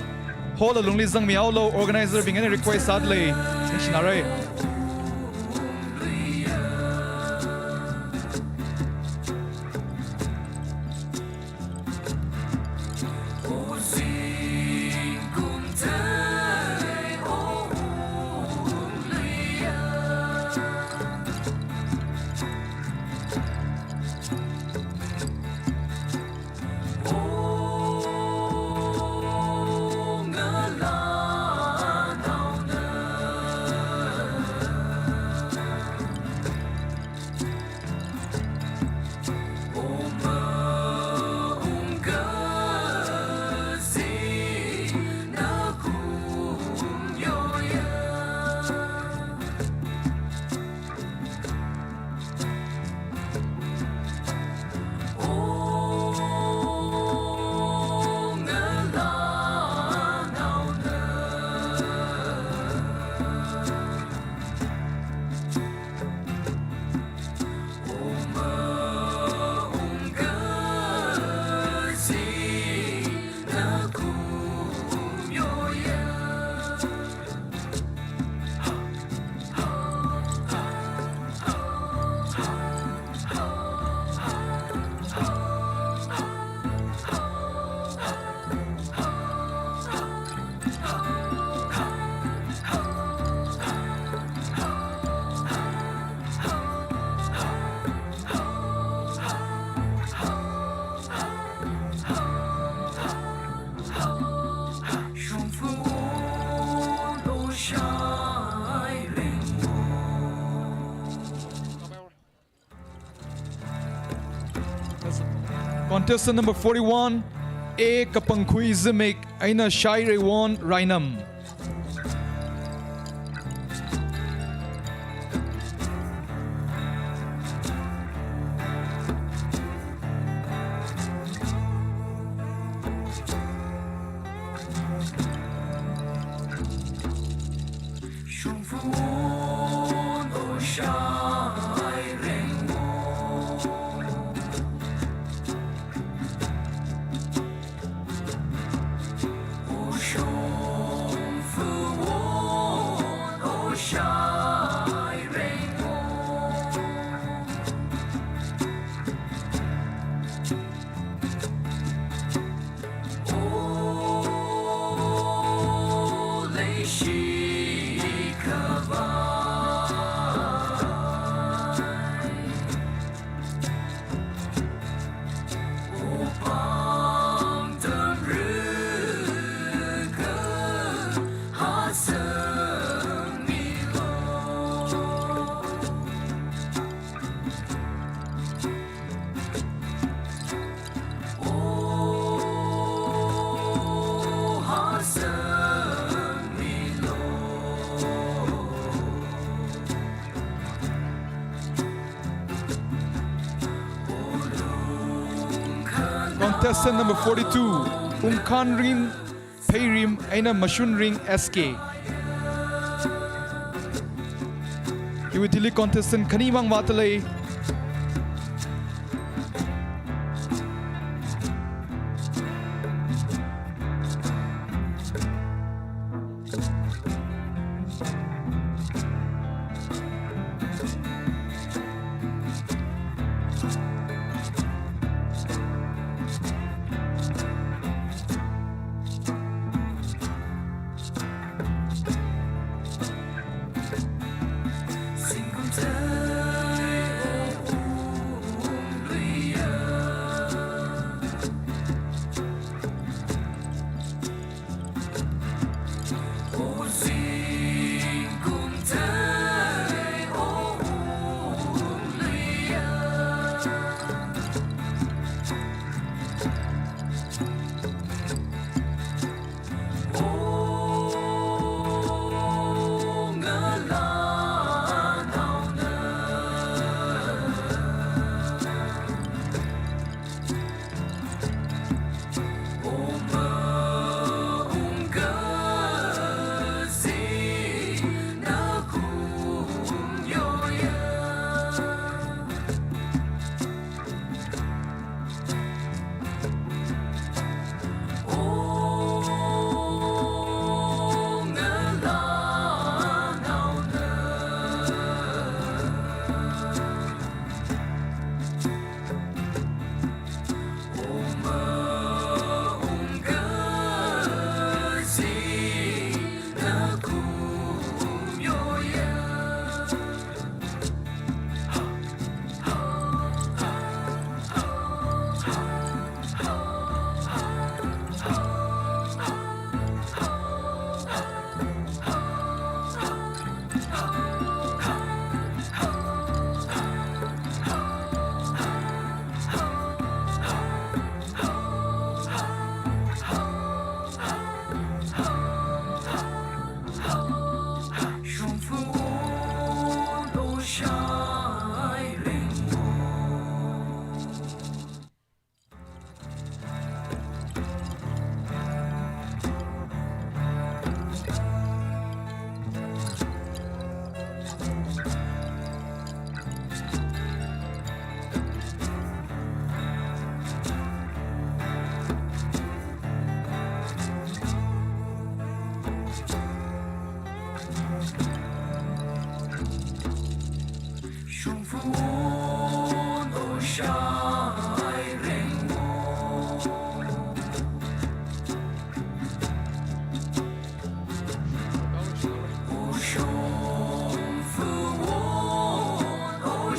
hall alungli zangmihaolu, organizer bing eina request sādalei. Ningshinara. Contestant number forty-one, A Kapangkhui Zimik eina Shaireiwon Rainam. Contestant number forty-two, Ungkhanrin Pheirim eina Mashunring S K. Iwui thili contestant khanimang vāthalei.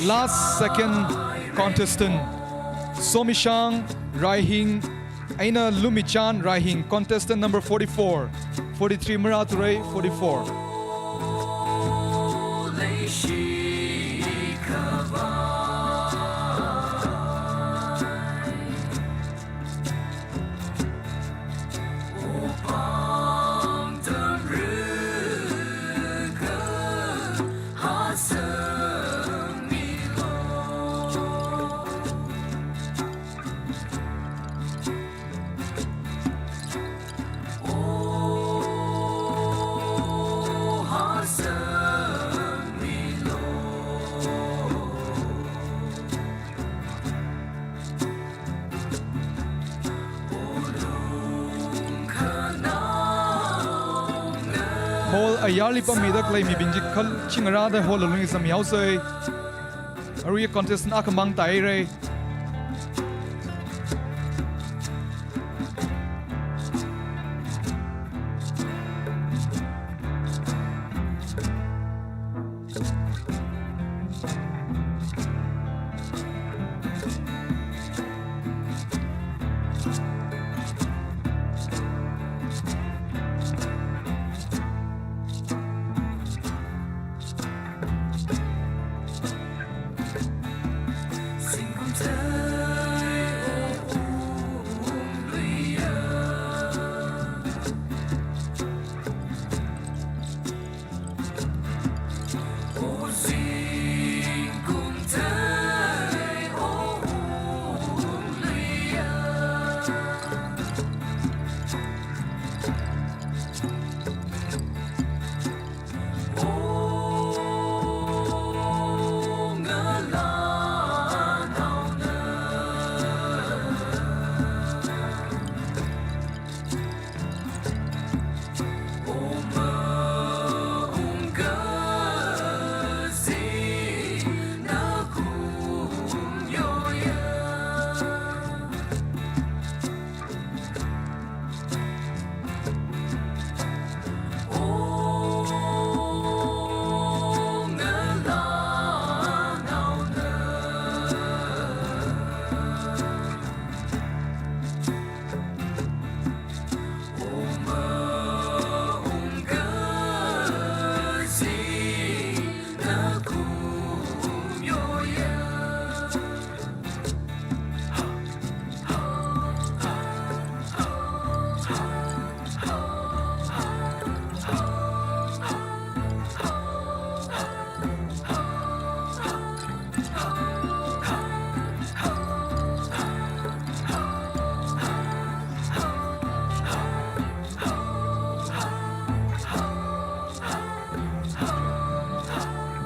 Last second contestant, Somishang Raihing, eina Lumichan Raihing, contestant number forty-four, forty-three marāthurai, forty-four. Hall ayarli pamida khalei mibing chi kha chingarāda hall alungli zangmihaosei. Arui contestant akhamang tāhaira.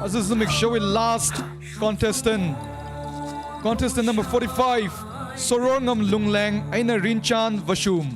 Aja zimikshowui last contestant. Contestant number forty-five, Sororngam Lungleng, eina Rinchan Vashum.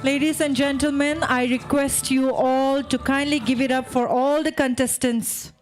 Ladies and gentlemen, I request you all to kindly give it up for all the contestants.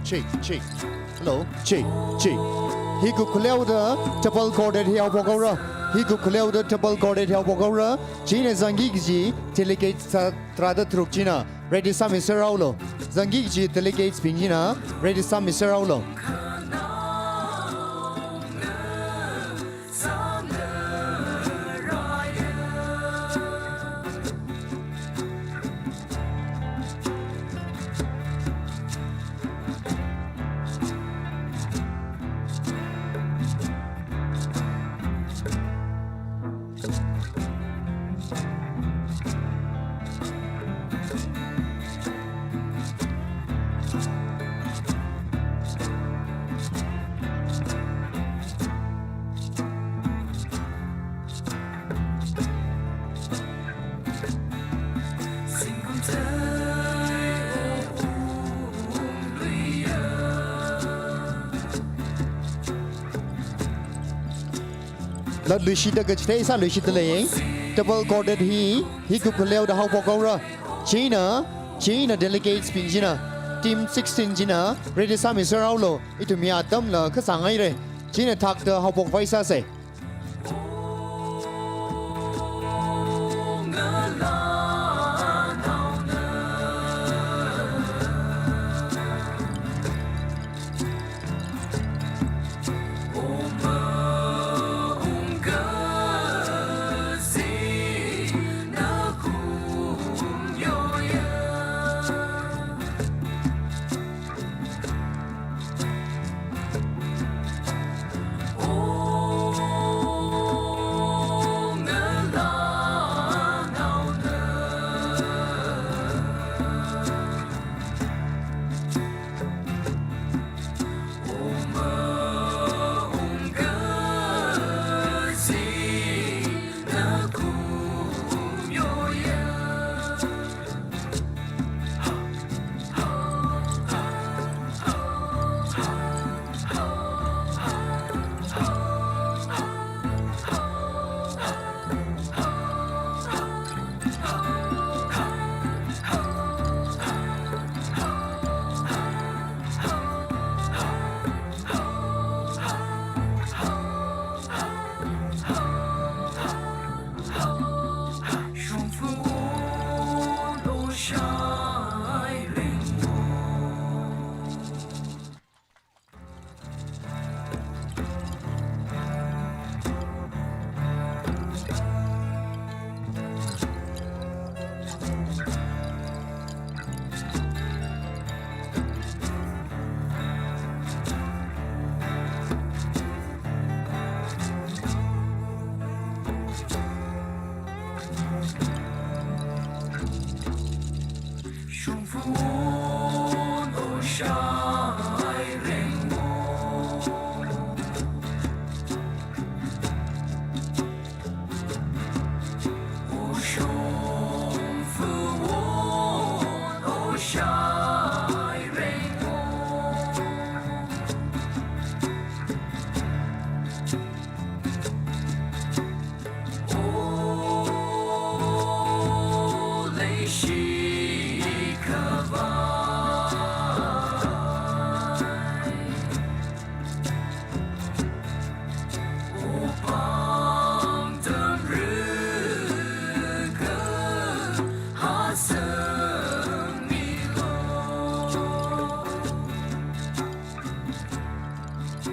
Check, check. Hello, check, check. Hi group khaleoda double corded hi haophok haora. Hi group khaleoda double corded hi haophok haora. Chieina zangki kaji delegate sa tharāda tharuk china ready sāmi serhaolu. Zangki kaji delegates bing china ready sāmi serhaolu. Latluishida kachithei sāluishida lei. Double corded hi, hi group khaleoda haophok haora. Chieina, chieina delegates bing china, team sixteen china ready sāmi serhaolu. Ithum hi atamla kasāng haira. Chieina thakta haophok vai sāsa.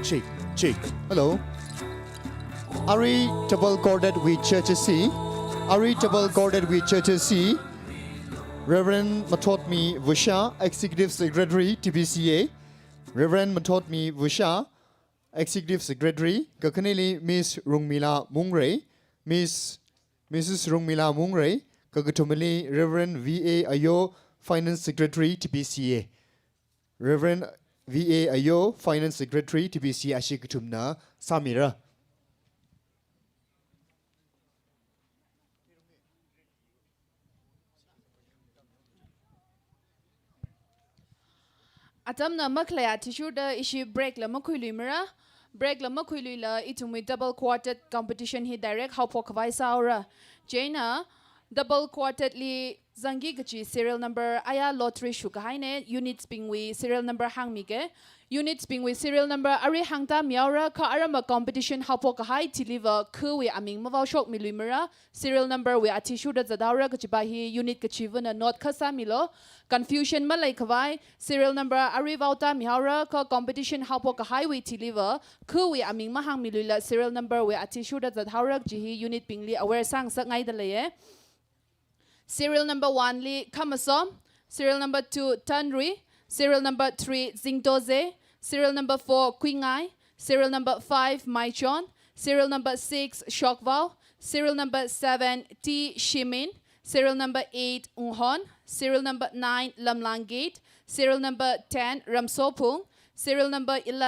Check, check. Hello. Arui double chorded wui church si. Arui double chorded wui church si. Reverend Mathotmi Vusha, Executive Secretary, T B C A. Reverend Mathotmi Vusha, Executive Secretary, kakhaneli Miss Rungmila Mungrei, Miss, Missus Rungmila Mungrei, kakathumali Reverend V A Ayo, Finance Secretary, T B C A. Reverend V A Ayo, Finance Secretary, T B C A, ashi kathumna sāmira. Atamna makhalei athishurda ishi break la makhuiluimara. Break la makhuiluila ithumwui double quartet competition hi direct haophok khavai sāhaora. Chieina double quartet li zangki kachi serial number aya lottery shukahaine, units bingwui serial number hāngmige. Units bingwui serial number arui hāngtāmihaora, kha aramma competition haophok kahai thiliva khawui aming mavaoshokmiluimara. Serial number wui athishurda zathaora kachipa hi unit kachivana note kha sāmilo. Confusion malei khavai, serial number arui vaotāmihaora, kha competition haophok kahaiwui thiliva khawui aming mahāngmiluila serial number wui athishurda zathaora kachi hi unit bingli aware sāngasakngaida leiye. Serial number one li Khamasom, serial number two Tanrui, serial number three Zingtoze, serial number four Kuingai, serial number five Maichon, serial number six Shokvao, serial number seven T Shimin, serial number eight Unghon, serial number nine Lamlanggate, serial number ten Ramsophung, serial number eleven